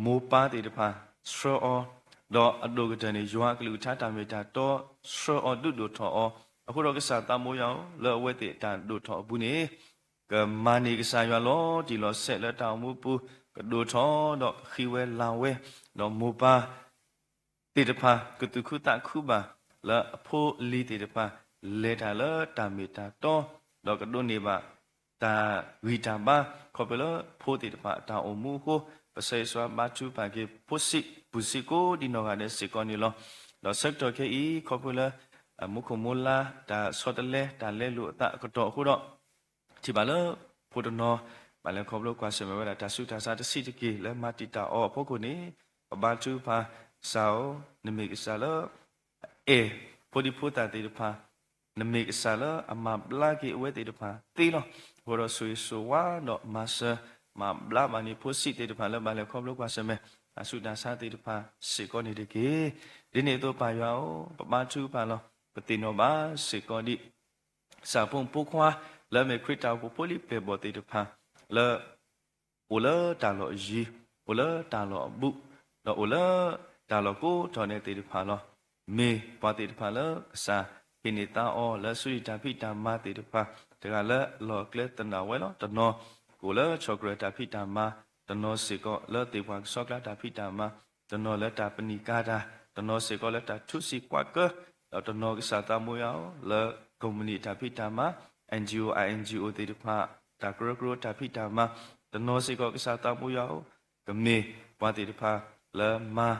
မိၢ်ပၢ်သ့ၣ်တဖၣ် ဆှၢအီၤ, ဒီးအဒိၣ်ကတၢၢ်န့ၣ် ယွၤအကလုၢ်ကထါတၢ်မ့ၢ်တၢ်တီ ဆှၢအီၤဒုးဒိၣ်ထီၣ်အီၤ, အဃိဒီးကစၢ်သးဘိယွၤဧၢ, လၢအဝဲသ့ၣ်တၢ်ဒိၣ်ထီၣ်အပူၤန့ၣ် ကမၤန့ၢ်ကစၢ်ယွၤလီၤတံၢ်လီၤဆဲးလၢတၢ်အိၣ်မူပူၤ, ကဒိၣ်ထီၣ်ဒီးကဃံဝဲလၤဝဲ, ဒီးမိၢ်ပၢ်သ့ၣ်တဖၣ် ကသူၣ်ခုသးခုဘၣ် လၢအဖိအလံၤသ့ၣ်တဖၣ် လဲၤတၢ်လၢတၢ်မ့ၢ်တၢ်တီ, ဒီးကဒိးန့ၢ်ဘၣ် တၢ်ဂံၢ်တၢ်ဘါ ခီဖျိလၢဖိသ့ၣ်တဖၣ်အတၢ်အိၣ်မူအဃိ, ပဆၢဂ့ၤဆၢဝါဘါထုကဖၣ်က့ၤ ဖိဆံးပူၤဆံးကိးဒံနီၢ်ဂၤဒဲးစ့ၢ်ကီးန့ၣ်လီၤ. ဒီးဆၢကတီၢ်ခဲအံၤ ခီဖျိလၢ မိၢ်ခိၣ်မိၢ်လါ တၢ်ဆီတလဲ တၢ်လဲလိာ်အသးအကတီၢ်အဃိဒီး ထံၣ်ဘၣ်လၢ ဖိတနီၤ ဘၣ်လဲၤခီဖျိကွၢ်ဆၢၣ်မဲာ်ဝဲဒၣ်တၢ်ဆူးတၢ်ဆါတဆံးတက့ၢ် လၢမၤတံာ်တာ်အီၤအဖီခိၣ်န့ၣ်, ပဘါထုကဖၣ် ကစၢ်ဧၢ, နမ့ၢ်ကစၢ်လၢ အဲၣ်ဖိဒံဖိသၣ်သ့ၣ်တဖၣ်, နမ့ၢ်ကစၢ်လၢအမၤဘျါက့ၤအဝဲသ့ၣ်တဖၣ်သ့လီၤ. အဃိဒီးဆိၣ်ဂ့ၤဆိၣ်ဝါဒီးမၤစၢၤ မၤဘျါဘၣ်န့ၢ်ဖိဆံးသ့ၣ်တဖၣ်လၢဘၣ်လဲၤခီဖျိကွၢ်ဆၢၣ်မဲာ် တၢ်ဆူးတၢ်ဆါသ့ၣ်တဖၣ်စ့ၢ်ကီးန့ၣ်တက့ၢ်. ဒ်န့ၣ်အသိးပၢ်ယွၤဧၢ, ပဘါထုကဖၣ်လီၤ. ပသ့ၣ်နီၣ်ဘၣ်စ့ၢ်ကီးဒံး ကစၢ်ဖိမုၣ်ဖိခွါ လၢအမ့ၢ်ခရံာ်တၢ်အိၣ်ဖှိၣ်ဖိလံၤပျဲၢ်ဘီၣ်သ့ၣ်တဖၣ် လၢ အိၣ်လၢတၢ်လီၢ်အယံၤ, အိၣ်လၢတၢ်လီၢ်အဘူး, ဒီးအိၣ်လၢတၢ်လီၢ်ကိးတီၤဒဲးသ့ၣ်တဖၣ်လီၤ. မ့ၢ်ပှၤသ့ၣ်တဖၣ်လၢကစၢ်ဟ့ၣ်န့ၢ်သါအီၤလၢဆူးနံၣ်တၢ်ဖံးတၢ်မၤသ့ၣ်တဖၣ်, တဂၤလၢအလီၢ်အကျဲသနာ်ဝဲလီၤ. တနီၤကအိၣ်လၢဆီၣ်ကြၢးတၢ်ဖံးတၢ်မၤ, တနီၤစ့ၢ်ကီးလၢသ့ၣ်ပှၢ်ကဆှီကျါတၢ်ဖံးတၢ်မၤ, တနီၤလၢတၢ်ပနံာ်ကၤတၢ်, တနီၤစ့ၢ်ကီးလၢတၢ်ထူးစံးကွၢ်ကၢ, ဒီးတနီၤကစၢ်သးဘိယွၤဧၢ, လၢကုမ္ပဏီတၢ်ဖံးတၢ်မၤ, N G O I N G O သ့ၣ်တဖၣ်, တၢ်ကရၢကရိတၢ်ဖံးတၢ်မၤ, တနီၤစ့ၢ်ကီးကစၢ်သးဘိယွၤဧၢ, ကမ့ၢ်ပှၤသ့ၣ်တဖၣ်လၢမၤ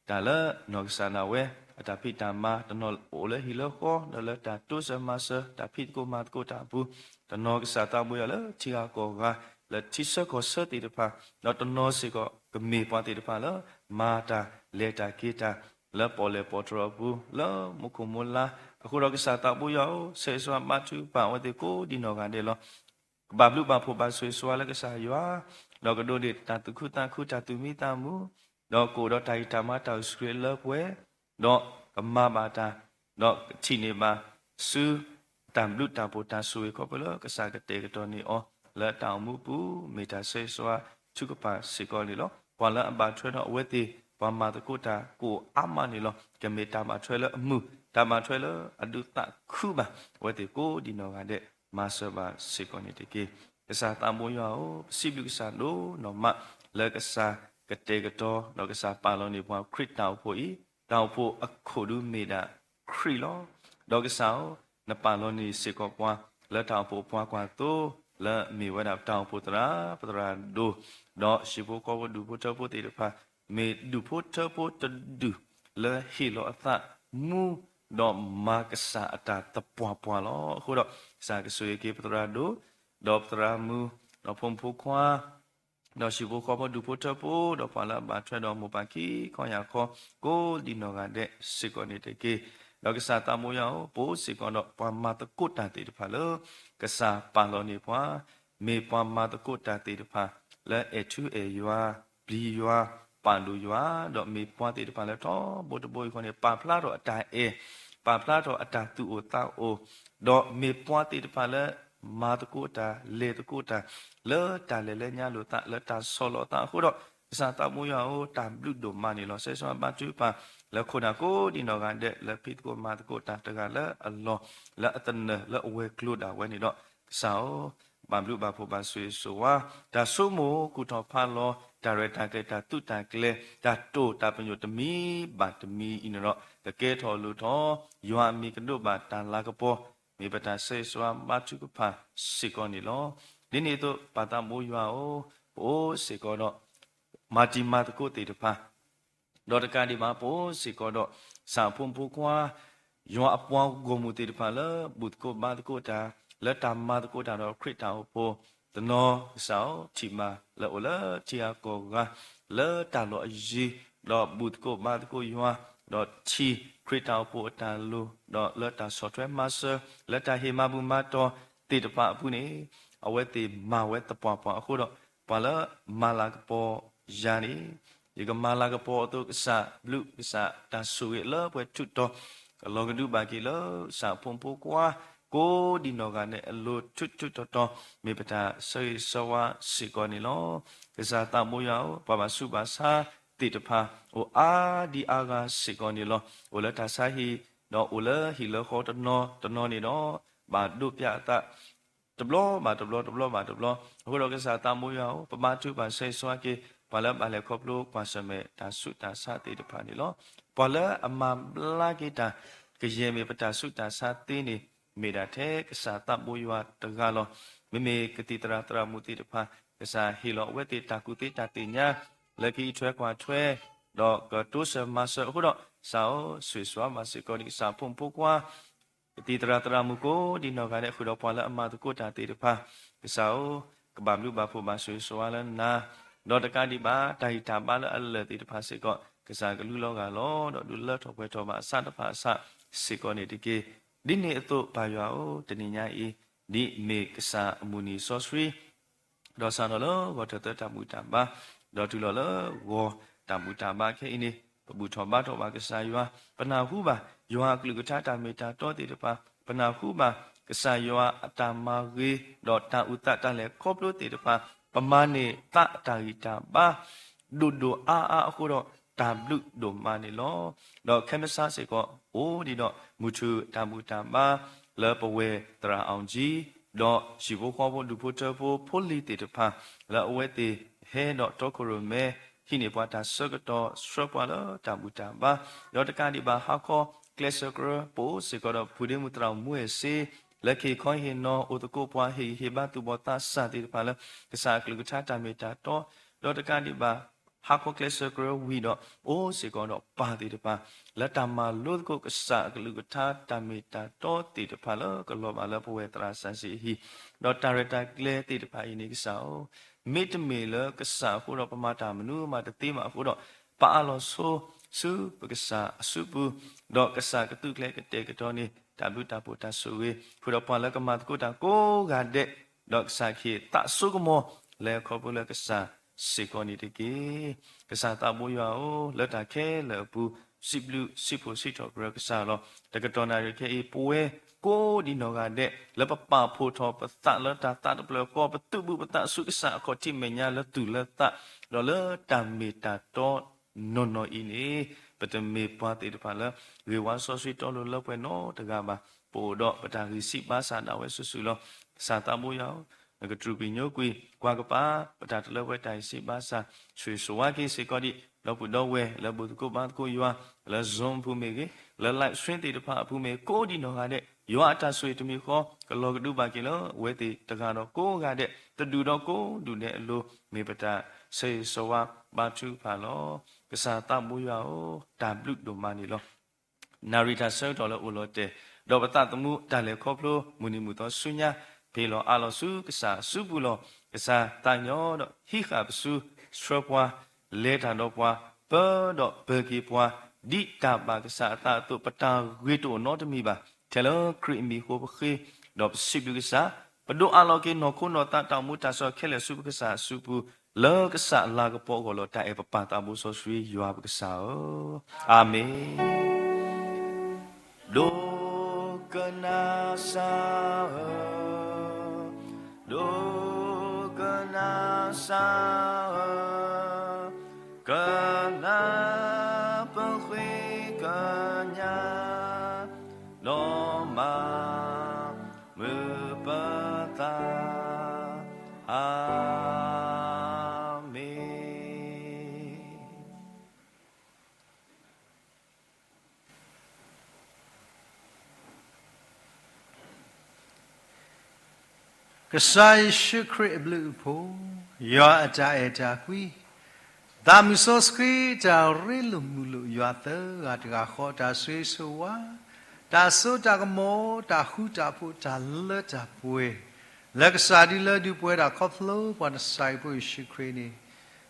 တၢ်လၢနီၢ်ကစၢ်ဒၣ်ဝဲအတၢ်ဖံးတၢ်မၤ, တနီၤအိၣ်လၢဟံၣ်လၢဃီ, ဒီးလၢတၢ်တိစၢၤမၤစၢၤ တၢ်ဖံးသကိးမၤသကိးတၢ်အပူၤ, တနီၤကစၢ်သးဘိယွၤလၢထံဂၤကီၢ်ဂၤ လၢထံဆၢကီၢ်ဆၢသ့ၣ်တဖၣ်, ဒီးတနီၤစ့ၢ်ကီးကမ့ၢ်ပှၤသ့ၣ်တဖၣ်လၢ မၤတၢ်လဲၤတၢ်က့ၤတၢ် လၢပီၣ်လဲၣ်ပီၣ်တြီၤအပူၤ လၢမိၢ်ခိၣ်မိၢ်လါ, အဃိဒီးကစၢ်သးဘိယွၤဧၢ, ဆၢဂ့ၤဆၢဝါဘါထုကဖၣ်အဝဲသ့ၣ်ကိးဒံနီၢ်ဂၤဒဲးလီၤ. ကဘၣ်ဘျုးဘၣ်ဖှိၣ်ဘၣ်ဆိၣ်ဂ့ၤဆိၣ်ဝါလၢကစၢ်ယွၤ, ဒီးကဒိးန့ၢ်တၢ်သူၣ်ခုသးခု တၢ်သူၣ်မံသးမုာ်, ဒီးကအိၣ်ဒီးတၢ်ဂံၢ်တၢ်ဘါတၢ်အိၣ်ဆူၣ်အိၣ်ချ့လၢပှဲၤ, ဒီးကမၤဘၣ်တၢ်, ဒီးကထံၣ်န့ၢ်ဘၣ်ဆူ တၢ်ဘျုးတၢ်ဖှိၣ်တၢ်ဆိၣ်ဂ့ၤ ခီဖျိလၢကစၢ်ကတဲာ်ကတီၤန့ၢ်အီၤ လၢတၢ်အိၣ်မူပူၤ မ့ၢ်တၢ်ဆၢဂ့ၤဆၢဝါထုကဖၣ်စ့ၢ်ကီးန့ၣ်လီၤ. ပှၤလၢအဘၣ်ထွဲဒီးအဝဲသ့ၣ် ပှၤမၤသကိးတၢ်ကအိၣ်အါမးန့ၣ်လီၤ. ကမ့ၢ်တၢ်ဘၣ်ထွဲလၢအမုာ်, တၢ်ဘၣ်ထွဲလၢအဒုးသးခုဘၣ် အဝဲသ့ၣ်ကိးဒံနီၢ်ဂၤဒဲး မၤစၢၤဘၣ်စ့ၢ်ကီးန့ၣ်တက့ၢ်. ကစၢ်သးဘိယွၤဧၢ, ပစံးဘျုးကစၢ်ဒိၣ်နီၢ်မး လၢကစၢ်ကတဲာ်ကတီၤ ဒီးကစၢ်ပာ်လီၤန့ၢ်ပှၤခရံာ်တၢ်အိၣ်ဖှိၣ်အံၤ, တၢ်အိၣ်ဖှိၣ်အခိၣ်ဒုမ့ၢ်ဒၣ်ခရံာ်လီၤ. ဒီးကစၢ်ဧၢ, နပာ်လီၤန့ၢ်စ့ၢ်ကီးပှၤ လၢတၢ်အိၣ်ဖှိၣ်ပှၤကွၢ်သိ လၢမ့ၢ်ဝဲဒၣ်တၢ်အိၣ်ဖှိၣ်သရၣ် ပသရၣ်ဒိၣ်, ဒီးဟံၣ်ဖိဃီဖိဒူၣ်ဖိထၢဖိသ့ၣ်တဖၣ်, မ့ၢ်ဒူၣ်ဖိထၢဖိတဒူၣ် လၢဟ့ၣ်လီၤအသးမူ ဒီးမၤကစၢ်အတၢ်သပှၢ်ပှၢ်လီၤ. အဃိဒီး ကစၢ်ကဆိၣ်ဂ့ၤက့ၤပသရၣ်ဒိၣ်, ဒီးပသရၣ်မုၣ်, ဒီးဖိမုၣ်ဖိခွါ ဒီးဟံၣ်ဖိဃီဖိဒူၣ်ဖိထၢဖိ, ဒီးပှၤလၢအဘၣ်ထွဲဒီးမိၢ်ပၢ်ခံခီယၢ်ခီ ကိးဒံနီၢ်ဂၤဒဲးစ့ၢ်ကီးန့ၣ်တက့ၢ်. ဒီးကစၢ်သးဘိယွၤဧၢ, ပအိၣ်စ့ၢ်ကီးဒီးပှၤမၤသကိးတၢ်သ့ၣ်တဖၣ်လၢ ကစၢ်ပာ်လီၤန့ၢ်ပှၤ, မ့ၢ်ပှၤမၤသကိးတၢ်သ့ၣ်တဖၣ် လၢအဲၣ်ထူအဲၣ်ယွၤ, ပျံၤယွၤ, ပာ်ဒိၣ်ယွၤ, ဒီးမ့ၢ်ပှၤသ့ၣ်တဖၣ်လၢထီဘိတဘိယူၢ်ဃီန့ၣ် ပာ်ဖျါထီၣ်အတၢ်အဲၣ်, ပာ်ဖျါထီၣ်အတၢ်သူၣ်အိၣ်သးအိၣ်, ဒီးမ့ၢ်ပှၤသ့ၣ်တဖၣ်လၢ မၤသကိးတၢ် လဲၤသကိးတၢ် လၢတၢ်လဲၤလၢညါလိာ်သး လၢတၢ်ဆီၣ်လီၤသးအဃိဒီး ကစၢ်သးဘိယွၤဧၢ, တၢ်ဘျုးဒိၣ်မးန့ၣ်လီၤ. ဆၢဂ့ၤဆၢဝါဘါထုကဖၣ် လၢခိၣ်နၢ်ကိးဒံနီၢ်ဂၤဒဲး လၢဖံးသကိးမၤသကိးတၢ်တဂၤလၢအလီၢ် လၢအသနၢၣ်လၢအဝဲၤကျိၤဒၣ်ဝဲန့ၣ်ဒီး ကစၢ်ဧၢ, ဘၣ်ဘျုးဘၣ်ဖှိၣ်ဘၣ်ဆိၣ်ဂ့ၤဆိၣ်ဝါ, တၢ်ဆိကမိၣ်ကူၣ်ထီၣ်ဖးလီၤ တၢ်ရဲၣ်တၢ်ကျဲၤ တၢ်သုးတၢ်ကျဲၤ တၢ်တိာ်တၢ်ပညိၣ်တမံၤဘၣ်တမံၤအံၤန့ၣ်ဒီး ကကဲထီၣ်လိၣ်ထီၣ် ယွၤအမံၤကဒိးဘၣ်တၢ်လၤကပီၤ မ့ၢ်ပတၢ်ဆၢဂ့ၤဆၢဝါဘါထုကဖၣ်စ့ၢ်ကီးန့ၣ်လီၤ. ဒ်န့ၣ်အသိး ပၢ်သးဘိယွၤဧၢ, ပအိၣ်စ့ၢ်ကီးဒီး မၤတံၤမၤသကိးသ့ၣ်တဖၣ် ဒီးတကးဒံးဘၣ် ပအိၣ်စ့ၢ်ကီးဒီး ကစၢ်အဖိမုၣ်ဖိခွါ ယွၤအပှၤဂီၢ်မုၢ်သ့ၣ်တဖၣ်လၢ ဘူၣ်သကိးဘါသကိးတၢ် လၢတၢ်မၤသကိးတၢ်ဒီးခရံာ်တၢ်အိၣ်ဖှိၣ် တနီၤကစၢ်ဧၢ, ထံၣ်ဘၣ်လၢအိၣ်လၢထံဂၤကီၢ်ဂၤ လၢတၢ်လီၢ်အယံၤ ဒီးဘူၣ်သကိးဘါသကိးယွၤ ဒီးထံၣ်ခရံာ်တၢ်အိၣ်ဖှိၣ်အတၢ်လိၤ ဒီးလၢတၢ်ဆီၣ်ထွဲမၤစၢၤ လၢတၢ်ဟ့ၣ်မၤဘူၣ်မၤတီၢ်သ့ၣ်တဖၣ်အပူၤန့ၣ် အဝဲသ့ၣ်မၤဝဲသပှၢ်ပှၢ်အဃိဒီး ပှၤလၢမၤလၤကပီၤယၤန့ၣ် ယကမၤလၤကပီၤအသိး ကစၢ်ဘျုးကစၢ်တၢ်ဆိၣ်ဂ့ၤလၢပှဲၤထူးတီၤ ကလီၤကဒုဘၣ်က့ၤလၢ ကစၢ်ဖိမုၣ်ဖိခွါ ကိးဒံနီၢ်ဂၤဒဲးအလိၤထူးထူးတီၤတီၤ မ့ၢ်ပတၢ်ဆၢဂ့ၤဆၢဝါစ့ၢ်ကီးန့ၣ်လီၤ. ကစၢ်သးဘိယွၤဧၢ, ပှၤဘၣ်ဆူးဘၣ်ဆါသ့ၣ်တဖၣ် အိၣ်အါဒံအါဂၤစ့ၢ်ကီးန့ၣ်လီၤ. အိၣ်လၢတၢ်ဆါဟံၣ် ဒီးအိၣ်လၢဟံၣ်လၢဃီတနီၤတနီၤန့ၣ်ဒီး ဘၣ်ဒိးပျးအသး တဘျီဘၣ်တဘျီ တဘျီဘၣ်တဘျီ. အဃိဒီးကစၢ်သးဘိယွၤဧၢ, ပဘါထုကဖၣ်ဆၢဂ့ၤဆၢဝါက့ၤ ပှၤလၢဘၣ်လဲၤခီဖျိကွၢ်ဆၢၣ်မဲာ်တၢ်ဆူးတၢ်ဆါသ့ၣ်တဖၣ်န့ၣ်လီၤ. ပှၤလၢအမၤဘျါက့ၤတၢ် ကယဲၢ်မ့ၢ်ပတၢ်ဆူးတၢ်ဆါသ့န့ၣ် မ့ၢ်ဒၣ်ထဲကစၢ်သးဘိယွၤတဂၤလီၤ. မ့မ့ၢ်ကသံၣ်သရၣ်သရၣ်မုၣ်သ့ၣ်တဖၣ် ကစၢ်ဟ့ၣ်လီၤအဝဲသ့ၣ်တၢ်ကူၣ်သ့တၢ်သ့ၣ်ညါ လၢကအံးထွဲကွၢ်ထွဲ ဒီးကတိစၢၤမၤစၢၤအဃိဒီး ကစၢ်ဧၢ, ဆိၣ်ဂ့ၤဆိၣ်ဝါဘၣ်စ့ၢ်ကီးဒံး ကစၢ်ဖိမုၣ်ဖိခွါ ကသံၣ်သရၣ်သရၣ်မုၣ်ကိးဒံနီၢ်ဂၤဒဲး ဃုာ်ဒီးပှၤလၢအမၤသကိးတၢ်သ့ၣ်တဖၣ်, ကစၢ်ဧၢ, ကဘၣ်ဘျုးဘၣ်ဖှိၣ်ဘၣ်ဆိၣ်ဂ့ၤဆိၣ်ဝါလၢနၤ, ဒီးတကးဒံးဘၣ် တၢ်ဂံၢ်တၢ်ဘါလၢအလၢာ်သ့ၣ်တဖၣ်စ့ၢ်ကီး ကစၢ်ကလူလီၤဂာ်လီၤ ဒီးဒုးလၢထီၣ်ပှဲၤထီၣ်ဘၣ်အဆၣ်တဖၣ်အဆၣ်စ့ၢ်ကီးန့ၣ်တက့ၢ်. ဒ်န့ၣ်အသိးပၢ်ယွၤဧၢ, တနံၤညါအံၤ ဒ်မ့ၢ်ကစၢ်အမုၢ်နံၤစီဆှံ ဒီးစးထီၣ်လၢဂီၤထၢၣ်သၢတၢ်ဘူၣ်တၢ်ဘါ, ဒီးတုၤလီၤလၢဂီၤတၢ်ဘူၣ်တၢ်ဘါခဲအံၤန့ၣ် ပဘူၣ်ထီၣ်ဘါထီၣ်ဘၣ်ကစၢ်ယွၤ, ပနၢ်ဟူဘၣ်ယွၤအကလုၢ်ကထါတၢ်မ့ၢ်တၢ်တီသ့ၣ်တဖၣ်, ပနၢ်ဟူဘၣ်ကစၢ်ယွၤအတၢ်မၤဂ့ၤ ဒီးတၢ်အုၣ်သးတၢ်လဲၤခီဖျိသ့ၣ်တဖၣ်, ပမၤန့ၢ်သးအတၢ်ဂံၢ်တၢ်ဘါ ဒိၣ်ဒိၣ်အါအါအဃိဒီး တၢ်ဘျုးဒိၣ်မးန့ၣ်လီၤ. ဒီးခဲမုၢ်ဆ့ၣ်စ့ၢ်ကီး အိၣ်ဒံးဒီးမုၢ်ထူၣ်တၢ်ဘူၣ်တၢ်ဘါ လၢပဝဲသရၣ်အီၣ်ကၠံ ဒီးဟံၣ်ဖိဃီဖိဒူၣ်ဖိထၢဖိဖိလံၤသ့ၣ်တဖၣ် လၢအဝဲသ့ၣ်ဟဲဒီးတီခိၣ်ရိၣ်မဲ ဟံးန့ၢ်ပှၤတၢ်ဆၢကတီၢ် ဆှၢပှၤလၢတၢ်ဘူၣ်တၢ်ဘါ, ဒီးတကးဒံးဘၣ်ဟါခီကျဲစၢၤကရၢ ပအိၣ်စ့ၢ်ကီးဒီးဖုဒ့မုၣ်သရၣ်မူဝဲၢ်စ့ လၢက့ၤခီဟ့ၣ်နီၤ အိၣ်သကိးပှၤဟ့ၣ်ဂံၢ်ဟ့ၣ်ဘါသူၣ်ဘီၣ်သးစၢ်သ့ၣ်တဖၣ်လၢ ကစၢ်အကလုၢ်ကထါတၢ်မ့ၢ်တၢ်တီ, ဒီးတကးဒံးဘၣ် ဟါခီကျဲစၢၤကရၢဝံၤဒီး အိၣ်စ့ၢ်ကီးဒီးပၢ်သ့ၣ်တဖၣ် လၢတၢ်မၤလိသကိးကစၢ်အကလုၢ်ကထါတၢ်မ့ၢ်တၢ်တီသ့ၣ်တဖၣ်လၢကလီၤဘၣ်လၢပဝဲသရၣ်စၢ်စ့ၢ်ဟံၣ်, ဒီးတၢ်ရဲၣ်တၢ်ကျဲၤသ့ၣ်တဖၣ်အံၤန့ၣ် ကစၢ်ဧၢ, မ့တမ့ၢ်လၢကစၢ်အဃိဒီးပမၤတၢ်မနုၤမးတသ့ဘၣ်အဃိဒီး ပအးလီၤဆိ ဆူပကစၢ်အစုပူၤ, ဒီးကစၢ်ကသုးကျဲၤကတဲာ်ကတီၤန့ၢ် တၢ်ဘျုးတၢ်ဖှိၣ်တၢ်ဆိၣ်ဂ့ၤ ဃုာ်ဒီးပှၤလၢကမၤသကိးတၢ်ကိးဂၤဒဲး, ဒီးကစၢ်ကဟ့ၣ်သးစိကမီၤ လဲၤခီဖျိလၢကစၢ်စ့ၢ်ကီးန့ၣ်တက့ၢ်. ကစၢ်သးဘိယွၤဧၢ, လၢတၢ်ခဲလၢာ်အပူၤ စံးဘျုးစံးဖှိၣ်စံးထီၣ်ပတြၢၤကစၢ်လီၤ. တကတီၢ်နၣ်ရံၣ်ခဲအံၤ ပဝဲကိးဒံနီၢ်ဂၤဒဲး လၢပပာ်ဖှိၣ်ထီၣ်ပသးလၢတၢ်သးတဖျၢၣ်ဃီ ပသုးဘူးပသးဆူကစၢ်အခီၣ်ထံးမဲာ်ညါလၢသူၣ်လၢသး ဒီးလၢတၢ်မ့ၢ်တၢ်တီနီၢ်နီၢ်အံၤန့ၣ် ပတမ့ၢ်ပှၤသ့ၣ်တဖၣ်လၢ ဂ့ၤဝါစီဆှံတီလိၤလၢပှဲၤနီတဂၤဘၣ်. ပအိၣ်ဒီးပတၢ်ဂံၢ်စၢ်ဘါစၢ်ဒၣ်ဝဲစုာ်စုာ်လီၤ. ကစၢ်သးဘိယွၤဧၢ, နကတြူာ်ကွံာ်ညိကွံာ် ကွၢ်ကပၤ ပတၢ်တလၢပှဲၤတၢ်ဂံၢ်စၢ်ဘါစၢ် ဆိၣ်ဂ့ၤဆိၣ်ဝါက့ၤစ့ၢ်ကီးဒံး ဒီပုၢ်ဒီဝဲၢ်လၢဘူၣ်သကိးဘါသကိးယွၤ လၢ Zoom အပူၤမ့ၢ်ဂ့ၤ, လၢ live stream သ့ၣ်တဖၣ်အပူၤမ့ၢ် ကိးဒံနီၢ်ဂၤဒဲး ယွၤအတၢ်ဆိၣ်ဂ့ၤတမံၤဃီ ကလီၤကဒုဘၣ်က့ၤလၢအဝဲသ့ၣ်တဂၤဒီးကိးဂၤဒဲး တဒူၣ်ဒီးကိးဒူၣ်ဒဲးအလိၤ မ့ၢ်ပတၢ်ဆၢဂ့ၤဆၢဝါဘါထုကဖၣ်လီၤ. ကစၢ်သးဘိယွၤဧၢ, တၢ်ဘျုးဒိၣ်မးန့ၣ်လီၤ. နၣ်ရံၣ်တၢ်ဆၢကတီၢ်လၢအိၣ်လီၤတဲာ်, ဒီးပသးသမူတၢ်လဲၤခီဖျိ မုၢ်နံၤမုၢ်သီဆူညါ, ဖ့ၣ်လီၤအါလီၤဆူကစၢ်အစုပူၤလီၤ. ကစၢ်သးညီဒီးဟံးဃာ်ပစု ဆှၢပှၤ လဲၤတၢ်ဒီးပှၤ ပၢဒီးပၢၤက့ၤပှၤ ဒ်တၢ်ဘၣ်ကစၢ်အသးအသိး ပတၢ်ဂ့ၤတအိၣ်နီတမံၤဘၣ်. ထဲလၢခရံာ်အမံၤအဃိပဃ့, ဒီးပစံးဘျုးကစၢ်, ပဒိးအးလီၤက့ၤနီၢ်ခိနီၢ်သးတၢ်အိၣ်မူတၢ်ဆၢခဲလၢာ်ဆူပကစၢ်အစုပူၤ, လၢကစၢ်လၤကပီၤအဂီၢ်လီၤ. တၢ်အဲၣ်ပပၢ်သးဘိစီဆှံယွၤပကစၢ်ဧၢ, အၤမ့ၣ်. ဒိကနၣ်စၢ်ဧၢ, ဒိကနၣ်စၢ်ဧၢ, ကနၢ်ပဃ့ကညး ဒီးမၤမုာ်ပသး, အၤမ့ၣ်. ကစၢ်ယ့ၣ်ၡူးခရံာ်အဘျုးအဖှိၣ်, ယွၤအတၢ်အဲၣ်တၢ်ကွံ, သးမုၢ်စီဆှံတၢ်ရ့လိာ်မုာ်လိာ်ယွၤသၢဂၤတဂၤဃီ တၢ်ဆိၣ်ဂ့ၤဆိၣ်ဝါ, တၢ်စိတၢ်ကမီၤ, တၢ်ဃူတၢ်ဖိး, တၢ်လၢတၢ်ပှဲၤ, လၢကစၢ်ဒုလၢဒုးပှဲၤဒၣ်ခီဖျိပှၤနစၤရ့းဖိယ့ၣ်ၡူးခရံာ်န့ၣ်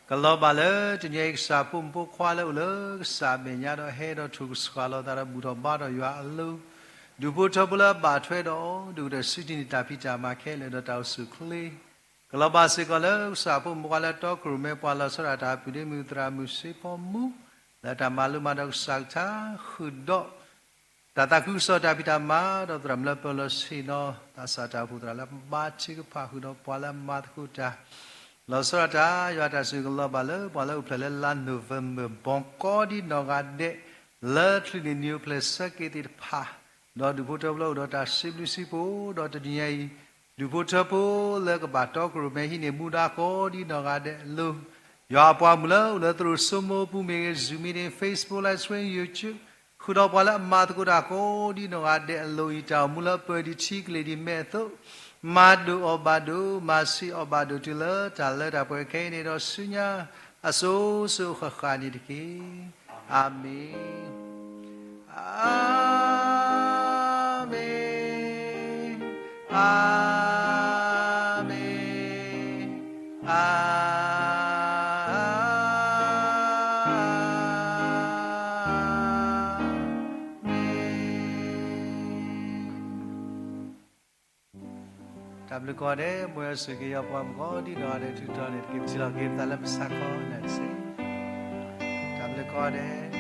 ကလီၤဘၣ်လၢတနံၤအံၤ ကစၢ်ဖိမုၣ်ဖိခွါလၢအိၣ်လၢကစၢ်အမဲာ်ညါဒီးဟဲဒီးထိၣ်ကစှၤလီၤသးဒီးဘူၣ်ထီၣ်ဘါထီၣ်ယွၤအလိၤ, ဒူၣ်ဖိထၢဖိလၢအဘၣ်ထွဲဒီးအီၤ ဒိၣ်ကတၢၢ်စံးတံၢ်န့ၢ်တၢ်ဖံးတၢ်မၤခဲလၢာ်ဒီးတၢ်အိၣ်ဆူၣ်အိၣ်ချ့ ကလီၤဘၣ်စ့ၢ်ကီးလၢကစၢ်ဖိမုၣ်ဖိခွါလၢတီခိၣ်ရိၣ်မဲပှၤလီၤဆီဒၣ်တၢ် ဖုဒ့မုၣ်သရၣ်မုၣ်စ့ဖီမူ လၢတၢ်မၤလိမၤဒိးကစၢ်ကထါ ဃုာ်ဒီး တၢ်သးခုကစီၣ်တၢ်ဖံးတၢ်မၤ ဒီးသရၣ်မုၣ်လၢပၢၤလီၢ်ဆ့ၣ်နီၤ သးစၢ်တၢ်အိၣ်ဖှိၣ်သရၣ်လၢဘါထုကဖၣ်ဃုာ်ဒီးပှၤလၢအမၤသကိးတၢ် လီၤဆီဒၣ်တၢ် ယွၤတၢ်ဆိၣ်ဂ့ၤကလီၤဘၣ်လၢပှၤလၢအိၣ်ဖျဲၣ်လၢလါနိၣ်ဝ့ဘၢၣ် ဘီကီဒံနီၢ်ဂၤဒဲး လၢချုးန့ၢ်နံၤအိၣ်ဖျဲၣ်ဆၢက့ၤသ့ၣ်တဖၣ် ဒီးဒူၣ်ဖိထၢဖိလၢအိၣ်ဒီးတၢ်စံးဘျုးစံးဖှိၣ် ဒီးတနံၤညါအံၤ ဒူၣ်ဖိထၢဖိလၢကဘၣ်တီခိၣ်ရိၣ်မဲဟံးန့ၢ်မူဒါကိးဒ်နီၢ်ဂၤဒဲးအလိၤ, ယွၤအပှၤမုၣ်လၢအိၣ်လၢသရိာ်စိမိပူၤမ့ၢ်ဂ့ၤ, Zoom meeting, Facebook live stream, YouTube, ဃုာ်ဒီးပှၤလၢအမၤသကိးတၢ်ကိးဒ်နီၢ်ဂၤဒဲးအလိၤအံၤ တၢ်အိၣ်မူလၢအပၢၢ်ဒံးထံကလ့ၢ်ဒံးမဲာ်အသိး, မၤဒိၣ်အီၣ်ဘၣ်ဒိၣ်, မၤဆံးအီၣ်ဘၣ်ဒိၣ်တုၤလၢတၢ်လၢတၢ်ပှဲၤခဲအံၤန့ၣ်ဒီး ဆူညါအစိၤစိၤဃၣ်ဃၣ်န့ၣ်တက့ၢ်. အၤမ့ၣ်, အၤမ့ၣ်, အၤမ့ၣ်, အၤမ့ၣ်. တၢ်ဘျုးကိးဂၤဒဲး, မ်ယွၤဆိၣ်ဂ့ၤက့ၤယွၤပှၤမုၣ်ကိးဒ်နီၢ်ဂၤဒဲးထူးထူးန့ၣ်တက့ၢ်. ပထံၣ်လိာ်က့ၤပသးလၢပဆၢကတီၢ်န့ၣ်တက့ၢ်. တၢ်ဘျုးကိးဂၤဒဲး.